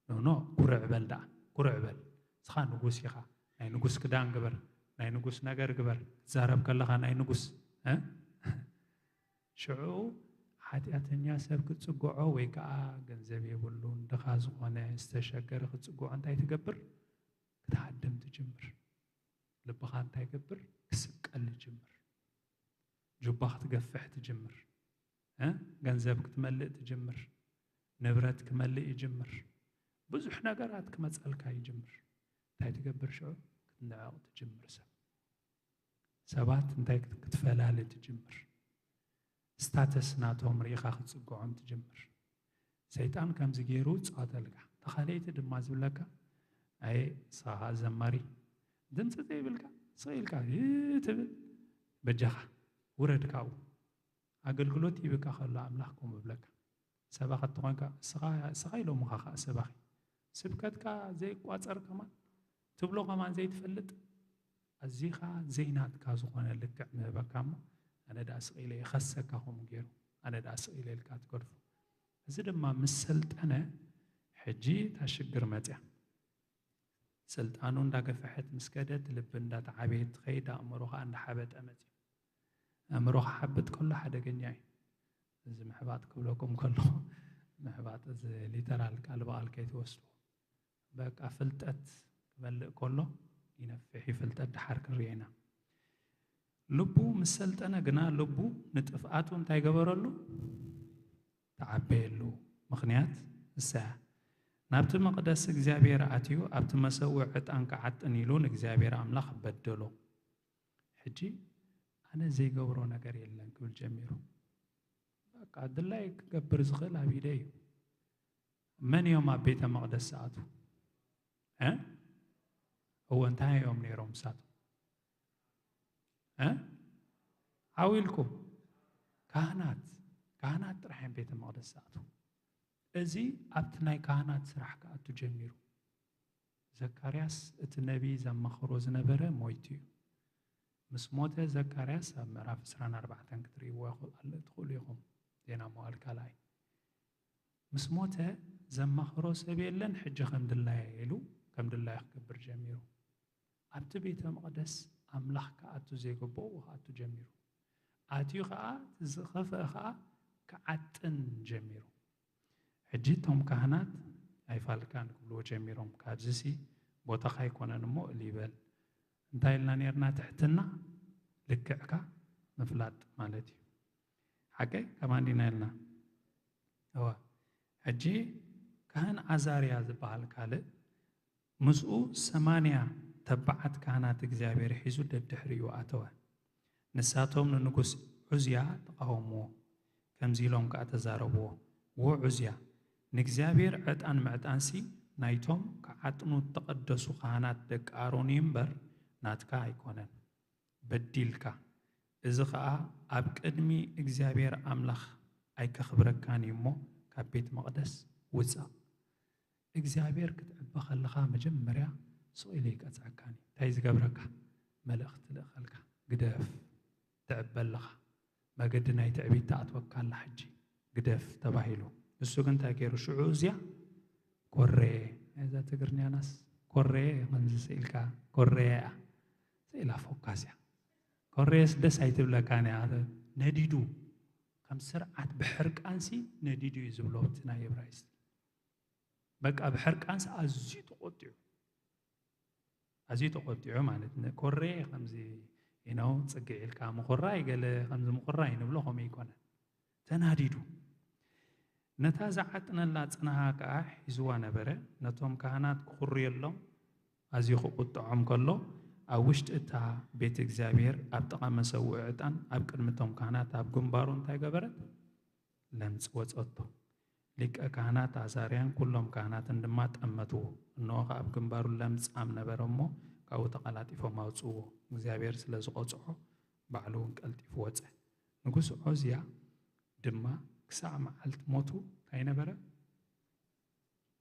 ኖኖ ኩርዕ በል ደኣ ኩርዕ በል ንስኻ ንጉስ ኢኻ። ናይ ንጉስ ክዳን ግበር ናይ ንጉስ ነገር ግበር ክትዛረብ ከለኻ ናይ ንጉስ እ ሽዑ ሓጢኣተኛ ሰብ ክትፅግዖ ወይ ከዓ ገንዘብ የብሉን ድኻ ዝኾነ ዝተሸገረ ክትፅግዖ እንታይ ትገብር? ክትሃድም ትጅምር። ልብኻ እንታይ ይገብር? ክስቀል ይጅምር። ጁባ ክትገፍሕ ትጅምር። እ? ገንዘብ ክትመልእ ትጅምር። ንብረት ክመልእ ይጅምር። ብዙሕ ነገራት ክመፀልካ ይጅምር። እንታይ ትገብር ሽዑ? ክትንዕቕ ትጅምር። ሰብ ሰባት እንታይ ክት- ክትፈላሊ ትጅምር። ስታተስ ናቶም ርኢኻ ክትፅግዖም ትጅምር። ሰይጣን ከምዚ ገይሩ ይፃወተልካ። ተኻለይቲ ድማ ዝብለካ ኣየ ንስኻ ከዓ ዘማሪ ድምፂ ዘይብልካ ስቕ ኢልካ እ ትብል በጃኻ ውረድ ካብኡ። ኣገልግሎት ሂብካ ከሎ ኣምላኽ ከምኡ ይብለካ። ሰባኺ እንተኾንካ እስኻ ኢሎምኻ ከዓ ሰባኺ ስብከትካ ዘይቋፀር ከማን ትብሎ ከማን ዘይትፈልጥ ኣዚኻ ዘይናትካ ዝኾነ ልክዕ ምህበካ እሞ ኣነ ደኣ ስቕ ኢለ ይኸሰካ ከምኡ ገይሩ ኣነ ደኣ ስቕ ኢለ ኢልካ ትገድፎ። እዚ ድማ ምስ ሰልጠነ ሕጂ እታ ሽግር መፅያ። ስልጣኑ እንዳገፈሐት ምስ ከደት ልቢ እንዳተዓበየት ትኸይድ ኣእምሮ ከዓ እንዳሓበጠ መፅዩ። ኣእምሮ ክሓብጥ ከሎ ሓደገኛ እዩ። እዚ ምሕባጥ ክብለኩም ከሎ ምሕባጥ እዚ ሊተራል ቃል ብቓል ከይትወስድዎ። በቃ ፍልጠት ክመልእ ከሎ ይነፍሕ እዩ ፍልጠት ደሓር ክንሪኦ ኢና። ልቡ ምስ ሰልጠነ ግና ልቡ ንጥፍኣቱ እንታይ ገበረሉ? ተዓበየሉ። ምኽንያት ንሳ እያ። ናብቲ መቕደስ እግዚኣብሔር ኣትዩ ኣብቲ መሰውእ ዕጣን ክዓጥን ኢሉ ንእግዚኣብሔር ኣምላኽ በደሎ። ሕጂ ኣነ ዘይገብሮ ነገር የለን ክብል ጀሚሩ። በቃ ድላይ ክገብር ዝኽእል ኣብ ኢደ እዩ። መን እዮም ኣብ ቤተ መቕደስ ዝኣትዉ? እ? እወ እንታይ እዮም ነይሮም ንሳቶም? እ? ዓው ኢልኩም ካህናት ካህናት ጥራሕ እዮም ቤተ መቕደስ ዝኣትዉ። እዚ ኣብቲ ናይ ካህናት ስራሕ ክኣቱ ጀሚሩ። ዘካርያስ እቲ ነቢይ ዘማኽሮ ዝነበረ ሞይቱ እዩ። ምስ ሞተ ዘካርያስ ኣብ ምዕራፍ ዕስራን ኣርባዕተን ክትርእይዎ ትኽእሉ ኢኹም። ዜና መዋዕል ካልኣይ ምስ ሞተ ዘማኽሮ ሰብ የለን፣ ሕጂ ከም ድላየ ኢሉ ከም ድላዩ ክገብር ጀሚሩ። ኣብቲ ቤተ መቕደስ ኣምላኽ ክኣቱ ዘይግብኦ ክኣቱ ጀሚሩ። ኣትዩ ኸዓ ዝኸፍአ ኸዓ ክዓጥን ጀሚሩ። ሕጂ እቶም ካህናት ኣይፋልካን ክብልዎ ጀሚሮም። ካብዚሲ ቦታኻ ኣይኮነን እሞ እል ይበል። እንታይ ኢልና ነርና? ትሕትና ልክዕካ ምፍላጥ ማለት እዩ። ሓቀይ ከማን ዲና ኢልና? እዋ። ሕጂ ካህን ዓዛርያ ዝበሃል ካልእ ምስኡ ሰማንያ ተባዓት ካህናት እግዚኣብሔር ሒዙ ደድሕሪኡ ኣተወ። ንሳቶም ንንጉስ ዑዝያ ተቓወምዎ። ከምዚ ኢሎም ከኣ ተዛረብዎ፣ ዎ ዑዝያ፣ ንእግዚኣብሔር ዕጣን ምዕጣንሲ ናይቶም ክዓጥኑ እተቐደሱ ካህናት ደቂ ኣሮን እዩ እምበር ናትካ ኣይኮነን። በዲልካ። እዚ ኸኣ ኣብ ቅድሚ እግዚኣብሔር ኣምላኽ ኣይከኽብረካን እዩ እሞ ካብ ቤት መቕደስ ውጻእ። እግዚኣብሔር ክትዕበ ከለኻ መጀመርያ ስቕ ኢሉ ኣይቀጽዐካን እዩ። እንታይ እዩ ዝገብረካ? መልእኽቲ ይልእኸልካ። ግደፍ፣ ትዕበ ኣለኻ። መገዲ ናይ ትዕቢት ትኣትወካ ኣላ። ሕጂ ግደፍ ተባሂሉ። እሱ ግን እንታይ ገይሩ? ሽዑ እዚያ ኮሬ፣ እዛ ትግርኛናስ ኮሬ፣ ከምዚ ስኢልካ ኮሬ እያ። ስኢላ ፎካስ እያ። ኮሬስ ደስ ኣይትብለካን እያ። ነዲዱ፣ ከም ስርዓት ብሕርቃንሲ ነዲዱ እዩ ዝብሎ እቲ ናይ እብራይስጥ። በቃ ብሕርቃንስ ኣዝዩ ተቆጢዑ፣ ኣዝዩ ተቆጢዑ ማለት ነ-፣ ኮሬ ከምዚ ኢነው ጽግዕ ኢልካ ምኹራይ፣ ገለ ከምዚ ምኹራይ ንብሎ ከምኡ ኣይኮነን። ተናዲዱ። ነታ ዝዓጥነላ ጽንሃ ከኣ ሒዝዋ ነበረ። ነቶም ካህናት ክኹርየሎም ኣዝዩ ክቁጥዖም ከሎ፣ ኣብ ውሽጢ እታ ቤት እግዚኣብሔር ኣብ ጥቓ መሰውኢ ዕጣን ኣብ ቅድሚ እቶም ካህናት ኣብ ግንባሩ እንታይ ገበረት? ለምጽ ወጸቶ። ሊቀ ካህናት ኣዛርያን ኩሎም ካህናትን ድማ ጠመትዎ። እንሆ ከኣ ኣብ ግንባሩ ለምጻም ነበረ እሞ፣ ካብኡ ተቐላጢፎም ኣውጽእዎ። እግዚኣብሔር ስለ ዝቐጽዖ፣ ባዕሉ እውን ቀልጢፉ ወጸ። ንጉስ ዖዝያ ድማ ክሳዕ መዓልቲ ሞቱ እንታይ ነበረ?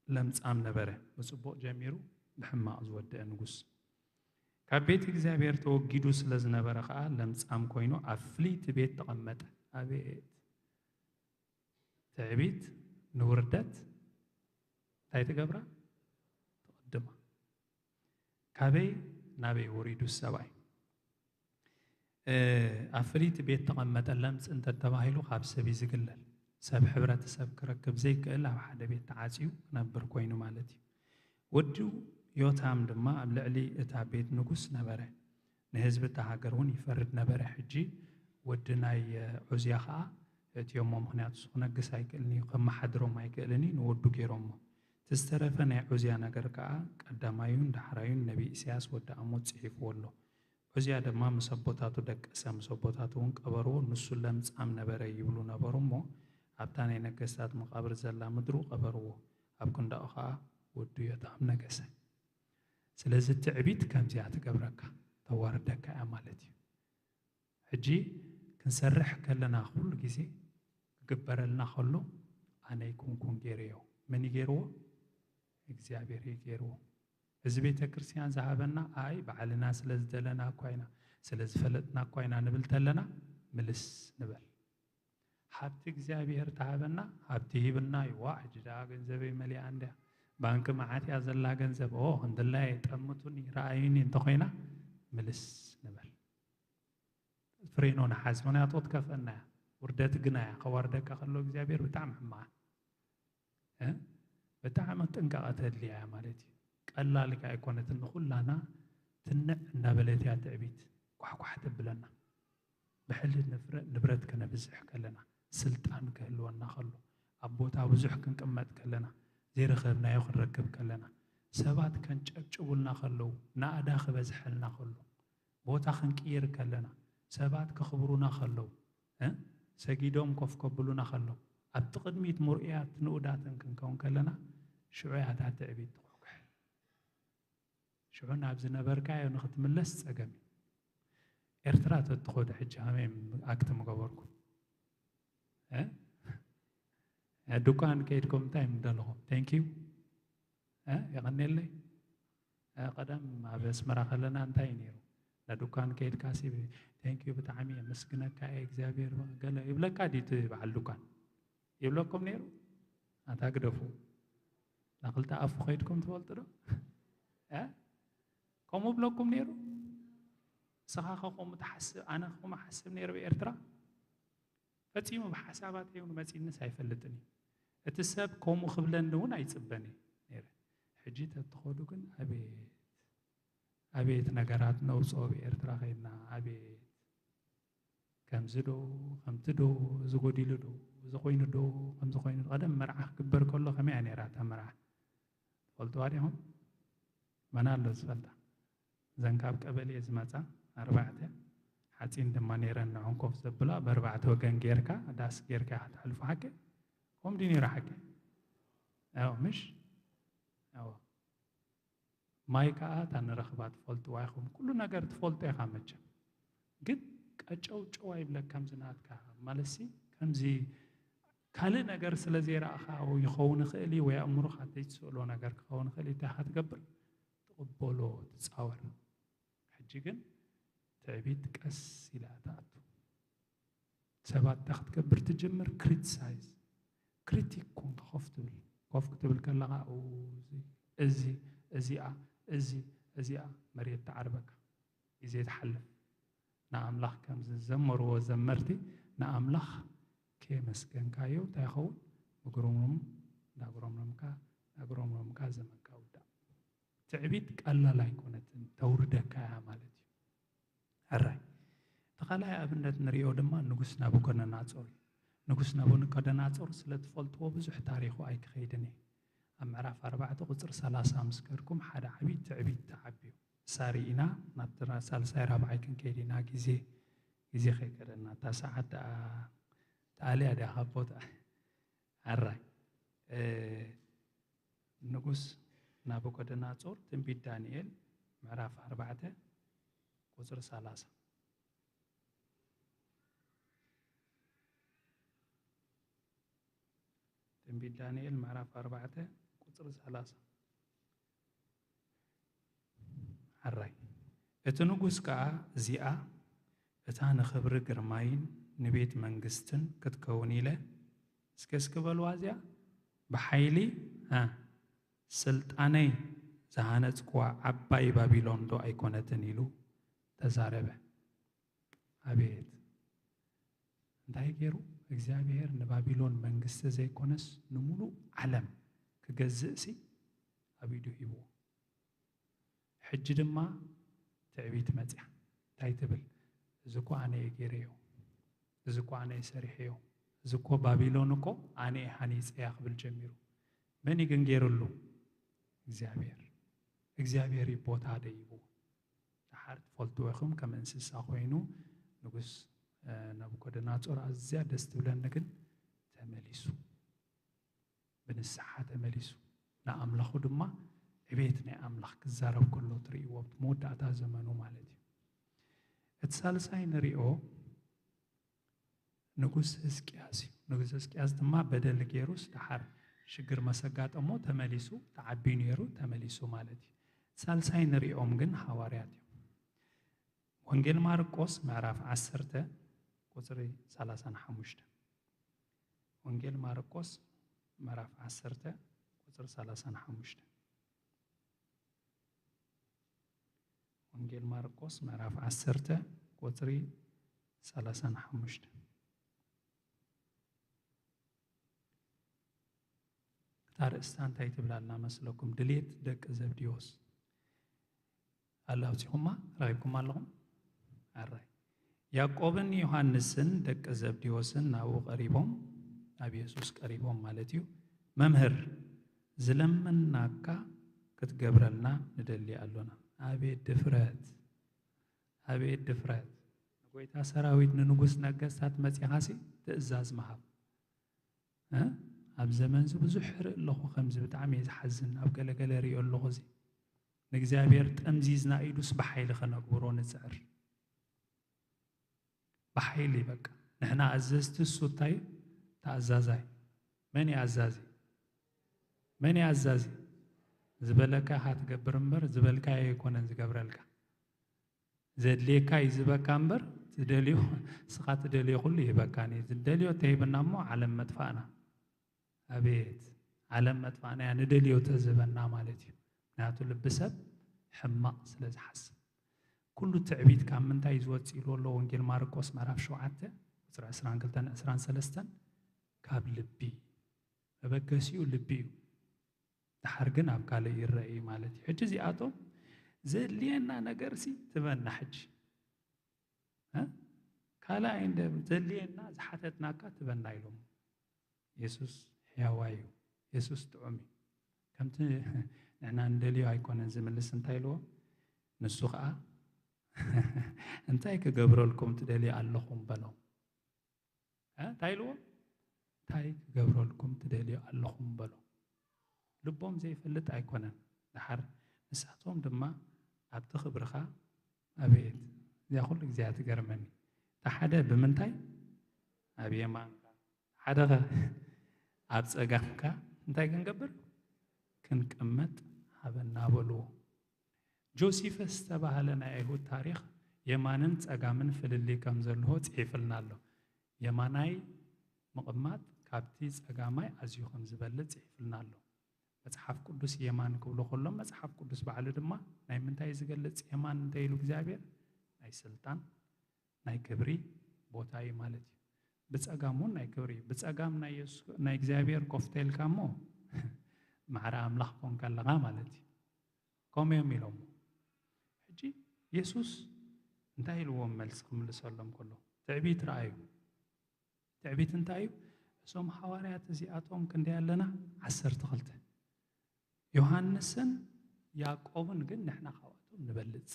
ለምጻም ነበረ። ብጽቡቕ ጀሚሩ ብሕማቕ ዝወደአ ንጉስ። ካብ ቤት እግዚኣብሔር ተወጊዱ ስለ ዝነበረ ኸኣ ለምጻም ኮይኑ ኣብ ፍልይቲ ቤት ተቐመጠ። ኣቤት ትዕቢት ንውርደት እንታይ ትገብራ? ትቕድማ። ካበይ ናበይ ወሪዱ ሰብኣይ? እ፣ ኣብ ፍልይቲ ቤት ተቐመጠ። ለምጽ እንተ ተባሂሉ ካብ ሰብ እዩ ዝግለል። ሰብ ሕብረተሰብ ክረክብ ዘይክእል ኣብ ሓደ ቤት ተዓጽዩ ክነብር ኮይኑ ማለት እዩ። ወዱ ዮታም ድማ ኣብ ልዕሊ እታ ቤት ንጉስ ነበረ፣ ንህዝቢ እታ ሃገር እውን ይፈርድ ነበረ። ሕጂ ወዲ ናይ ዑዝያ ኸኣ እእትዮሞ፣ ምኽንያቱ እሱ ክነግስ ኣይክእልን እዩ፣ ከመሓድሮም ኣይክእልን እዩ፣ ንወዱ ገይሮሞ። እቲ ዝተረፈ ናይ ዑዝያ ነገር ከኣ ቀዳማዩን ዳሕራዩን ነቢይ ኢሳያስ ወዲ ኣሞጽ ጽሒፍዎ ኣሎ። ዑዝያ ድማ ምስ ኣቦታቱ ደቀሰ፣ ምስ ኣቦታቱ እውን ቀበርዎ። ንሱ ለምጻም ነበረ ይብሉ ነበሩ እሞ፣ ኣብታ ናይ ነገስታት መቓብር ዘላ ምድሩ ቀበርዎ። ኣብ ክንዳኡ ኸኣ ወዱ ዮታም ነገሰ። ስለዚ ትዕቢት ከምዚኣ ትገብረካ፣ ተዋርደካ እያ ማለት እዩ። ሕጂ ክንሰርሕ ከለና ኩሉ ግዜ ክግበረልና ከሎ ኣነ ኣይኮንኩን ገይረዮ። መን እዩ ገይርዎ? እግዚኣብሔር እዩ ገይርዎ። እዚ ቤተ ክርስቲያን ዝሃበና ኣይ ባዕልና ስለ ዝደለና እኳ ኢና፣ ስለ ዝፈለጥና እኳ ኢና ንብል ተለና ምልስ ንበል። ሃብቲ እግዚኣብሔር ተሃበና፣ ሃብቲ ሂብና እዩ። ዋ፣ ሕጂ ደኣ ገንዘበይ መሊኣ እንድያ፣ ባንኪ መዓት እያ ዘላ ገንዘብ፣ ኦ፣ ክንድላይ ጠምቱኒ ረኣዩኒ እንተኾይና ምልስ ንበል። ፍሬኖ ንሓዝ፣ ምኽንያቱ ክትከፍአና እያ። ውርደት ግና እያ፣ ከዋርደካ ከሎ እግዚኣብሔር ብጣዕሚ ሕማቕ እ? ብጣዕሚ ጥንቃቐ ተድልያ እያ ማለት እዩ። ቀላል ከ ኣይኮነትን፣ ንኹላና ትንዕ እንዳበለት እያ ትዕቢት ኳሕኳሕ ተብለና። ብሕሊ ንፍረ-፣ ንብረት ከነብዝሕ ከለና፣ ስልጣን ክህልወና ከሎ፣ ኣብ ቦታ ብዙሕ ክንቅመጥ ከለና፣ ዘይረኸብናዮ ክንረክብ ከለና፣ ሰባት ከንጨብጭቡልና ከለዉ፣ ናእዳ ክበዝሐልና ከሎ፣ ቦታ ክንቅይር ከለና፣ ሰባት ከኽብሩና ከለዉ፣ እ? ሰጊዶም ኮፍ ከብሉና ከለዉ፣ ኣብቲ ቅድሚት ምርኡያት ንኡዳትን ክንከውን ከለና፣ ሽዑ እያ እታ ትዕቢት ትኹሕኩሕ። ሽዑ ናብ ዝነበርካዮ ንኽትምለስ ጸገም እዩ። ኤርትራ ተትኸዱ ሕጂ ከመይ ኣክት ምገበርኩም? እ? እ፣ ድኳን ከይድኩም እንታይ ምደለኹም? Thank you። እ? የቐንየለይ። እ፣ ቀደም ኣብ ኣስመራ ከለና እንታይ እዩ ነይሩ? ናብ ድኳን ከይድካ ሲ፣ "Thank you፣ ብጣዕሚ የመስግነካ እየ፣ እግዚኣብሔር ገለ" ይብለካ ድዩ እቲ በዓል ድኳን? ይብለኩም ነይሩ? ኣንታ ግደፉ። ናክልተ ኣፉ ከይድኩም ትፈልጡ ዶ? እ? ከምኡ ብለኩም ነይሩ? ንስኻ ከ ከምኡ ትሓስብ፣ ኣነ ከምኡ ሓስብ ነይሩ ብኤርትራ? ፈጺሙ ብሓሳባተይ እውን መጺእንስ ኣይፈልጥን እዩ። እቲ ሰብ ከምኡ ክብለኒ እውን ኣይጽበን እየ ነይረ። ሕጂ ተትኸዱ ግን ኣቤት፣ ኣቤት ነገራት ነውጽኦ ብኤርትራ ከይድና፣ ኣቤት። ከምዚ ዶ፣ ከምቲ ዶ፣ እዚ ጎዲሉ ዶ፣ እዚ ኮይኑ ዶ፣ ከምዚ ኮይኑ ዶ። ቀደም መርዓ ክግበር ከሎ ከመይ እያ ነይራ እታ መርዓ? ትፈልጥዋ ዲኹም? መን ኣሎ ዝፈልጣ? እዘን ካብ ቀበሌ ዝመጻ ኣርባዕተ፣ ሓጺን ድማ ነይረን ንዐን ኮፍ ዘብላ፣ በርባዕተ ወገን ጌርካ፣ ዳስ ጌርካ ኢኻ ትሕልፎ። ሓቂ? ከምኡ ድዩ ነይሩ ሓቂ? ኣዎ፣ ምሽ? ኣዎ። ማይ ከኣ እታ ንረኽባ ትፈልጥዋ ኢኹም። ኩሉ ነገር ትፈልጦ ኢኻ መቸም። ግን ቀጨውጨው ኣይብለካ ከምዚ ናትካ። ማለትሲ ከምዚ ካልእ ነገር ስለ ዘይረኣኻ ይኸውን ይኽእል እዩ፣ ወይ ኣእምሮኻ ዘይትስእሎ ነገር ክኸውን ይኽእል እዩ። እንታይ ኢኻ ትገብር? ትቕበሎ፣ ትጻወር። ሕጂ ግን ትዕቢት ቀስ ኢላ ትኣቱ። ሰባት እንታይ ክትገብር ትጅምር? ክሪቲሳይዝ፣ ክሪቲክ ኮንካ ኮፍ ትብል። ኮፍ ክትብል ከለኻ እዚ እዚኣ እዚኣ መሬት ትዓርበካ። ግዜ ትሓልፍ። ንኣምላኽ ከም ዝዘመርዎ ዘመርቲ ንኣምላኽ ከየመስገንካዮ እንታይ ይኸውን? ምጉርምሩም እንዳጉረምረምካ እንዳጉረምረምካ ዘመንካ ውዳእ። ትዕቢት ቀላል ኣይኮነትን፣ ተውርደካ እያ ማለት እዩ። ሕራይ እቲ ካልኣይ ኣብነት ንሪኦ ድማ ንጉስ ናቡከደነፆር እዩ። ንጉስ ናቡከደነፆር ስለ ትፈልጥዎ ብዙሕ ታሪኹ ኣይክኸይድን እየ። ኣብ ምዕራፍ ኣርባዕተ ቁፅሪ ሰላሳ ምስ ከድኩም ሓደ ዓብዪ ትዕቢት ተዓብዩ ሳሪ ኢና ናብቲ ሳልሳይ ራብዓይ ክንከይድ ኢና። ግዜ ግዜ ከይከደና እታ ሰዓት ደኣ ተኣልያ ድያ ካብ ቦታ። ኣራይ ንጉስ ናቡከደነፆር ትንቢት ዳንኤል ምዕራፍ ኣርባዕተ ቁፅሪ ሰላሳ። ትንቢት ዳንኤል ምዕራፍ ኣርባዕተ ቁፅሪ ሰላሳ። ሕራይ እቲ ንጉስ ከኣ እዚኣ እታ ንኽብሪ ግርማይን ንቤት መንግስትን ክትከውን ኢለ እስከ እስኪ በልዋ እዚኣ ብሓይሊ እ ስልጣነይ ዝሃነጽክዋ ዓባይ ባቢሎን ዶ ኣይኮነትን ኢሉ ተዛረበ። ኣቤት እንታይ ገይሩ እግዚኣብሔር ንባቢሎን መንግስቲ ዘይኮነስ ንምሉእ ዓለም ክገዝእሲ ኣብ ኢዱ ሂብዎ። ሕጂ ድማ ትዕቢት መጽያ እንታይ ትብል? እዚ እኮ ኣነ እየ ገይረዮ፣ እዚ እኮ ኣነ እየ ሰሪሐዮ፣ እዚ እኮ ባቢሎን እኮ ኣነ እየ ሃኒፀያ ክብል ጀሚሩ። መን እዩ ግን ገይርሉ? እግዚኣብሔር። እግዚኣብሔር እዩ ቦታ ደይቡ። ደሓር ትፈልጥዎ ኢኹም ከም እንስሳ ኮይኑ ንጉስ ናቡኮደናፆር ኣዝያ ደስ ትብለኒ ግን ተመሊሱ ብንስሓ ተመሊሱ ንኣምላኹ ድማ ዕቤት ናይ ኣምላኽ ክዛረብ ከሎ ትርእይዎ ኣብቲ መወዳእታ ዘመኑ ማለት እዩ። እቲ ሳልሳይ ንሪኦ ንጉስ ህዝቅያስ እዩ። ንጉስ ህዝቅያስ ድማ በደል ገይሩስ ደሓር ሽግር መሰጋጠሞ ተመሊሱ ተዓብዩ ነይሩ ተመሊሱ ማለት እዩ። ሳልሳይ ንሪኦም ግን ሃዋርያት እዮም። ወንጌል ማርቆስ ምዕራፍ ዓሰርተ ቁፅሪ ሰላሳን ሓሙሽተ። ወንጌል ማርቆስ ምዕራፍ ዓሰርተ ቁፅሪ ሰላሳን ሓሙሽተ። ወንጌል ማርቆስ ምዕራፍ ዓሰርተ ቁፅሪ ሰላሳን ሓሙሽተ። እታ ርእስታ እንታይ ትብላልና መስለኩም? ድሌት ደቂ ዘብዲዎስ ኣላ ኣውፂኹማ ረኺብኩም ኣለኹም። ኣራይ ያዕቆብን ዮሃንስን ደቂ ዘብዲዎስን ናብኡ ቀሪቦም ናብ የሱስ ቀሪቦም ማለት እዩ። መምህር ዝለመናካ ክትገብረልና ንደሊ ኣሎና። ኣቤት ድፍረት፣ ኣቤት ድፍረት። ንጎይታ ሰራዊት ንንጉስ ነገስታት መፂኻሲ ትእዛዝ ምሃብ። ኣብ ዘመንዚ ብዙሕ ርኢ ኣለኹ ከምዚ ብጣዕሚ እየ ዝሓዝን ኣብ ገለገለ ሪኦ ኣለኹ እዚ ንእግዚኣብሔር ጠምዚዝና ኢዱስ ብሓይሊ ከነግብሮ ንፅዕር። ብሓይሊ በቃ ንሕና ኣዘዝቲ እሱ እንታይ ተኣዛዛይ መን እዩ ኣዛዚ? መን እዩ ኣዛዚ? ዝበለካ ኢኻ ትገብር እምበር ዝበልካዮ ኣይኮነን ዝገብረልካ። ዘድልየካ እዩ ዝበካ እምበር ትደልዮ ስኻ ትደልዮ ኩሉ ይህበካ ኒ ዝደልዮ ተሂብና እሞ ዓለም መጥፋእና። ኣቤት ዓለም መጥፋእና እያ ንደልዮ ተዝበና ማለት እዩ። ምክንያቱ ልቢ ሰብ ሕማቕ ስለ ዝሓስብ ኩሉ ትዕቢት ካብ ምንታይ ዝወፅእ ኢሉ ኣሎ ወንጌል ማርቆስ ምዕራፍ ሸውዓተ ቁፅሪ ዕስራን ክልተን ዕስራን ሰለስተን ካብ ልቢ መበገሲኡ ልቢ እዩ። ድሓር ግን ኣብ ካልእ ይረአ እዩ ማለት እዩ። ሕጂ እዚኣቶም ዘድልየና ነገር ሲ ትበና ሕጂ ካልኣይ እንደ ዘድልየና ዝሓተትናካ ትበና ኢሎም። የሱስ ሕያዋይ እዩ። የሱስ ጥዑም እዩ። ከምቲ ንሕና ንደልዮ ኣይኮነን ዝምልስ እንታይ ኢልዎ? ንሱ ከዓ እንታይ ክገብረልኩም ትደልዩ ኣለኹም በሎም። እንታይ ኢልዎም? እንታይ ክገብረልኩም ትደልዩ ኣለኹም በሎ። ልቦም ዘይፈልጥ ኣይኮነን። ድሓር ንሳቶም ድማ ኣብቲ ክብርኻ ኣቤት እዚኣ ኩሉ ግዜ ትገርመኒ። እቲ ሓደ ብምንታይ ኣብ የማንካ ሓደ ኣብ ፀጋምካ እንታይ ክንገብር ክንቅመጥ ሃበና በልዎ። ጆሲፈስ ዝተባህለ ናይ ኣይሁድ ታሪኽ የማንን ጸጋምን ፍልልይ ከም ዘለዎ ጽሒፍልና ኣሎ። የማናይ ምቕማጥ ካብቲ ጸጋማይ ኣዝዩ ከም ዝበልጽ ጽሒፉልና ኣሎ። መጽሓፍ ቅዱስ የማን ክብሎ ከሎ፣ መጽሓፍ ቅዱስ ባዕሉ ድማ ናይ ምንታይ ዝገልጽ? የማን እንተ ኢሉ እግዚኣብሔር ናይ ስልጣን፣ ናይ ክብሪ ቦታ እዩ ማለት እዩ። ብጸጋም እውን ናይ ክብሪ እዩ። ብጸጋም ናይ የሱስ፣ ናይ እግዚኣብሔር ኮፍ ተልካ እሞ ማዕረ ኣምላኽ ኮንካ ኣለኻ ማለት እዩ። ከምኡ እዮም ኢሎሞ። ሕጂ የሱስ እንታይ ኢልዎም? መልሲ ክምልሰሎም ከሎ፣ ትዕቢት ረኣዩ። ትዕቢት እንታይ እዩ? እዞም ሃዋርያት እዚኣቶም ክንደይ ኣለና? ዓሰርተ ክልተ። ዮሃንስን ያዕቆብን ግን ንሕና ካብኣቶም ንበልጽ።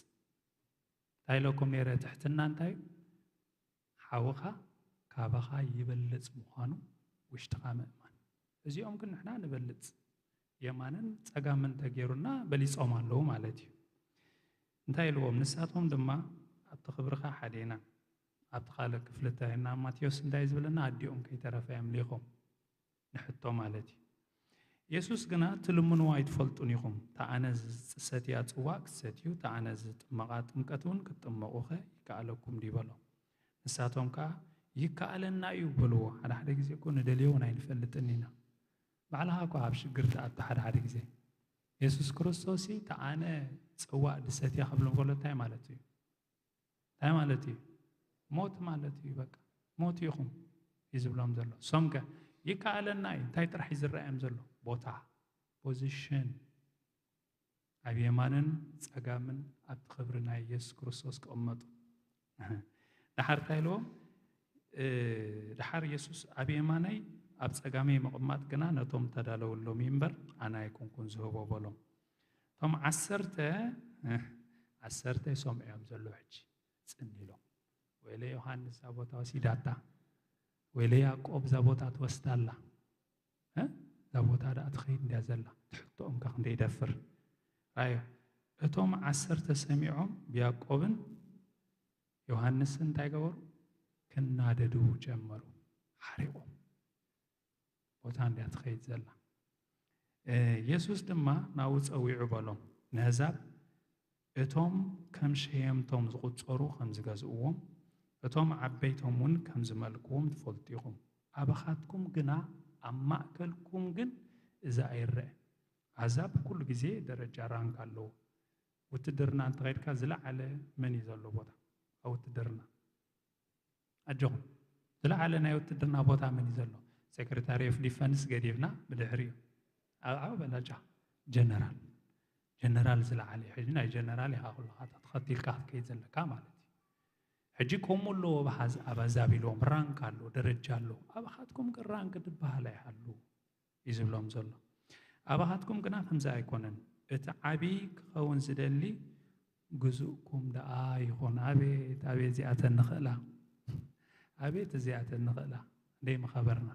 እንታይ ኢለኩም ነይረ? ትሕትና እንታይ እዩ? ሓውኻ ካባኻ ይበልጽ ምዃኑ ውሽጥኻ ምእማን። እዚኦም ግን ንሕና ንበልጽ፣ የማንን ጸጋምን ተገይሩና በሊጾም ኣለዉ ማለት እዩ። እንታይ ኢልዎም? ንሳቶም ድማ፣ ኣብቲ ክብርኻ ሓደ ኢና፣ ኣብቲ ካልእ ክፍሊ እንታይ ኢና? ማቴዎስ እንታይ ዝብለና? ኣዲኦም ከይተረፈ እዮም ልኢኾም። ንሕቶ ማለት እዩ። የሱስ ግና፣ ትልምንዎ ኣይትፈልጡን ኢኹም። እታ ኣነ ዝሰትያ ጽዋእ ክትሰትዩ፣ እታ ኣነ ዝጥመቓ ጥምቀት እውን ክትጥመቑኸ ይከኣለኩም ድዩ? በሎም። ንሳቶም ከኣ፣ ይከኣለና እዩ በልዎ። ሓደ ሓደ ግዜ እኮ ንደልዮ እውን ኣይንፈልጥን ኢና። ባዕልኻ እኮ ኣብ ሽግር ትኣቱ ሓደ ሓደ ግዜ። የሱስ ክርስቶስ፣ እታ ኣነ ጽዋእ ዝሰትያ ክብሎም ከሎ እንታይ ማለት እዩ? እንታይ ማለት እዩ? ሞት ማለት እዩ። በቃ ሞት ኢኹም እዩ ዝብሎም ዘሎ። እሶም ከ ይከኣለና እዩ። እንታይ ጥራሕ እዩ ዝረኣዮም ዘሎ? ቦታ፣ ፖዚሽን፣ ኣብ የማንን ጸጋምን ኣብቲ ክብሪ ናይ የሱስ ክርስቶስ ክቕመጡ። ደሓር እንታይ ኢልዎም? እ፣ ደሓር የሱስ፣ ኣብ የማነይ ኣብ ጸጋመይ ምቕማጥ ግና ነቶም ተዳለወሎም እዩ እምበር ኣነ ኣይኮንኩን ዝህቦ በሎም። እቶም ዓሰርተ፣ እ፣ ዓሰርተ ሰምዖም ዘሎ ሕጂ ጽን ኢሎም። ወይለ ዮሃንስ እዛ ቦታ ወሲዳታ፣ ወይለ ያዕቆብ እዛ ቦታ ትወስዳላ፣ እ? እዛ ቦታ ደኣ ትኸይድ እንድያ ዘላ፣ ትሕቶኦም ከ ክንደይ ይደፍር። ራዮ፣ እቶም ዓሰርተ ሰሚዖም ብያዕቆብን ዮሃንስን እንታይ ገበሩ? ክናደዱ ጀመሩ። ሓሪቖም። ቦታ እንድያ ትኸይድ ዘላ። እ፣ የሱስ ድማ ናብኡ ጸዊዑ በሎም፣ ነህዛብ እቶም ከም ሸየምቶም ዝቑጸሩ ከም ዝገዝእዎም፣ እቶም ዓበይቶም እውን ከም ዝመልክዎም ትፈልጡ ኢኹም። ኣባኻትኩም ግና፣ ኣብ ማእከልኩም ግን እዚ ኣይረአ። ኣህዛብ ኩሉ ግዜ ደረጃ ራንክ ኣለዎ። ውትድርና እንተኸይድካ ዝለዓለ መን እዩ ዘሎ ቦታ ኣብ ውትድርና? ኣጆኹም። ዝለዓለ ናይ ውትድርና ቦታ መን እዩ ዘሎ? ሴክሬታሪ ኦፍ ዲፈንስ ገዲፍና ብድሕሪኡ። ኣብ ዓብ በላጫ ጀነራል። ጀነራል ዝለዓለ እዩ። ሕጂ ናይ ጀነራል ኢኻ ኩልኻ ተኸቲልካ ክትከይድ ዘለካ ማለት እዩ። ሕጂ ከምኡ ኣለዎ ኣብ ኣህዝ-፣ ኣብ ኣህዛብ ኢልዎም ራንክ ኣሎ፣ ደረጃ ኣሎ። ኣባኻትኩም ግን ራንክ ዝበሃል ኣይሃሉ እዩ ዝብሎም ዘሎ። ኣባኻትኩም ግና ከምዚ ኣይኮነን። እቲ ዓቢ ክኸውን ዝደሊ ግዙእኩም ደኣ ይኹን። ኣቤት፣ ኣቤት እዚኣተን ንኽእላ። ኣቤት እዚኣተን ንኽእላ። ደይ ምኸበርና።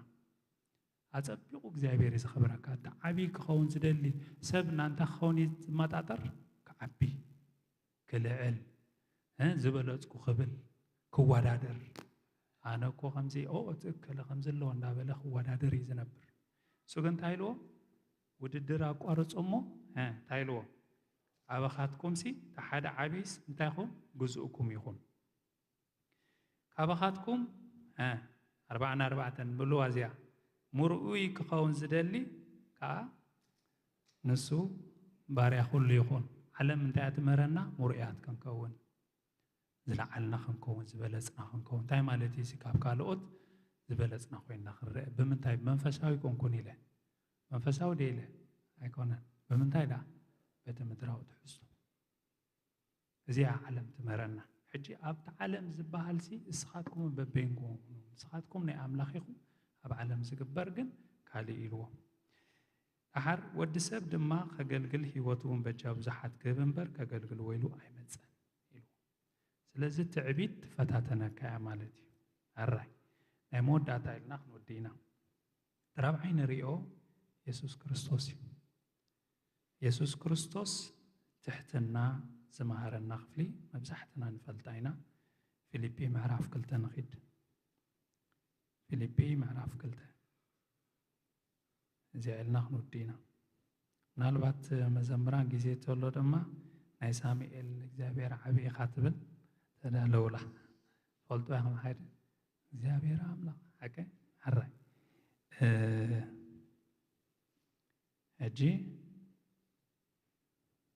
ኣጸቢቑ እግዚኣብሔር እዩ ዘኽብረካ። እቲ ዓቢ ክኸውን ዝደሊ ሰብ እናንታ ክኸውን እዩ ዝመጣጠር፣ ክዓቢ፣ ክልዕል፣ እ፣ ዝበለጽኩ ክብል፣ ክወዳደር። ኣነ እኮ ከምዚ፣ ኦ፣ እቲ እከለ ከምዚ ኣለዎ እንዳበለ ክወዳደር እዩ ዝነብር። እሱ ግን እንታይ ኢልዎ? ውድድር ኣቋርጾ እሞ፣ እ፣ እንታይ ኢልዎ? ኣባኻትኩምሲ፣ እቲ ሓደ ዓቢስ እንታይ ይኹን? ግዙእኩም ይኹን። ካባኻትኩም፣ እ፣ ኣርባዓን ኣርባዕተን ብልዋ እዚኣ፣ ምርኡይ ክኸውን ዝደሊ ከኣ ንሱ ባርያ ኩሉ ይኹን። ዓለም እንታይ እያ ትምህረና? ምርኡያት ክንከውን፣ ዝለዓልና ክንከውን፣ ዝበለጽና ክንከውን። እንታይ ማለት እዩ እዚ? ካብ ካልኦት ዝበለጽና ኮይንና ክንረአ። ብምንታይ? መንፈሳዊ ኮንኩን ኢለ። መንፈሳዊ ድየ ኢለ? ኣይኮነን። ብምንታይ ደኣ? በቲ ምድራዊ ትሕዝቶ። እዚኣ ዓለም ትምህረና። ሕጂ ኣብቲ ዓለም ዝበሃልሲ እስኻትኩም በበይንኩም፣ ንስኻትኩም ናይ ኣምላኽ ኢኹም፣ ኣብ ዓለም ዝግበር ግን ካልእ ኢልዎም። ደሓር ወዲ ሰብ ድማ ከገልግል ህይወቱ እውን በጃ ብዙሓት ክህብ እምበር ከገልግል ወይሉ ኣይመጸን ኢልዎም። ስለዚ ትዕቢት ትፈታተነካ እያ ማለት እዩ። ኣራይ ናይ መወዳእታ ኢልና ክንወዲ ኢና። እቲ ራብዓይ ንሪኦ የሱስ ክርስቶስ እዩ። የሱስ ክርስቶስ ትሕትና ዝመሃረና ክፍሊ መብዛሕትና ንፈልጣ ኢና። ፊልጲ ምዕራፍ ክልተ ንኺድ። ፊልጲ ምዕራፍ ክልተ። እዚኣ ኢልና ክንውዲ ኢና። ምናልባት መዘምራን ግዜ ተሎ ድማ ናይ ሳሙኤል እግዚኣብሔር ዓብዪ ኢኻ ትብል ተዳለውላ። ፈልጦ ኢኹም ሓደ እግዚኣብሔር ኣምላኽ ሓቀ። ሕራይ ሕጂ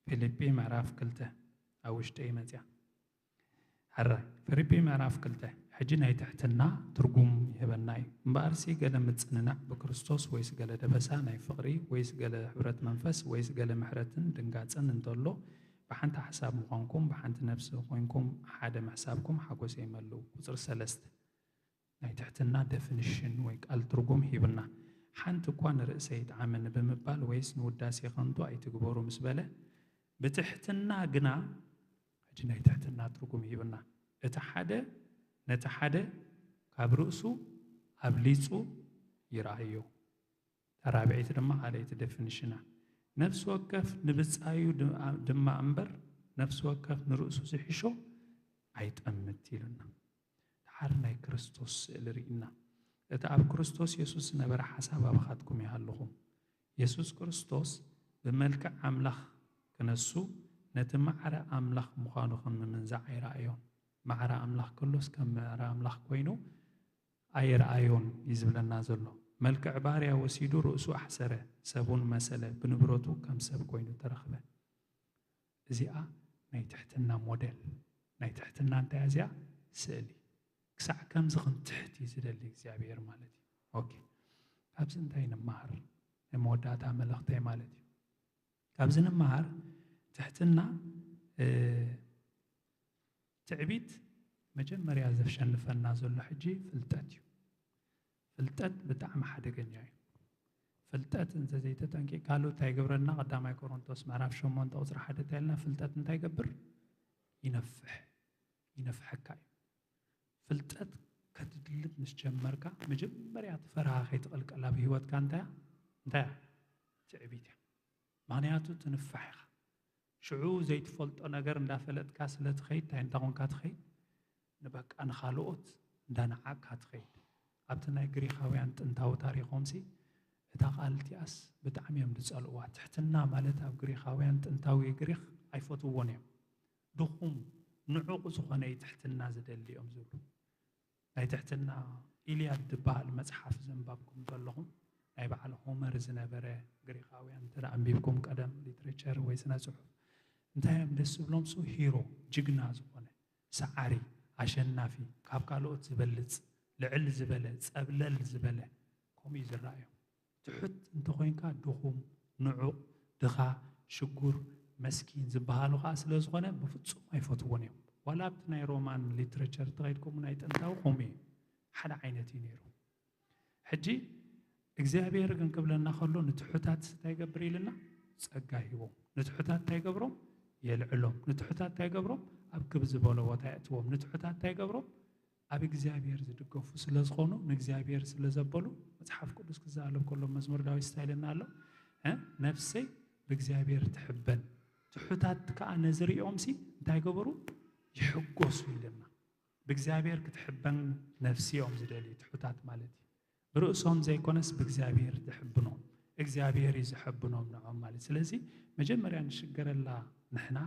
ፊልጲ ምዕራፍ ክልተ ኣብ ውሽጢ መፅያ። ሕራይ ፊልጲ ምዕራፍ ክልተ። ሕጂ ናይ ትሕትና ትርጉም ይህበና እዩ። እምበኣርሲ ገለ ምጽንናዕ ብክርስቶስ ወይስ ገለ ደበሳ ናይ ፍቕሪ ወይስ ገለ ሕብረት መንፈስ ወይስ ገለ ምሕረትን ድንጋጽን እንተሎ ብሓንቲ ሓሳብ ምዃንኩም ብሓንቲ ነፍሲ ኮይንኩም ሓደ ምሕሳብኩም ሓጎሰይ መልኡ። ቁጽሪ ሰለስተ። ናይ ትሕትና ደፊኒሽን ወይ ቃል ትርጉም ሂብና። ሓንቲ እኳ ንርእሰይ ይጥዓመኒ ብምባል ወይስ ንውዳሴ ከንቱ ኣይትግበሩ ምስ በለ ብትሕትና ግና ሕጂ ናይ ትሕትና ትርጉም ሂብና። እቲ ሓደ ነቲ ሓደ ካብ ርእሱ ኣብሊጹ ይረኣዮ። ተራብዒት ድማ ካልኣይቲ ደፊኒሽና ነፍሲ ወከፍ ንብጻዩ ድማ እምበር ነፍሲ ወከፍ ንርእሱ ዝሕሾ ኣይጠምት ኢሉና። ደሓር ናይ ክርስቶስ ስእሊ ርኢና። እቲ ኣብ ክርስቶስ የሱስ ዝነበረ ሓሳብ ኣባኻትኩም ይሃልኹም። የሱስ ክርስቶስ ብመልክዕ ኣምላኽ ክነሱ ነቲ ማዕረ ኣምላኽ ምዃኑ ከም ምምንዛዕ ኣይረኣዮን። ማዕረ ኣምላኽ ከሎስ ከም ማዕረ ኣምላኽ ኮይኑ ኣይረኣዮን እዩ ዝብለና ዘሎ። መልክዕ ባርያ ወሲዱ ርእሱ ኣሕሰረ፣ ሰብውን መሰለ፣ ብንብረቱ ከም ሰብ ኮይኑ ተረኽበ። እዚኣ ናይ ትሕትና ሞዴል ናይ ትሕትና እንታይ እዚኣ ስእሊ ክሳዕ ከምዚ ክንትሕት እዩ ዝደሊ እግዚኣብሔር ማለት እዩ። ኦኬ፣ ካብዚ እንታይ ንምሃር? ናይ መወዳእታ መልእኽተይ ማለት እዩ። ካብዚ ንምሃር ትሕትና ትዕቢት መጀመርያ ዘሸንፈና ዘሎ ሕጂ ፍልጠት እዩ። ፍልጠት ብጣዕሚ ሓደገኛ እዩ። ፍልጠት እንተዘይተጠንቂቕካሉ እንታይ ይገብረና? ቀዳማይ ቆሮንቶስ ምዕራፍ ሸሞንተ ቁፅሪ ሓደ እንታይ ኢልና? ፍልጠት እንታይ ይገብር? ይነፍሕ፣ ይነፍሐካ እዩ። ፍልጠት ከትድልብ ምስ ጀመርካ መጀመርያ እቲ ፈርሃ ከይትቕልቀል ኣብ ህይወትካ እንታይ እያ? እንታይ እያ? ትዕቢት እያ። ምኽንያቱ ትንፋሕ ኢኻ። ሽዑ ዘይትፈልጦ ነገር እንዳፈለጥካ ስለ ትኸይድ እንታይ እንዳኾንካ ትኸይድ? ንበቃ ንኻልኦት እንዳነዓቕካ ትኸይድ። ኣብቲ ናይ ግሪኻውያን ጥንታዊ ታሪኾምሲ እታ ቃል እቲኣስ ብጣዕሚ እዮም ዝጸልእዋ። ትሕትና ማለት ኣብ ግሪኻውያን ጥንታዊ ግሪኽ ኣይፈትውዎን እዮም። ድኹም ንዑቕ ዝኾነ እዩ ትሕትና ዝደሊ እዮም ዝብሉ። ናይ ትሕትና ኢልያድ ዝበሃል መፅሓፍ ዘንባብኩም ዘለኹም ናይ በዓል ሆመር ዝነበረ ግሪኻውያን እንተ ኣንቢብኩም ቀደም ሊትሬቸር ወይ ስነ ፅሑፍ እንታይ እዮም ደስ ዝብሎም? ሱ ሂሮ ጅግና ዝኾነ ሰዓሪ ኣሸናፊ ካብ ካልኦት ዝበልፅ ልዕል ዝበለ ፀብለል ዝበለ ከምኡ እዩ ዝረኣዮም። ትሑት እንተኾይንካ ድኹም፣ ንዑቕ፣ ድኻ፣ ሽጉር፣ መስኪን ዝበሃሉ ኸዓ ስለ ዝኾነ ብፍጹም ኣይፈትዎን እዮም። ዋላ ኣብቲ ናይ ሮማን ሊትሬቸር እንተኸይድኩም ናይ ጥንታዊ ከምኡ እዩ። ሓደ ዓይነት እዩ ነይሩ። ሕጂ እግዚኣብሔር ግን ክብለና ከሎ ንትሑታት እንታይ ይገብር ኢልና? ጸጋ ሂቦም። ንትሑታት እንታይ ይገብሮም? የልዕሎም። ንትሑታት እንታይ ይገብሮም? ኣብ ክብ ዝበሎ ቦታ የእትዎም። ንትሑታት እንታይ ይገብሮም? ኣብ እግዚኣብሔር ዝድገፉ ስለ ዝኾኑ ንእግዚኣብሔር ስለ ዘበሉ መፅሓፍ ቅዱስ ክዛረብ ከሎ መዝሙር ዳዊት እንታይ ኢልና ኣሎ? እ? ነፍሰይ ብእግዚኣብሔር ትሕበን ትሑታት ከዓ ነዚ ሪኦም ሲ እንታይ ገበሩ? ይሕጎሱ ኢልና። ብእግዚኣብሔር ክትሕበን ነፍሲ እዮም ዝደልዩ ትሑታት ማለት እዩ። ብርእሶም ዘይኮነስ ብእግዚኣብሔር ዝሕብኖም እግዚኣብሔር እዩ ዝሕብኖም ንዖም ማለት። ስለዚ መጀመርያ ንሽገረላ ንሕና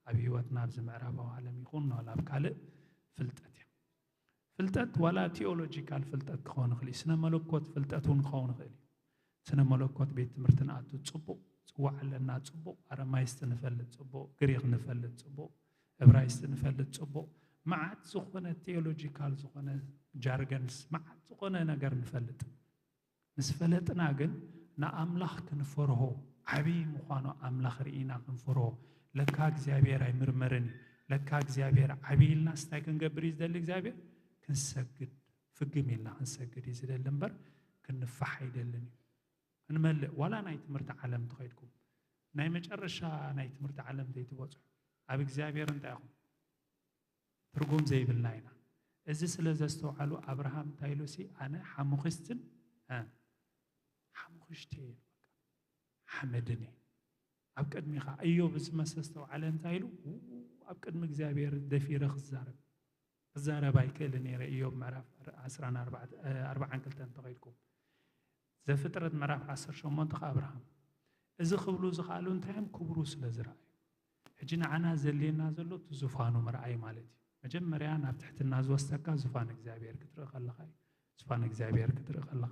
ኣብ ህይወትና ኣብዚ ምዕራባዊ ዓለም ይኹን ናብ ካልእ ፍልጠት እያ። ፍልጠት ዋላ ቲኦሎጂካል ፍልጠት ክኸውን ይኽእል እዩ። ስነ መለኮት ፍልጠት እውን ክኸውን ይኽእል እዩ። ስነ መለኮት ቤት ትምህርቲ ንኣቱ ጽቡቕ፣ ጽዋዕ ኣለና ጽቡቕ፣ ኣረማይስጥ ንፈልጥ ጽቡቕ፣ ግሪኽ ንፈልጥ ጽቡቕ፣ እብራይስጥ ንፈልጥ ጽቡቕ፣ መዓት ዝኾነ ቴዎሎጂካል ዝኾነ ጃርገንስ መዓት ዝኾነ ነገር ንፈልጥ። ምስ ፈለጥና ግን ንኣምላኽ ክንፈርሆ፣ ዓብዪ ምዃኑ ኣምላኽ ርኢና ክንፈርሆ፣ ለካ እግዚኣብሔር ኣይምርመርን እዩ፣ ለካ እግዚኣብሔር ዓብዪ ኢልናስ እንታይ ክንገብር እዩ ዝደሊ እግዚኣብሔር? ክንሰግድ፣ ፍግም ኢልና ክንሰግድ እዩ ዝደሊ እምበር ክንፋሕ ኣይደልን እዩ። ክንመልእ ዋላ ናይ ትምህርቲ ዓለም ተኸይድኩም ናይ መጨረሻ ናይ ትምህርቲ ዓለም ዘይትበፅሑ ኣብ እግዚኣብሔር እንታይ ኢኹም? ትርጉም ዘይብልና ኢና። እዚ ስለ ዘስተውዓሉ ኣብርሃም እንታይ ኢሉ ሲ ኣነ ሓሙኽስትን ሓሙኽሽቲ እየ ሓመድን እየ ኣብ ቅድሚኻ እዮብ እዚ መሰ ዝተውዓለ እንታይ ኢሉ ኣብ ቅድሚ እግዚኣብሔር ደፊረ ክዛረብ ክዛረብ ኣይክእልን ነይረ። እዮብ ምዕራፍ ዓሰርተ ኣርባዕተ ኣርባዓን ክልተን ተኸይድኩም ዘፍጥረት ምዕራፍ ዓሰርተ ሸሞንተ ከ ኣብርሃም እዚ ክብሉ ዝኸኣሉ እንታይ እዮም? ክብሩ ስለ ዝረኣዩ። ሕጂ ንዓና ዘድልየና ዘሎ እቲ ዙፋኑ ምርኣይ ማለት እዩ። መጀመርያ ናብ ትሕትና ዝወስደካ ዙፋን እግዚኣብሔር ክትርኢ ከለኻ እዩ። ዙፋን እግዚኣብሔር ክትርኢ ከለኻ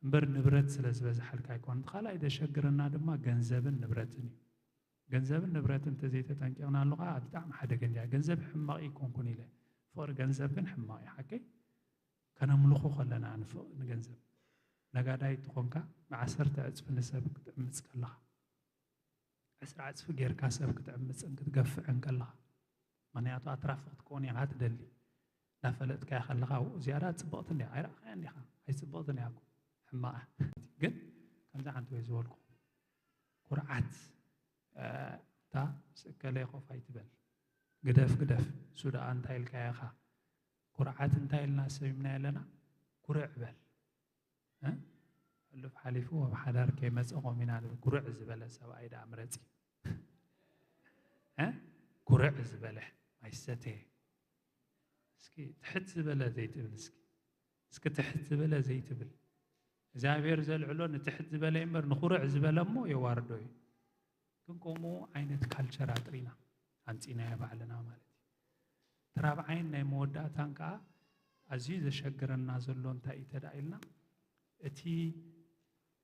እምበር ንብረት ስለ ዝበዝሓልካ ኣይኮን። እቲ ካልኣይ ዘሸግረና ድማ ገንዘብን ንብረትን እዩ። ገንዘብን ንብረትን እንተዘይተጠንቂቕናሉ ከዓ ብጣዕሚ ሓደገኛ። ገንዘብ ሕማቕ ኣይኮንኩን ኢለ፣ ፍቕሪ ገንዘብ ግን ሕማቕ እዩ። ሓቀይ? ከነምልኾ ከለና ንፍቕ ንገንዘብ። ነጋዳይ ትኾንካ ብዓሰርተ ዕፅፊ ንሰብ ክትዕምፅ ከለኻ፣ ዕስራ ዕፅፊ ጌርካ ሰብ ክትዕምፅን ክትገፍዕን ከለኻ፣ ምኽንያቱ ኣትራፊ ክትከውን ኢኻ ትደሊ። እንዳፈለጥካያ ከለኻ፣ "እዚኣ ደኣ ፅብቕቲ እንዲያ፣ ኣይረኣኻያ እንዲኻ፣ ኣይፅብቕትን እያ እኮ፣ ሕማቕ እያ." ግን ከምዚ ሓንቲ ወይ ዝበልኩ ኩርዓት፣ እ፣ እታ ምስ እከለ ኮፍ ኣይትበል፣ ግደፍ፣ ግደፍ፣ እሱ ደኣ እንታይ ኢልካዮ ኢኻ? ኩርዓት እንታይ ኢልና ሰሚምናዮ ኣለና? ኩርዕ በል። እ? ሕሉፍ ሓሊፉ ኣብ ሓዳር ከይመጸ ኮሚና ንብል። ኩርዕ ዝበለ ሰብኣይ ደኣ ምረጺ። እ? ኩርዕ ዝበለ ማይ ዝሰተየ። እስኪ ትሕት ዝበለ ዘይትብል፣ እስኪ፣ እስኪ ትሕት ዝበለ ዘይትብል። እግዚኣብሔር ዘልዕሎ ንትሕት ዝበለ እምበር ንኹርዕ ዝበለ እሞ የዋርዶ እዩ። ግን ከምኡ ዓይነት ካልቸር ኣጥሪና ኣምጺናዮ ባዕልና ማለት እዩ። እቲ ራብዓይን ናይ መወዳእታን ከኣ ኣዝዩ ዘሸግረና ዘሎ እንታይ እዩ ተዳ ኢልና፣ እቲ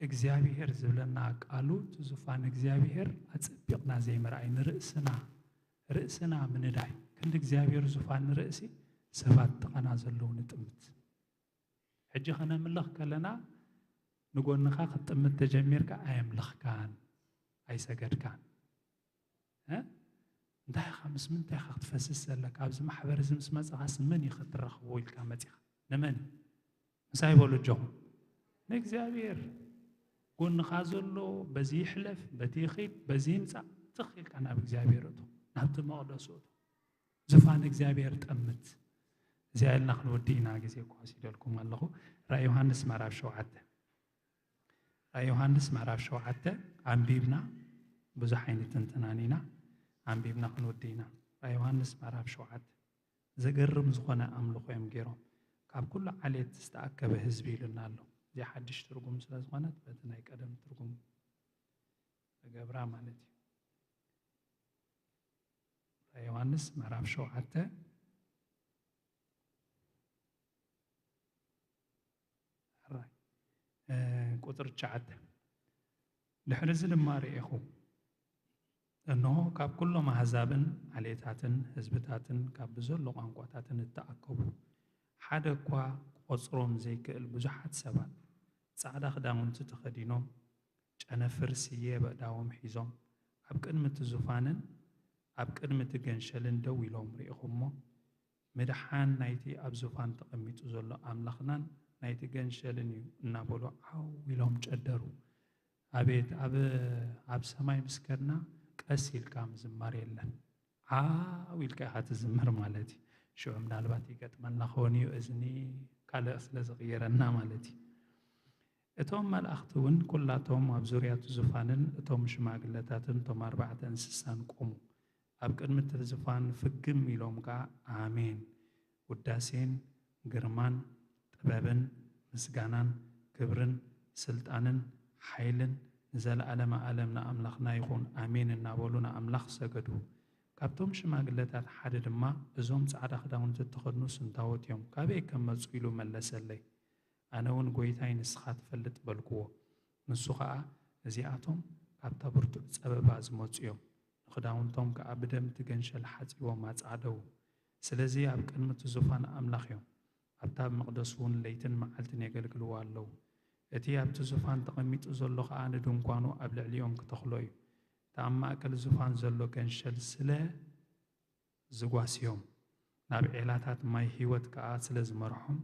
እግዚኣብሔር ዝብለና ቃሉ፣ እቲ ዙፋን እግዚኣብሔር ኣጸቢቕና ዘይምርኣይ፣ ንርእስና፣ ርእስና ምንዳይ፣ ክንዲ እግዚኣብሔር ዙፋን ንርእሲ ሰባት ጥቓና ዘለዉ ንጥምት። ሕጂ ከነምልኽ ከለና ንጎንኻ ክትጥምት ተጀሚርካ ኣየምለኽካን፣ ኣይሰገድካን። እ? እንታይ ኢኻ፣ ምስ ምንታይ ኢኻ ክትፈስስ ዘለካ? ኣብዚ ማሕበር እዚ ምስ መጻኻስ መን እዩ ክትረኽቦ ኢልካ መጺኻ? ንመን እዩ? ምሳይ በሉ እጆኹም። ንእግዚኣብሔር። ጎንኻ ዘሎ በዚ ይሕለፍ፣ በቲ ይኺድ፣ በዚ ይምጻእ፣ ትኽ ኢልካ ናብ እግዚኣብሔር እቶ፣ ናብቲ መቕደሱ እቶ። ዙፋን እግዚኣብሔር ጠምት። እዚኣ ኢልና ክንወዲ ኢና፣ ግዜ እኳ ወሲደልኩም ኣለኹ። ራእይ ዮሃንስ ምዕራፍ ሸውዓተ። ራእይ ዮሃንስ ምዕራፍ ሸውዓተ ኣንቢብና፣ ብዙሕ ኣይንትንትናን ኢና፣ ኣንቢብና ክንወዲ ኢና። ራእይ ዮሃንስ ምዕራፍ ሸውዓተ። ዘገርም ዝኾነ ኣምልኾ እዮም ገይሮም። ካብ ኩሉ ዓሌት ዝተኣከበ ህዝቢ ኢሉና ኣሎ። እዚኣ ሓድሽ ትርጉም ስለ ዝኾነት በቲ ናይ ቀደም ትርጉም ተገብራ ማለት እዩ። ራእይ ዮሃንስ ምዕራፍ ሸውዓተ። ሕራይ፣ እ፣ ቁጽሪ ትሽዓተ። ድሕሪ እዚ ድማ ርኤኹ፣ እንሆ፣ ካብ ኩሎም ኣህዛብን ዓሌታትን ህዝብታትን ካብ ብዘሎ ቋንቋታትን እተኣከቡ፣ ሓደ እኳ ክቖጽሮም ዘይክእል ብዙሓት ሰባት፣ ጻዕዳ ክዳውንቲ ተኸዲኖም፣ ጨነፍር ስየ በእዳዎም ሒዞም፣ ኣብ ቅድሚ እቲ ዙፋንን ኣብ ቅድሚ እቲ ገንሸልን ደው ኢሎም ርኤኹ እሞ፣ ምድሓን ናይቲ ኣብ ዙፋን ተቐሚጡ ዘሎ ኣምላኽናን ናይቲ ገንሸልን እዩ እናበሉ ዓው ኢሎም ጨደሩ። ኣቤት፣ ኣብ፣ ኣብ ሰማይ ምስ ከድና ቀስ ኢልካ ምዝማር የለን። ዓው ኢልካ ኢኻ ትዝምር ማለት እዩ። ሽዑ ምናልባት ይገጥመና ክኸውን እዩ፣ እዝኒ ካልእ ስለ ዝቕየረና ማለት እዩ። እቶም መላእኽቲ እውን ኩላቶም ኣብ ዙርያ እቲ ዙፋንን እቶም ሽማግለታትን እቶም ኣርባዕተ እንስሳን ቆሙ። ኣብ ቅድሚ እቲ ዙፋን ፍግም ኢሎም ከኣ ኣሜን፣ ውዳሴን ግርማን ጥበብን ምስጋናን ክብርን ስልጣንን ሓይልን ንዘለኣለመ ኣለም ንኣምላኽና ይኹን፣ ኣሜን እናበሉ ንኣምላኽ ሰገዱ። ካብቶም ሽማግለታት ሓደ ድማ፣ እዞም ጻዕዳ ክዳውንቲ እተኸድኑ ስንታዎት እዮም፣ ካበይ ከም መጹ? ኢሉ መለሰለይ። ኣነ እውን፣ ጐይታይ፣ ንስኻ ትፈልጥ በልክዎ። ንሱ ኸኣ፣ እዚኣቶም ካብታ ብርቱዕ ጸበባ ዝመጹ እዮም፣ ንኽዳውንቶም ከኣ ብደም እቲ ገንሸል ሓጺቦም ኣጻዕደዉ። ስለዚ ኣብ ቅድሚ እቲ ዙፋን ኣምላኽ እዮም፣ ኣብታ ኣብ መቕደሱ እውን ለይትን መዓልትን የገልግልዎ ኣለዉ። እቲ ኣብቲ ዙፋን ተቐሚጡ ዘሎ ኸኣ ንድንኳኑ ኣብ ልዕሊኦም ክተኽሎ እዩ። እቲ ኣብ ማእከል ዙፋን ዘሎ ገንሸል ስለ ዝጓስዮም፣ ናብ ዔላታት ማይ ህይወት ከኣ ስለ ዝመርሖም፣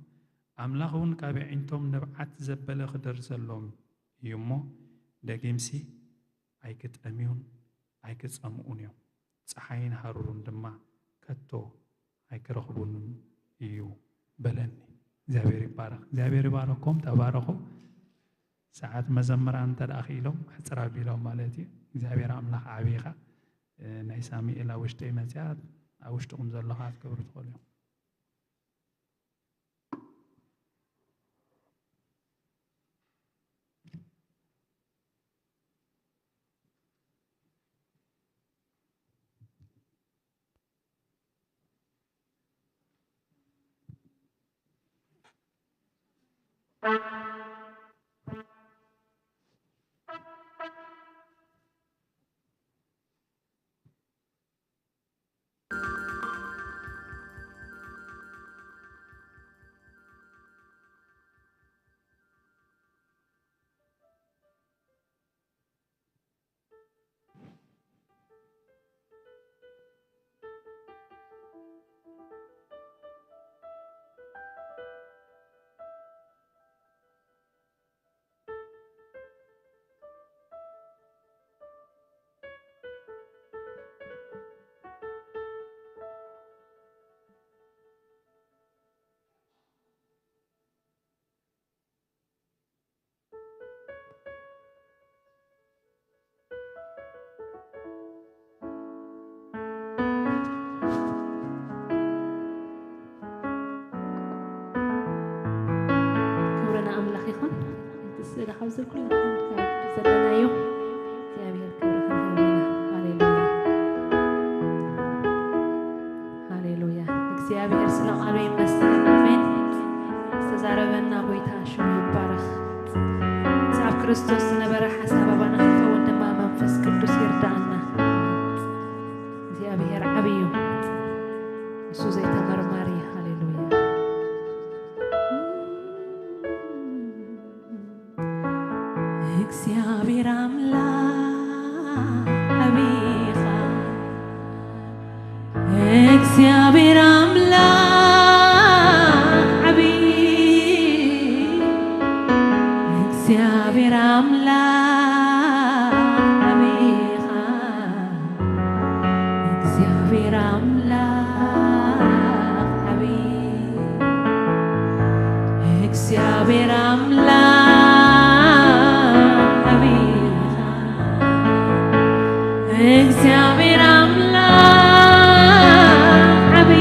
ኣምላኽ እውን ካብ የዒንቶም ንብዓት ዘበለ ክደርዘሎም እዩ እሞ፣ ደጊምሲ ኣይክጠምዩን ኣይክጸምኡን እዮም፣ ጸሓይን ሃሩርን ድማ ከቶ ኣይክረኽቡን እዩ በለኒ። እግዚኣብሔር ይባረኽ። እግዚኣብሔር ይባረኽኩም። ተባረኹ። ሰዓት መዘምራን እንተ ደኣ ክኢሎም፣ ሕጽር ኣቢሎም ማለት እዩ። እግዚኣብሔር ኣምላኽ ዓብዪ ኢኻ። እ፣ ናይ ሳሙኤል ኣብ ውሽጠይ መጽያ፣ ኣብ ውሽጥኹም ዘሎ ኸኣ ክትገብሩ ትኽእሉ እዮም። ክብሪ ንኣምላኽ ይኹን። እቲ ስእሊ ካብ ዝር ኩላትና ዘለናዮ እግዚኣብሔር ክብሪ ክንህብ ኢና። ሃሌሉያ፣ ሃሌሉያ። እግዚኣብሔር ስለ ቃሉ ይመስገን። ኣሜን። ዝተዛረበና ጎይታ ሽሙ ይባረኽ። እቲ ኣብ ክርስቶስ ዝነበረ ሓሳብ ኣባና ክኸውን ድማ መንፈስ ቅዱስ ይርዳእና። እግዚኣብሔር ዓብዩ፣ እሱ ዘይተመርማሪ። ሃሌሉያ። እግዚኣብሔር ኣምላኽ ዓቢኻ፣ እግዚኣብሔር ኣምላኽ ዓቢ፣ እግዚኣብሔር ኣምላኽ ዓቢኻ፣ እግዚኣብሔር ኣምላኽ ዓቢ፣ እግዚኣብሔር ኣምላኽ ዓቢኻ፣ እግዚኣብሔር ኣምላኽ ዓቢ፣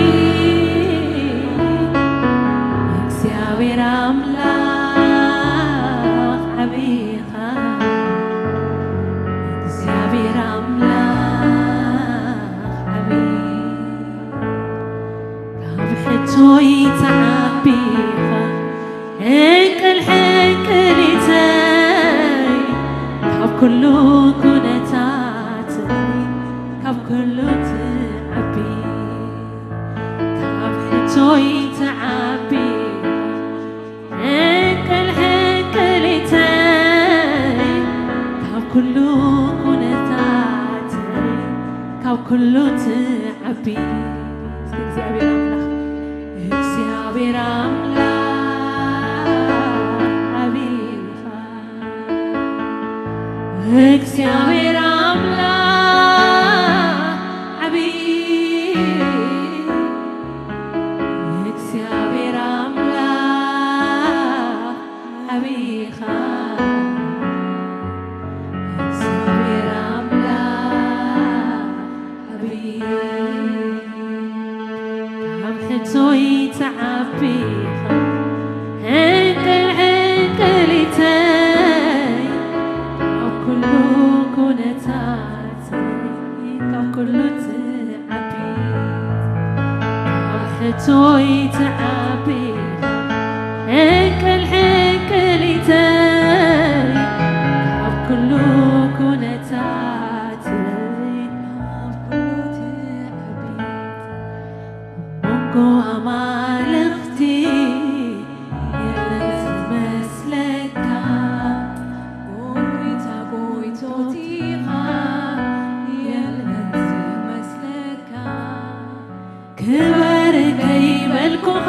እግዚኣብሔር ኣምላኽ ዓቢኻ፣ እግዚኣብሔር ኣምላኽ ዓቢ። ካብ ሕቶይ ተዓቢኻ፣ ሕንቅል ሕንቅሊተይ፣ ካብ ኩሉ ኩነታተይ፣ ካብ ኩሉ ትዓቢ። ካብ ሕቶይ ተዓቢኻ፣ ሕንቅል ሕንቅሊተይ፣ ካብ ኩሉ ኩነታተይ፣ ካብ ኩሉ ትዓቢ። እስኪ እግዚኣብሔር ኣምላኽ፣ እግዚኣብሔር ኣምላኽ ዓቢኻ፣ እግዚኣብሔር ኣምላኽ ዓቢ፣ እግዚኣብሔር ኣምላኽ ዓቢኻ፣ እግዚኣብሔር ኣምላኽ ዓቢ። ካብ ሕቶይ ተዓቢኻ፣ ሕንቅል ሕንቅሊተይ፣ ካብ ኩሉ ኩነታተይ፣ ካብ ኩሉ ትዓቢ። ካብ ሕቶይ ትዓቢኻ፣ ሕንቅል ሕንቅሊተይ፣ ካብ ኩሉ ኩነታተይ፣ ካብ ኩሉ ትዓቢ። መንጎ ኣማልኽቲ የለን ዝመስለካ፣ ጎይታ ጎይቶቲኻ የለን ዝመስለካ። ክበር ከይበልኩኻ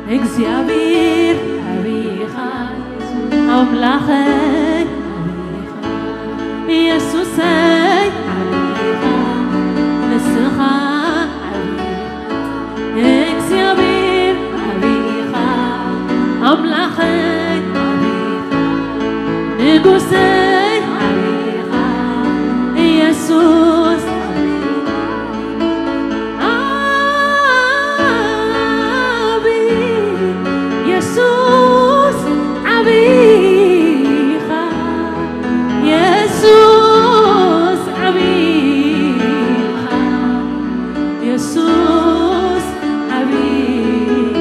እግዚኣብሔር ዓቢኻ ኣምላኸይ ዓቢኻ ኢየሱሰይ ዓቢኻ ንስኻ ዓቢኻ እግዚኣብሔር ዓቢኻ ኣምላኸይ ዓቢኻ ንጉሰይ ዓቢኻ ኢየሱስ ዓቢኻ ዓቢ የሱስ ዓቢኻ የሱስ ዓቢኻ የሱስ ዓቢኻ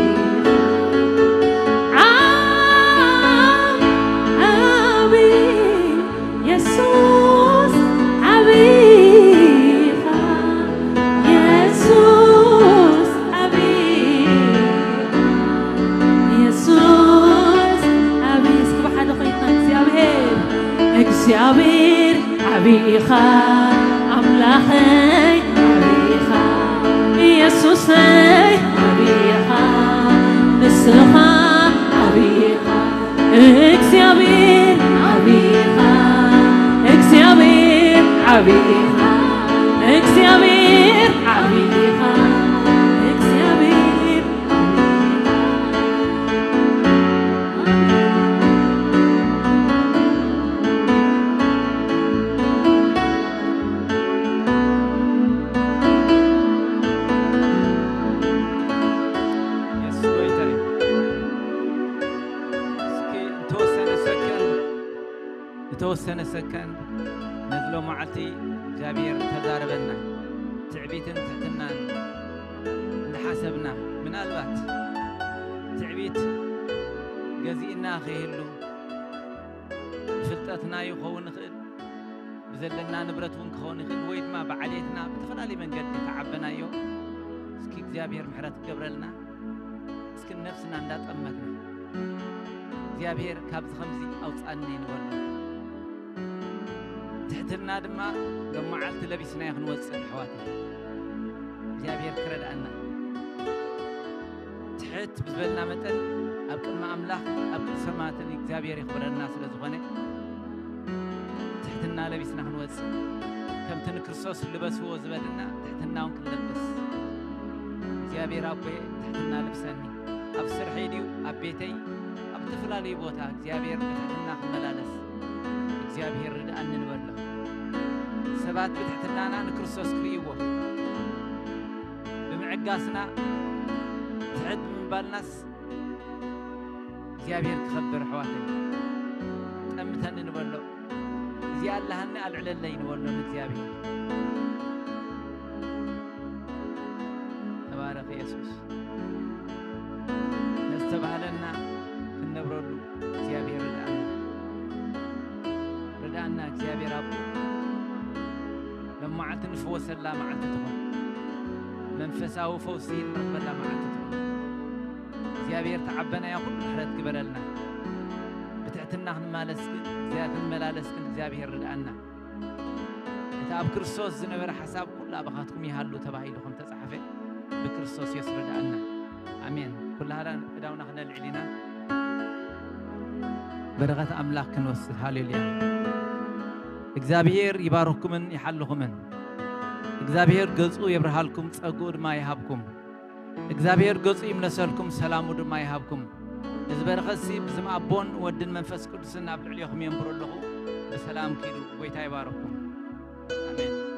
ዓቢ የሱስ ዓቢኻ የሱስ ዓቢኻ የሱስ ዓቢ እስኪ ብሓደ ኮይንና እግዚኣብሔር እግዚኣብሔር ዓቢኻ ኣምላኸይ ዓቢኻ የሱሰይ ዓቢኻ ንስኻ ዓቢኻ እግዚኣብሔር ዓቢኻ እግዚኣብሔር ዓቢኻ እግዚኣብሔር ዓቢኻ እግዚኣብሔር የሱስ ጎይታ እዩ። እስኪ እንተወሰነ ሰከንድ ዝተወሰነ ሰከንድ ነዚ ሎማዓልቲ እግዚኣብሔር ተዛረበና። ትዕቢትን ትሕትናን እንዳሓሰብና ምናልባት ትዕቢት ገዚእና ከይህሉ ብፍልጠትና ይኸውን ይኽእል፣ ብዘለና ንብረት እውን ክኸውን ይኽእል፣ ወይ ድማ ብዓሌትና ብተፈላለየ መንገዲ ተዓበናዮ። እስኪ እግዚኣብሔር ምሕረት ክገብረልና። እስኪ ነፍስና እንዳጠመትና እግዚኣብሔር ካብዚ ከምዚ ኣውፃኒ ንበሎ። ትሕትና ድማ ሎም መዓልቲ ለቢስናዮ ክንወፅእ ኣሕዋት እግዚኣብሔር ክረድኣና። ትሕት ብዝበልና መጠን ኣብ ቅድሚ ኣምላኽ ኣብ ቅድሚ ሰማያትን እግዚኣብሔር የኽብረና ስለ ዝኾነ ትሕትና ለቢስና ክንወፅእ ከምቲ ንክርስቶስ ልበስዎ ዝበልና ትሕትና እውን ክንለብስ እግዚኣብሔር ኣቦየ ትሕትና ልብሰኒ። ኣብ ስርሐይ ድዩ ኣብ ቤተይ ኣብ ዝተፈላለዩ ቦታ እግዚኣብሔር ብትሕትና ክመላለስ እግዚኣብሔር ርድኣኒ ንበሎ። ሰባት ብትሕትናና ንክርስቶስ ክርእይዎ ብምዕጋስና ትሕት ብምባልናስ እግዚኣብሔር ክኸብር ኣሕዋተይ ጠምተኒ ንበሎ። እዚኣ ኣለሃኒ ኣልዕለለይ ንበሎ ንእግዚኣብሔር። ተባረኽ የሱስ። ነዝተባህለና ክንነብረሉ እግዚኣብሔር ርድኣና። ርድኣና እግዚኣብሔር ኣቦ። ሎም መዓልቲ ንፍወሰላ መዓልቲ ትኹን። መንፈሳዊ ፈውሲ ንረኽበላ መዓልቲ ትኹን። እግዚኣብሔር ተዓበናዮ ኩሉ ምሕረት ግበረልና። ብትሕትና ክንማለስ ግን እግዚኣብሔር ክንመላለስ ግን እግዚኣብሔር ርድኣና። እቲ ኣብ ክርስቶስ ዝነበረ ሓሳብ ኩሉ ኣባኻትኩም ይሃሉ ተባሂሉ ከም ተጻሕፈ ብክርስቶስ የስርድኣና። ኣሜን። ኩላህና እዳውና ክነልዕል ኢና። በረኸት ኣምላኽ ክንወስድ። ሃሌሉያ። እግዚኣብሔር ይባርኽኩምን ይሓልኹምን። እግዚኣብሔር ገጹ የብርሃልኩም፣ ጸግኡ ድማ ይሃብኩም። እግዚኣብሔር ገጹ ይምለሰልኩም፣ ሰላሙ ድማ ይሃብኩም። እዚ በረኸትሲ ብስም ኣቦን ወድን መንፈስ ቅዱስን ኣብ ልዕሌኹም የንብሮ ኣለኹ። ብሰላም ኪዱ። ጎይታ ይባርኽኩም። ኣሜን።